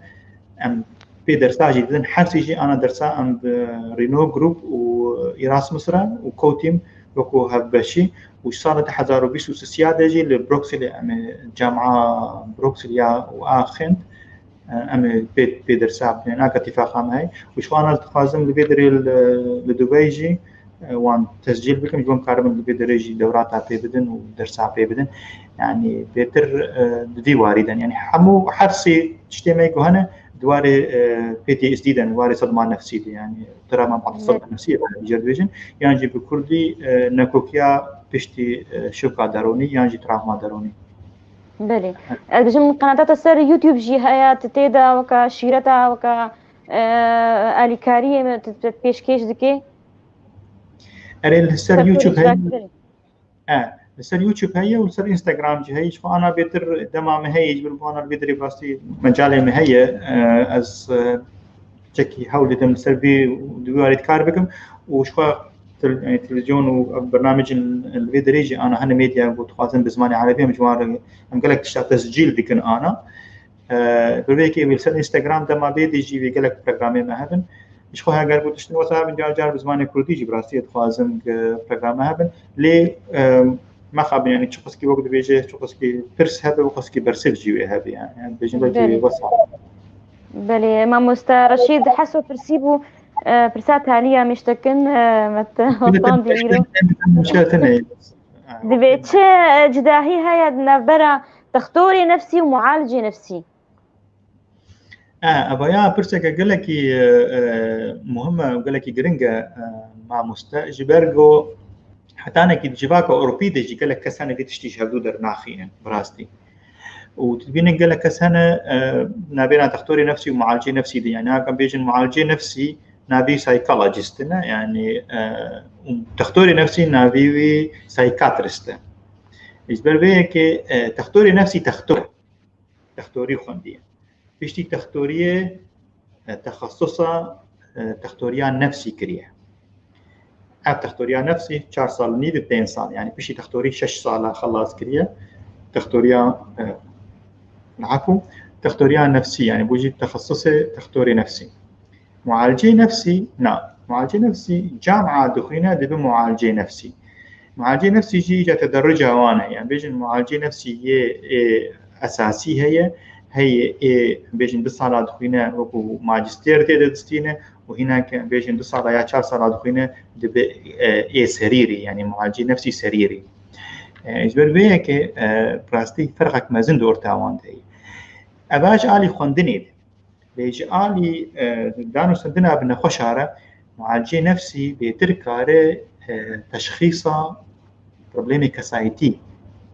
em pê dersa jî didin. Hersî jî ana dersa em bi Renault Group û Erasmus re û COTIM wekû hevbeşî. Û ji sala du hezar û bîst û sisiya de jî li Bruxelê, em ê cama Bruxel ya û a xwend, e, em ê pê, pê dersa bidin. Aka tîfaqa me heye. Û ji xwe ana dixwazim li vê derê li, li Dubey jî, e, wan tescîl bikim, ji bo em karibin li vê derê jî dewrata pê bidin û dersa pê bidin. Yani bêtir, e, di vî warî de. Yani hemû her sê tiştê me ku hene, di warê, e, P T S D de, di warê sedma nefsî de. Yani travma sedma nefsî jê dibêjin. Yan jî bi kurdî, e, nekokiya piştî, e, şoka deronî yan jî travma deronî. Belê. Ez dibêjim qenata te ser YouTube jî heye, tu tê de weke şîreta, weke, e, alîkariyê me tu, tu pêşkêş dikê? Erê, li ser YouTube heye. E, li ser YouTube heye û li ser Instagram jî heye. Ji xwe ana bêtir dema me heye, ji ber ku ana li vê derê rastî mecalê me heye. E, ez, e, çekî hewl didim li ser vê, di vî warî kar bikim û ji xwe tel-, yani, televîzyon û ev bernamecên li vê derê jî ana hene medya ku dixwazin bi zimanê erebî em ji wan re em gelek tişta tescîl dikin ana. E, bi vê yekê wî li ser Instagram dema vê dê jî wî gelek programê me hebin. Ji xwe heger ku tiştin wesa hebin car car bi zimanê kurdî jî bi rastî dixwazin ku programe hebin. Lê, e, mexabin, yani çiqaskî wek dibêje, çiqaskî pirs hebe û qaskî bersiv jî wê hebe yani. Yani dibêjin belkî wê wesa. Belê, mamoste Reşîd Heso pirsî bû, e, pirsa talî ya me ji te kin, e, me te hostandî îro. Divê çi, e, cudahî heye di navbera textorê nefsî û mualicê nefsî? E, eva ya pirseke gelekî, e, e, muhim e û gelekî giring e, e, mamoste. Ji ber ku hetanekî di civaka Ewropî de jî gelek kes hene vê tiştî ji hevdû dernaxînin, bi rastî. Û tu dibînin gelek kes hene, e, navbêra textorê nefsî û mualicê nefsî de. Yani, hekan bêjin mualicê nefsî navê psychologist ne, yani, e, û textorê nefsî navê wî psychiatrist e. Ji ber vê yekê, e, textorê nefsî textor e. Textorî xwendiye. Piştî textoriyê, e, texesusa, e, textoriya nefsî kiriye. Ev textoriya nefsî çar sal û nîv, pênc sal, yani piştî textorî şeş sala xelas kiriye. Textoriya, e, efû, textoriya nefsî, yani bû jî texesusê textorê nefsî. Mualicê nefsî, na. Mualicê nefsî camia dixwîne dibe mualicê nefsî. Mualicê nefsî jî îca tederruca wan heye. Em bêjin mualicê nefsî yê, ê esasî heye, heye ê, bêjin du sala dixwîne wekû majistêr tê de distîne û hîna ke em bêjin du sala ya çar sala dixwîne dibe, e, ê serîrî, yani mualicê nefsî serîrî. E, ji ber vê yekê, e, bi rastî ferqek mezin di orta wan de heye. Eva ji alî xwendinê de. Lê ji alî, e, danûstendina bi nexweşa re, mualicê nefsî bêtir kare, e, teşxîsa problemê kesayetî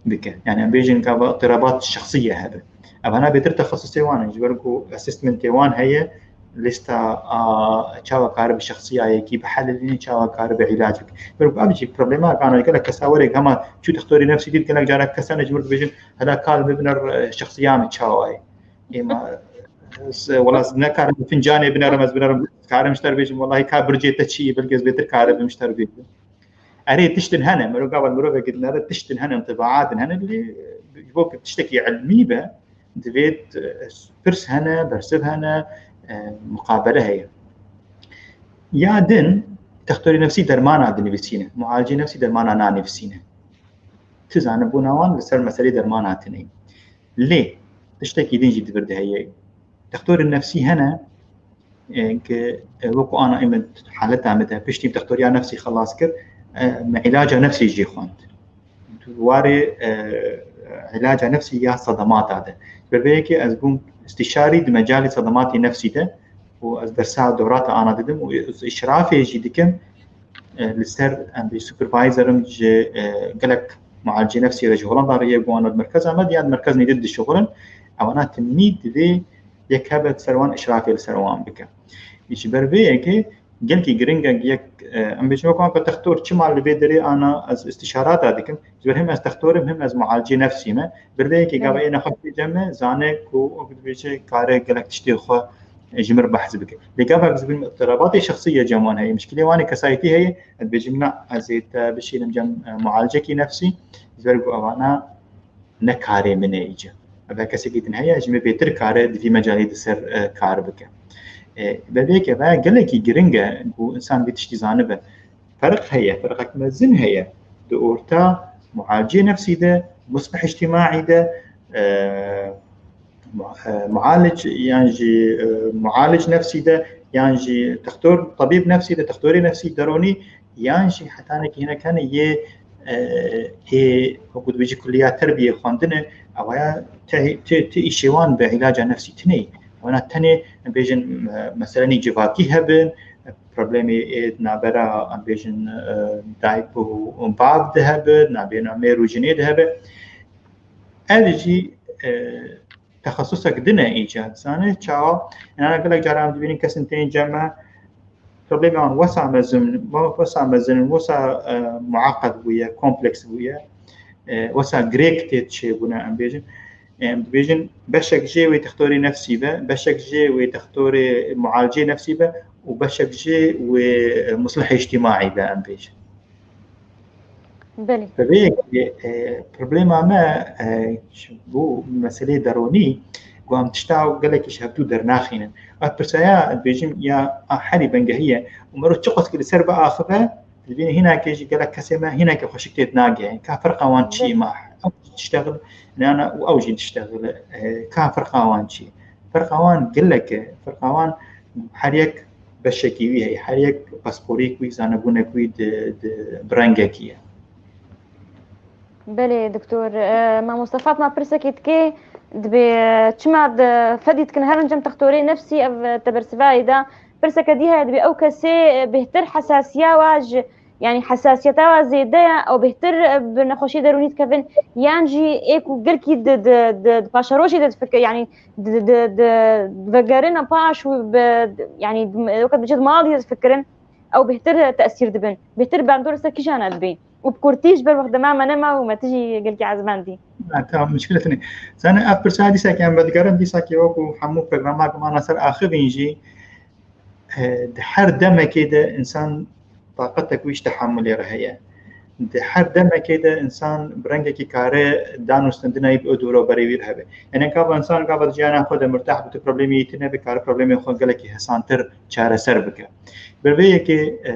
bike. Yani em bêjin gava îtirabat şexsî ye hebe. Evana bêtir texesusê wan in, ji ber ku assessmentê wan heye, lîsta a çawa kare bi şexsiya yekî bihelilîne, çawa kare bi îlac bike. Ji ber ku ev jî problema kana gelek kesa were hema çû textorê nefsî dît, gelek cara kes hene ji wir dibêjin, hela kal min biner, e, şexsiya min çawa ye. Ê ma, ez, wela ez nekarim fincanê binerim, ez binerim, karim ji te re bêjim, welahi ka bircê te çi ye, belkî ez bêtir karibim ji te re bêjim. Erê, tiştin hene, mirov gava mirovekî dinere, tiştin hene, intibaatin hene, lê ji bo ku tiştekî ilmî be, divê, e, pirs hene, bersiv hene, e, muqabele heye. Ya din, textorê nefsî dermana dinivîsîne, mualicê nefsî dermana nanivîsîne. Ti zanibûna wan li ser meselê dermana tune ye. Lê tiştekî din jî di vir de heye. Textorên nefsî hene, e, ke, e, wekû ana ê min haleta min de piştî textoriya nefsî xelas kir, e, me îlaca nefsî jî xwend. Di warê, e, îlaca nefsî ya sedemata de. Ji ber vê yekê ez bûm îstîşarî di mecalê sedematê nefsî de û ez dersa dewrata ana didim û ez îşrafê jî dikim, e, li ser em bê supervisorim ji, e, gelek mualicê nefsî re ji Holanda re ye, ku wan di merkeza me de yan di merkezên dî dişuxulin, ewana timî divê yek hebe ser wan îşrafê li ser wan bike. Ji ber vê yekê gelkî giring e, yek, e, em bêjin wek anka textor çima li vê derê ana ez îstîşarata dikim, ji ber him ez textor im, him ez mualicê nefsî me. Bi vê yekê gava ê nexweşê cem me, zane ku wek dibêje kare gelek tiştê xwe ji mir behs bike. Lê gava ez bim îtirabatê şexsî ya cem wan heye, mişkilê wan ê kesayetî heye, ez dibêjim na, ez ê te bişînim cem, e, mualicekî nefsî, ji ber ku evana ne karê min e îca. Ev kesekî din heye, ji min bêtir kare di vî mecalê di ser, e, kar bike. E, bi vê yekê ve gelekî giring e ku însan vî tiştî zanibe. ferq heye, ferqek mezin heye di orta mualcê nefsî de, muslih îctimaî de, e, mu-, e, mualic yan jî, e, mualic nefsî de, yan jî textor, tabîb nefsî de, textorê nefsî deronî, yan jî hetanekî hinek hene yê, e, ê, wekû dibêjî kulliyat terbiyê xwendine, ewaya ti, ti, ti îşê wan bi îlaca nefsî tine ye. Wana tenê, em bêjin, e, meselenî civakî hebin, problemê ê di navbera, em bêjin, e, dayik û bav de hebe, navbêna mêr û jinê de hebe. Ev jî, e, texesusek din e îcad. Zanî çawa? Yanî gelek caran em dibînin kesên tên cem me, problemê wan wesa mezin, wesa mezin in, wesa, e, muaqed bûye, kompleks bûye, e, wesa girêk tê çêbûne, em bêjin. Em dibêjin beşek jê wê textorê nefsî be, beşek jê wê textorê mualcê nefsî be û beşek jê wê, e, muslihê îctimaî be, em bêjin. Belê. Bi vê yekê, e, problema me, e, ji bo meseleyê deronî, ku em tişta gelekî ji hevdû dernaxînin. Ev pirsaya dibêjim ya a herî bingehî ye. Û mero çiqas ki li ser biaxive, dibîne hînakê jî gelek kesê me hînakê xweşik tê dinagihê. Ka ferqa wan çi ye? Belê. Ma ew jî diştexil, nana û ew jî diştexile. E, ka ferqa wan çi ye? Ferqa wan gelek e. Ferqa wan her yek beşekî wî heye. Her yek pasporîk wî, zanebûnek wî di, di, bi rengekî ye. Belê, doktor. E, mamoste Fatma pirsekî dike, dibê, e, çima di fedî dikin herin cem textorê nefsî ev, e, tebersivayê de? Pirseke dî heye, dibê ew kesê, e, bêhtir hesasiya wa ji, yanî hesasiyeta wa zêde ye, ew bêhtir, e, bi nexweşî derûnî dikevin, yan jî ê ku gelkî di, di, di, di paşerojê de difikir, yanî di, di, di, di vegerine paş û bi, yanî weke dibêje di malê de difikirin, ew bêhtir tesîr dibin, bêhtir bandor li ser kîjan e dibê? Û bi kurtî ji ber wext dema me nema û me tijî gelkî ezmendî. Ha, tamam, muşkile tune. Zanî ev pirsa dîsa ke em vedigerin, dîsa ke wekû hemû programak mana ser axivîn jî, e, di her demekê de însan taqetek wî ji tehemulê re heye. Di her demekê de însan bi rengekî kare danûstendina wî bi dûroberê wî re hebe. Yanî gava însan gava di jiyana xwe de murtah bi tu problemê yî tune bikare problemê xwe gelekî hesantir çareser bike. Bi vê yekê, e,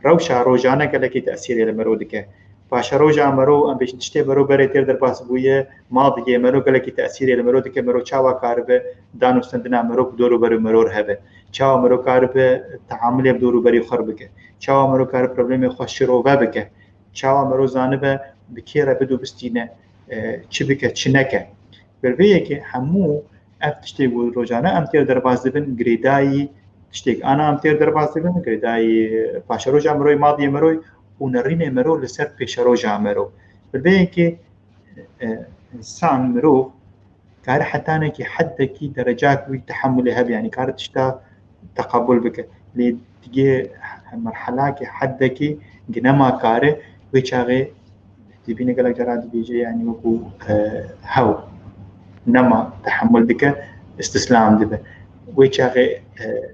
rewşa rojane gelekî tesîrê li mero dike. Paşeroja mero, em bêjin tiştê mero berê têr derbas bûye, ma digê mero gelekî tesîrê li mero dike, mero çawa karibe danûstendina mero bi dor û berê mero re hebe. Çawa mero karibe teamulê bi dor û berê xwe re bike. Çawa mero karibe problemê xwe şirove bike. Çawa mero zanibe bi kê re bido bistîne, e, çi bike, çi neke. Bi vê yekê hemû ev tiştê ku rojane em têr derbas dibin, girêdayî tiştêk ana em têr derbas dibin, girêdayî paşeroja miroyê, madiyê miroyê û nerînê miro li ser pêşeroja miro. Bi vê yekê, e, însan, mirov, kare hetanekî, heddekî, derecak wî tehemulê hebe, yanî kare tişta teqebul bike. Lê digê merhelakê, heddekî, ginema kare, wê çaxê dibîne gelek cara dibêje, yanî wekû, e, hew nema tehemul dike, îstîslam dibe. Wê çaxê, e,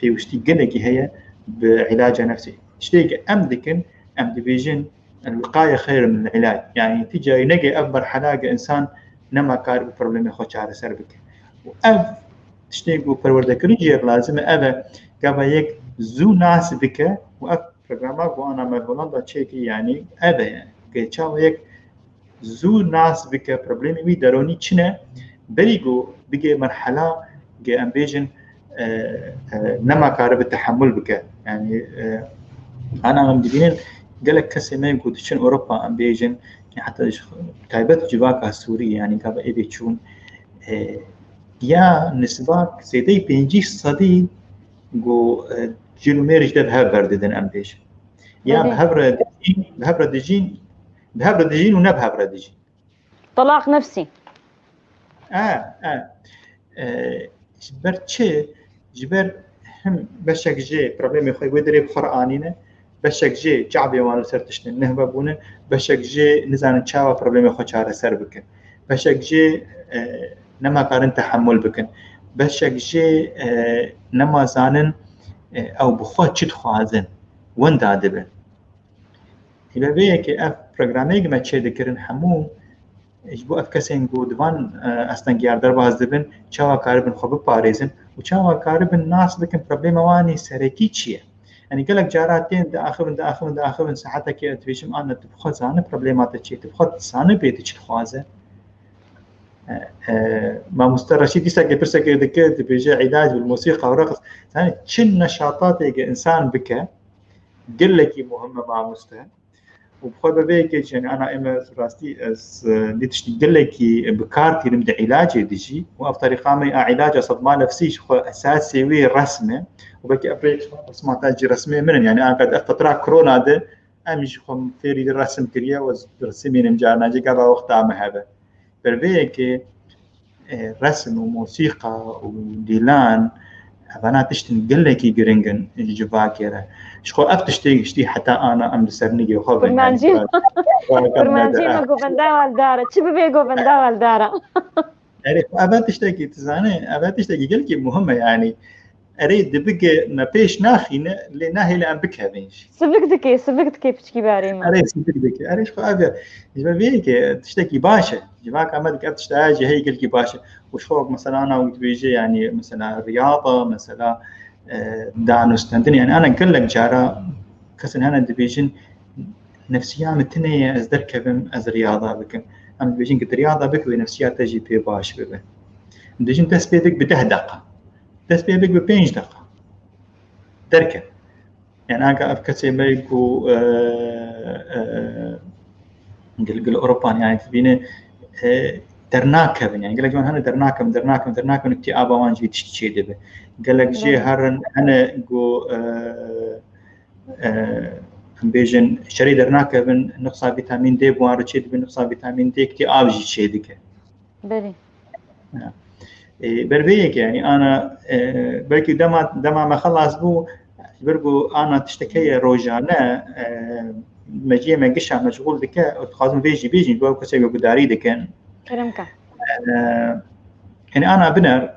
pêwîstî gelekî heye bi îlaca nefsî. Tiştê ke em dikin, em dibêjin, "El-wîqaye xeyr min el-îlac." Yanî ti carî neke ev merhela ke însan nema karibe problemê xwe çareser bike. Û ev tiştê ku perwerdekirin jê re lazim e, ev e, gava yek zû nas bike û ev programa ku ana me Holanda çêkir, yanî ev e, yanî ke çawa yek zû nas bike problemê wî deronî çi ne, berî ku bigê merhela ke em bêjin, e, e, nema karibe tehemul bike. Yanî, e, ana em dibînin gelek kesê me ku diçin Ewropa, em bêjin, ya heta ji, taybet civaka Sûrî, yanî gava êdî çûn, e, ya nisbak zêdeyî pêncî sedî ku, e, cil û mêr ji de bi hev berdidin, em bêjin. Ya bi hev re dijîn, bi hev re dijîn, bi hev re dijîn û ne bi hev re dijîn. Talaq nefsî. E, e. E, ji ber çi? Ji ber him beşek jê problemê xwe wê derê bi xwe re anîne, beşek jê çavê wan li ser tiştên nehve bûne, beşek jê nizanin çawa problemê xwe çareser bikin. Beşek jê, e, nema karin tehemul bikin. Beşek jê, e, nema zanin, e, ew bi xwe çi dixwazin, winda dibin. Hîbe vê yekê ev programê ke me çê dikirin hemû ji bo ev kesên ku di van, e, astengiyar derbas dibin, çawa karibin xwe biparêzin û çawa karibin nas bikin problema wan ê serekî çi ye. Yanî gelek cara tên diaxivin, diaxivin, diaxivin, saetekê ez dibêjim, ana tu bi xwe zane problema te çi ye, tu bi xwe dizane bê tu çi dixwaze. E, e, mamoste Reşîd dîsakê pirsekê dike, dibêje îlac bil musîqa û reqs. Yanî çi neşatateke însan bike, gelekî muhim e mamoste. Û bi xwe bi vê yekê jî, yanî ana ême rastî ez, e, vî tiştî gelekî bi kar tînim di îlacê de jî. Û ev terîqa me a îlaca sedma nefsî ji xwe esasê wê resm e. Û belkî ev rê resma te jî resmê min in. Yanî anka di ev fetra korona de em jî xwe fêrî resim kiriye û ez resimînim carna jî gava wexta me hebe. Ber vê yekê, e, resim û mosîqa û dîlan, evana tiştin gelekî giring in ji civakê re. Ji xwe ev tiştê giştî heta ana em li ser nigê xwe bin. Kurmancî, kurmancî me govenda waldar e. Çi bibe govenda waldar e. Erê, xwe ev tiştekî, tu zanî, ev tiştekî gelkî muhim e, yanî. Erê, dibike me pêş naxîne, lê nahêle em bikevin jî. Sivik dike, sivik dike piçkî barê me. Erê, sivik dike. Erê, ji xwe ev e. Ji ber vê yekê tiştekî baş e. Civaka me dike ev tiştaya jî heye gelkî baş e. Û ji xwe wek mesela ana wî dibêje, yanî mesela riyada, mesela, e, danûstendin, yanî ana gelek cara kesên hene dibêjin, nefsiya min tune ye, ez derkevim, ez riyada bikim. Em dibêjin ki tu riyada bik wê nefsiya te jî pê baş bibe. Dibêjin dest pê bik bi deh deqa. Dest pê bik bi pênc deqa. Derke. Yani anka ev kesê me ku, e, e, gil, gil Ewropan yani dibîne, e, dernakevin. Yani gelek ciwan hene dernakevin, dernakevin, dernakevin, îktîaba wan jî tiştî çê dibe. Gelek jê herin hene ku, e, e, em bêjin şerê dernakevin, nuqsa vîtamîn D bi wan re çê dibe, nuqsa vîtamîn D îktîab jî çê dike. Belê. Ya. E, ber vê yekê, yani ana, e, belkî dema, dema me xelas bû, ji ber ku ana tiştek heye rojane, e, meciyê me gişa meşgûl dike, û dixwazim vê jî bêjin, bo kesê ku gudarî dikin. Kerem ke. E, yani ana biner,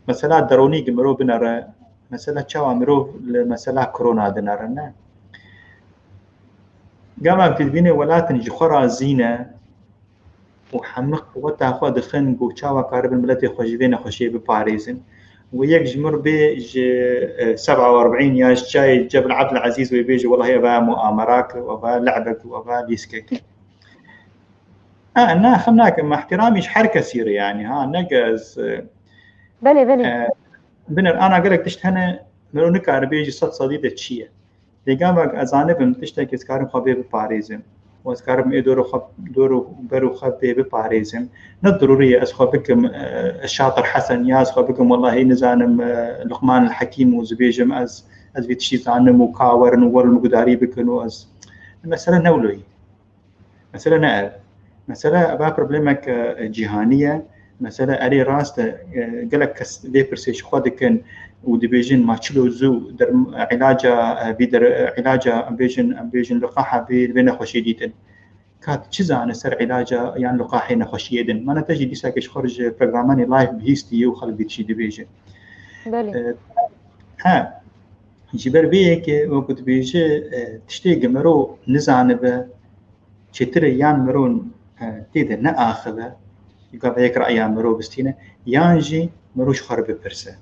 mesela deronî ki mirov binere, mesela çawa mirov li mesela korona dinere, ne? Gava ku dibîne welatin ji xwe razî ne, û hemû quweta xwe dixin ku çawa karibin miletê xwe ji vê nexweşiyê biparêzin. Û yek ji mir bê ji, e, seb'a û erbîn ya ji çayê Cebel Ebdul Ezîz wê bêje, welahi ev muamerak, ev lehbek, ev lîskek. E, na, xem nakim, me ihtiramî ji her kesî re, yani, ha, ne ke ez, e, Belê, belê. e, binir, ana gelek tişt hene, miro nikare bêjî sed sedî de çi ye. Lê gava ez zanibim tiştekî ez karim xwe bê biparêzim û ez karim ê dor û xwe, dor û ber û xwe bê biparêzim. Ne dirûrî ye ez xwe bikim, e, Şatir Hesen ya ez xwe bikim, wellahî nizanim, e, Luqman el Hekîm û ez bêjim ez, ez vî tiştî zanim û ka werin û werin gudarî bikin û ez. Mesele ne wilo ye. Mesele ne ev. Mesele eva problemek, e, cîhanî ye. Mesele erê rast e, e, gelek kes vê pirsê ji xwe dikin û dibêjin ma çilo zû derm-, îlaca, e, vî der-, e, îlaca em bêjin, em bêjin liqaha vê, vê nexweşî dîtin. Kat çi zane ser îlaca yan liqahê nexweşiyê din. Mana te jî dîsakê ji xwe ji programanê live bihîstî û xelk vî tişî dibêjin. Belê. E, he, ji ber vê yekê wekî dibêje, e, tiştê gi miro nizanibe, çêtir e yan miro, e, tê de neaxive, gava yek reya miro bistîne, yan jî miro ji xwe re bipirse.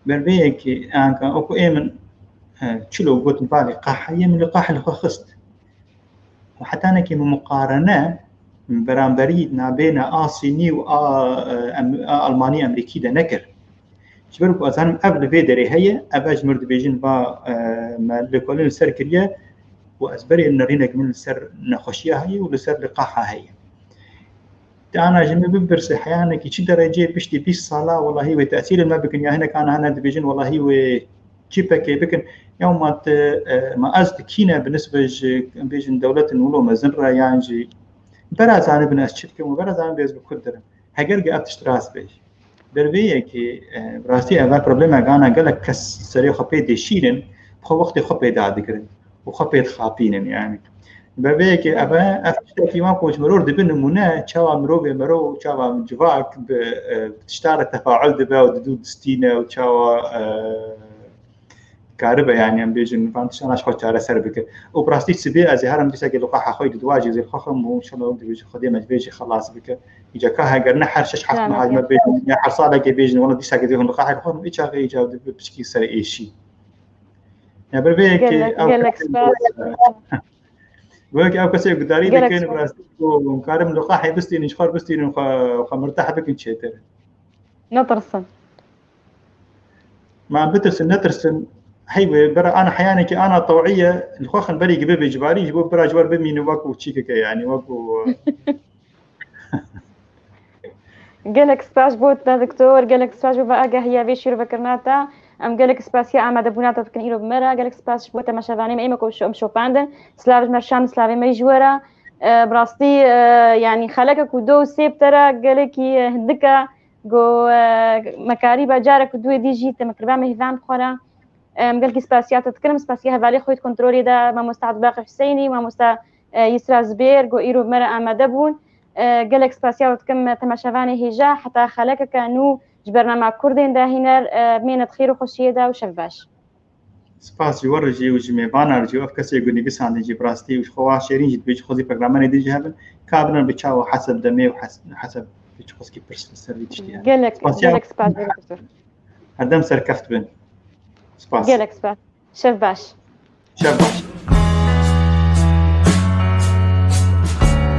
Ber vê yekê, anka, oku ê min, e, çilo got, balê qaha yê min li qaha li xwe xist. Û heta nekê min muqarene, beramberî nabêne a Sînî û a, e, em-, a Almanî Emerîkî de nekir. Ji ber ku ez zanim ev li vê derê heye, ev e ji mir dibêjin va, e, me lêkolîn li ser kiriye û ez berê nerînek min li ser nexweşiya heye û li ser liqaha heye. Te ana ji min bipirse, heyanekî çi dereceyê piştî bîst sala, welahî wê tesîrê me bikin, ya hinek ana hene dibêjin, welahî wê çîpekê bikin, ya ma te, e, ma ez dikîne bi nisbe ji, em bêjin, dewletin wilo mezin re, yan jî bera zanibin ez çi dikim û bera zanibin ez bi ku dirim. Heger ge ev tişt rast be. Ber vê yekê, e, rastî ev e problemek ana gelek kes serê xwe pê dêşînin, bi xwe wextê xwe pê dadigirin û xwe pê dixapînin, yani. Ber vê yekê ev e, ev tiştekî wan ku ji mirov dibe nimûne, çawa mirovê mero, çawa civak bi, e, tişta re tefaul dibe û didû distîne û çawa, e, karibe, yani, em bêjin, van tiştana ji xwe çareser bike. Û bi rastî sibê ez ê herim dîsekê liqaha xwe di duwa jî zêr xwe xim û inşallah dibêjin Xwedê me ji vê jî xelas bike. Îca ka heger ne her şeş heft meha ji me bêjin, ya her salekê bêjin, wela dîsekê zêr xwe liqaha xwe xim, î çaxê îca dibe piçkî ser êşî. Ya ber vê yekê Gelek, ew gelek kesê spas. Vê yekê ew kesê gudarî Gelek dikin, spas. Bi rastî ku hûn karin liqahê bistînin, ji xwe bistînin, xwe, xwe mirteh bikin çêtir. Netirsin. Ma bitirsin, netirsin. Hey wê, bera ana heyanekî ana tewî ye, li xwe xin berî gibe bê cibarî, ji bo bira ji wer bimînin wekû çîkeke, yanî wekû, Gelek spas bo te, doktor, gelek spas bo ve agahiya vê şîrovekirina te. Em gelek spasiya amadebûna te dikin îro bi me re. Gelek spas ji bo temaşevanê me, ê me ku şo-, em şopandin. Silav ji me şand, silavê me ji we re. E, bi rastî, e, yanî xeleke ku do û sê bi te re gelekî, e, hindik e. Go, e, me karîba carek û duê dî jî te me kiriba mêhvan bi xwe re. Em gelkî spasiya te dikirim, spasiya hevalê xwe yê di kontrolê de, mamosta Abdulbaqî Hüseyinî, mamosta, e, Yisra Zibêr, ku îro bi me re amade bûn. E, gelek spasiya we dikim temaşevanê hêja, heta xelekeke nû ji bernama Kurdên Dahîner, e, bimêne di xêr û xweşiyê de û şev baş. Spas ji we re jî û ji mêvana re jî, ev kesê ku nivîsandin jî bi rastî û ji xwe wa şêrîn jî dibê ji xwe zî programanê din jî hebin, ka binin bi çawa heseb demê û hes-, heseb bi çi xweskî pirs li ser vî tiştî hene. Gelek, Spasiya gelek spas, gelek spas. Herdem serkeft bin. Spas. Gelek spas. Şev baş. Şev baş.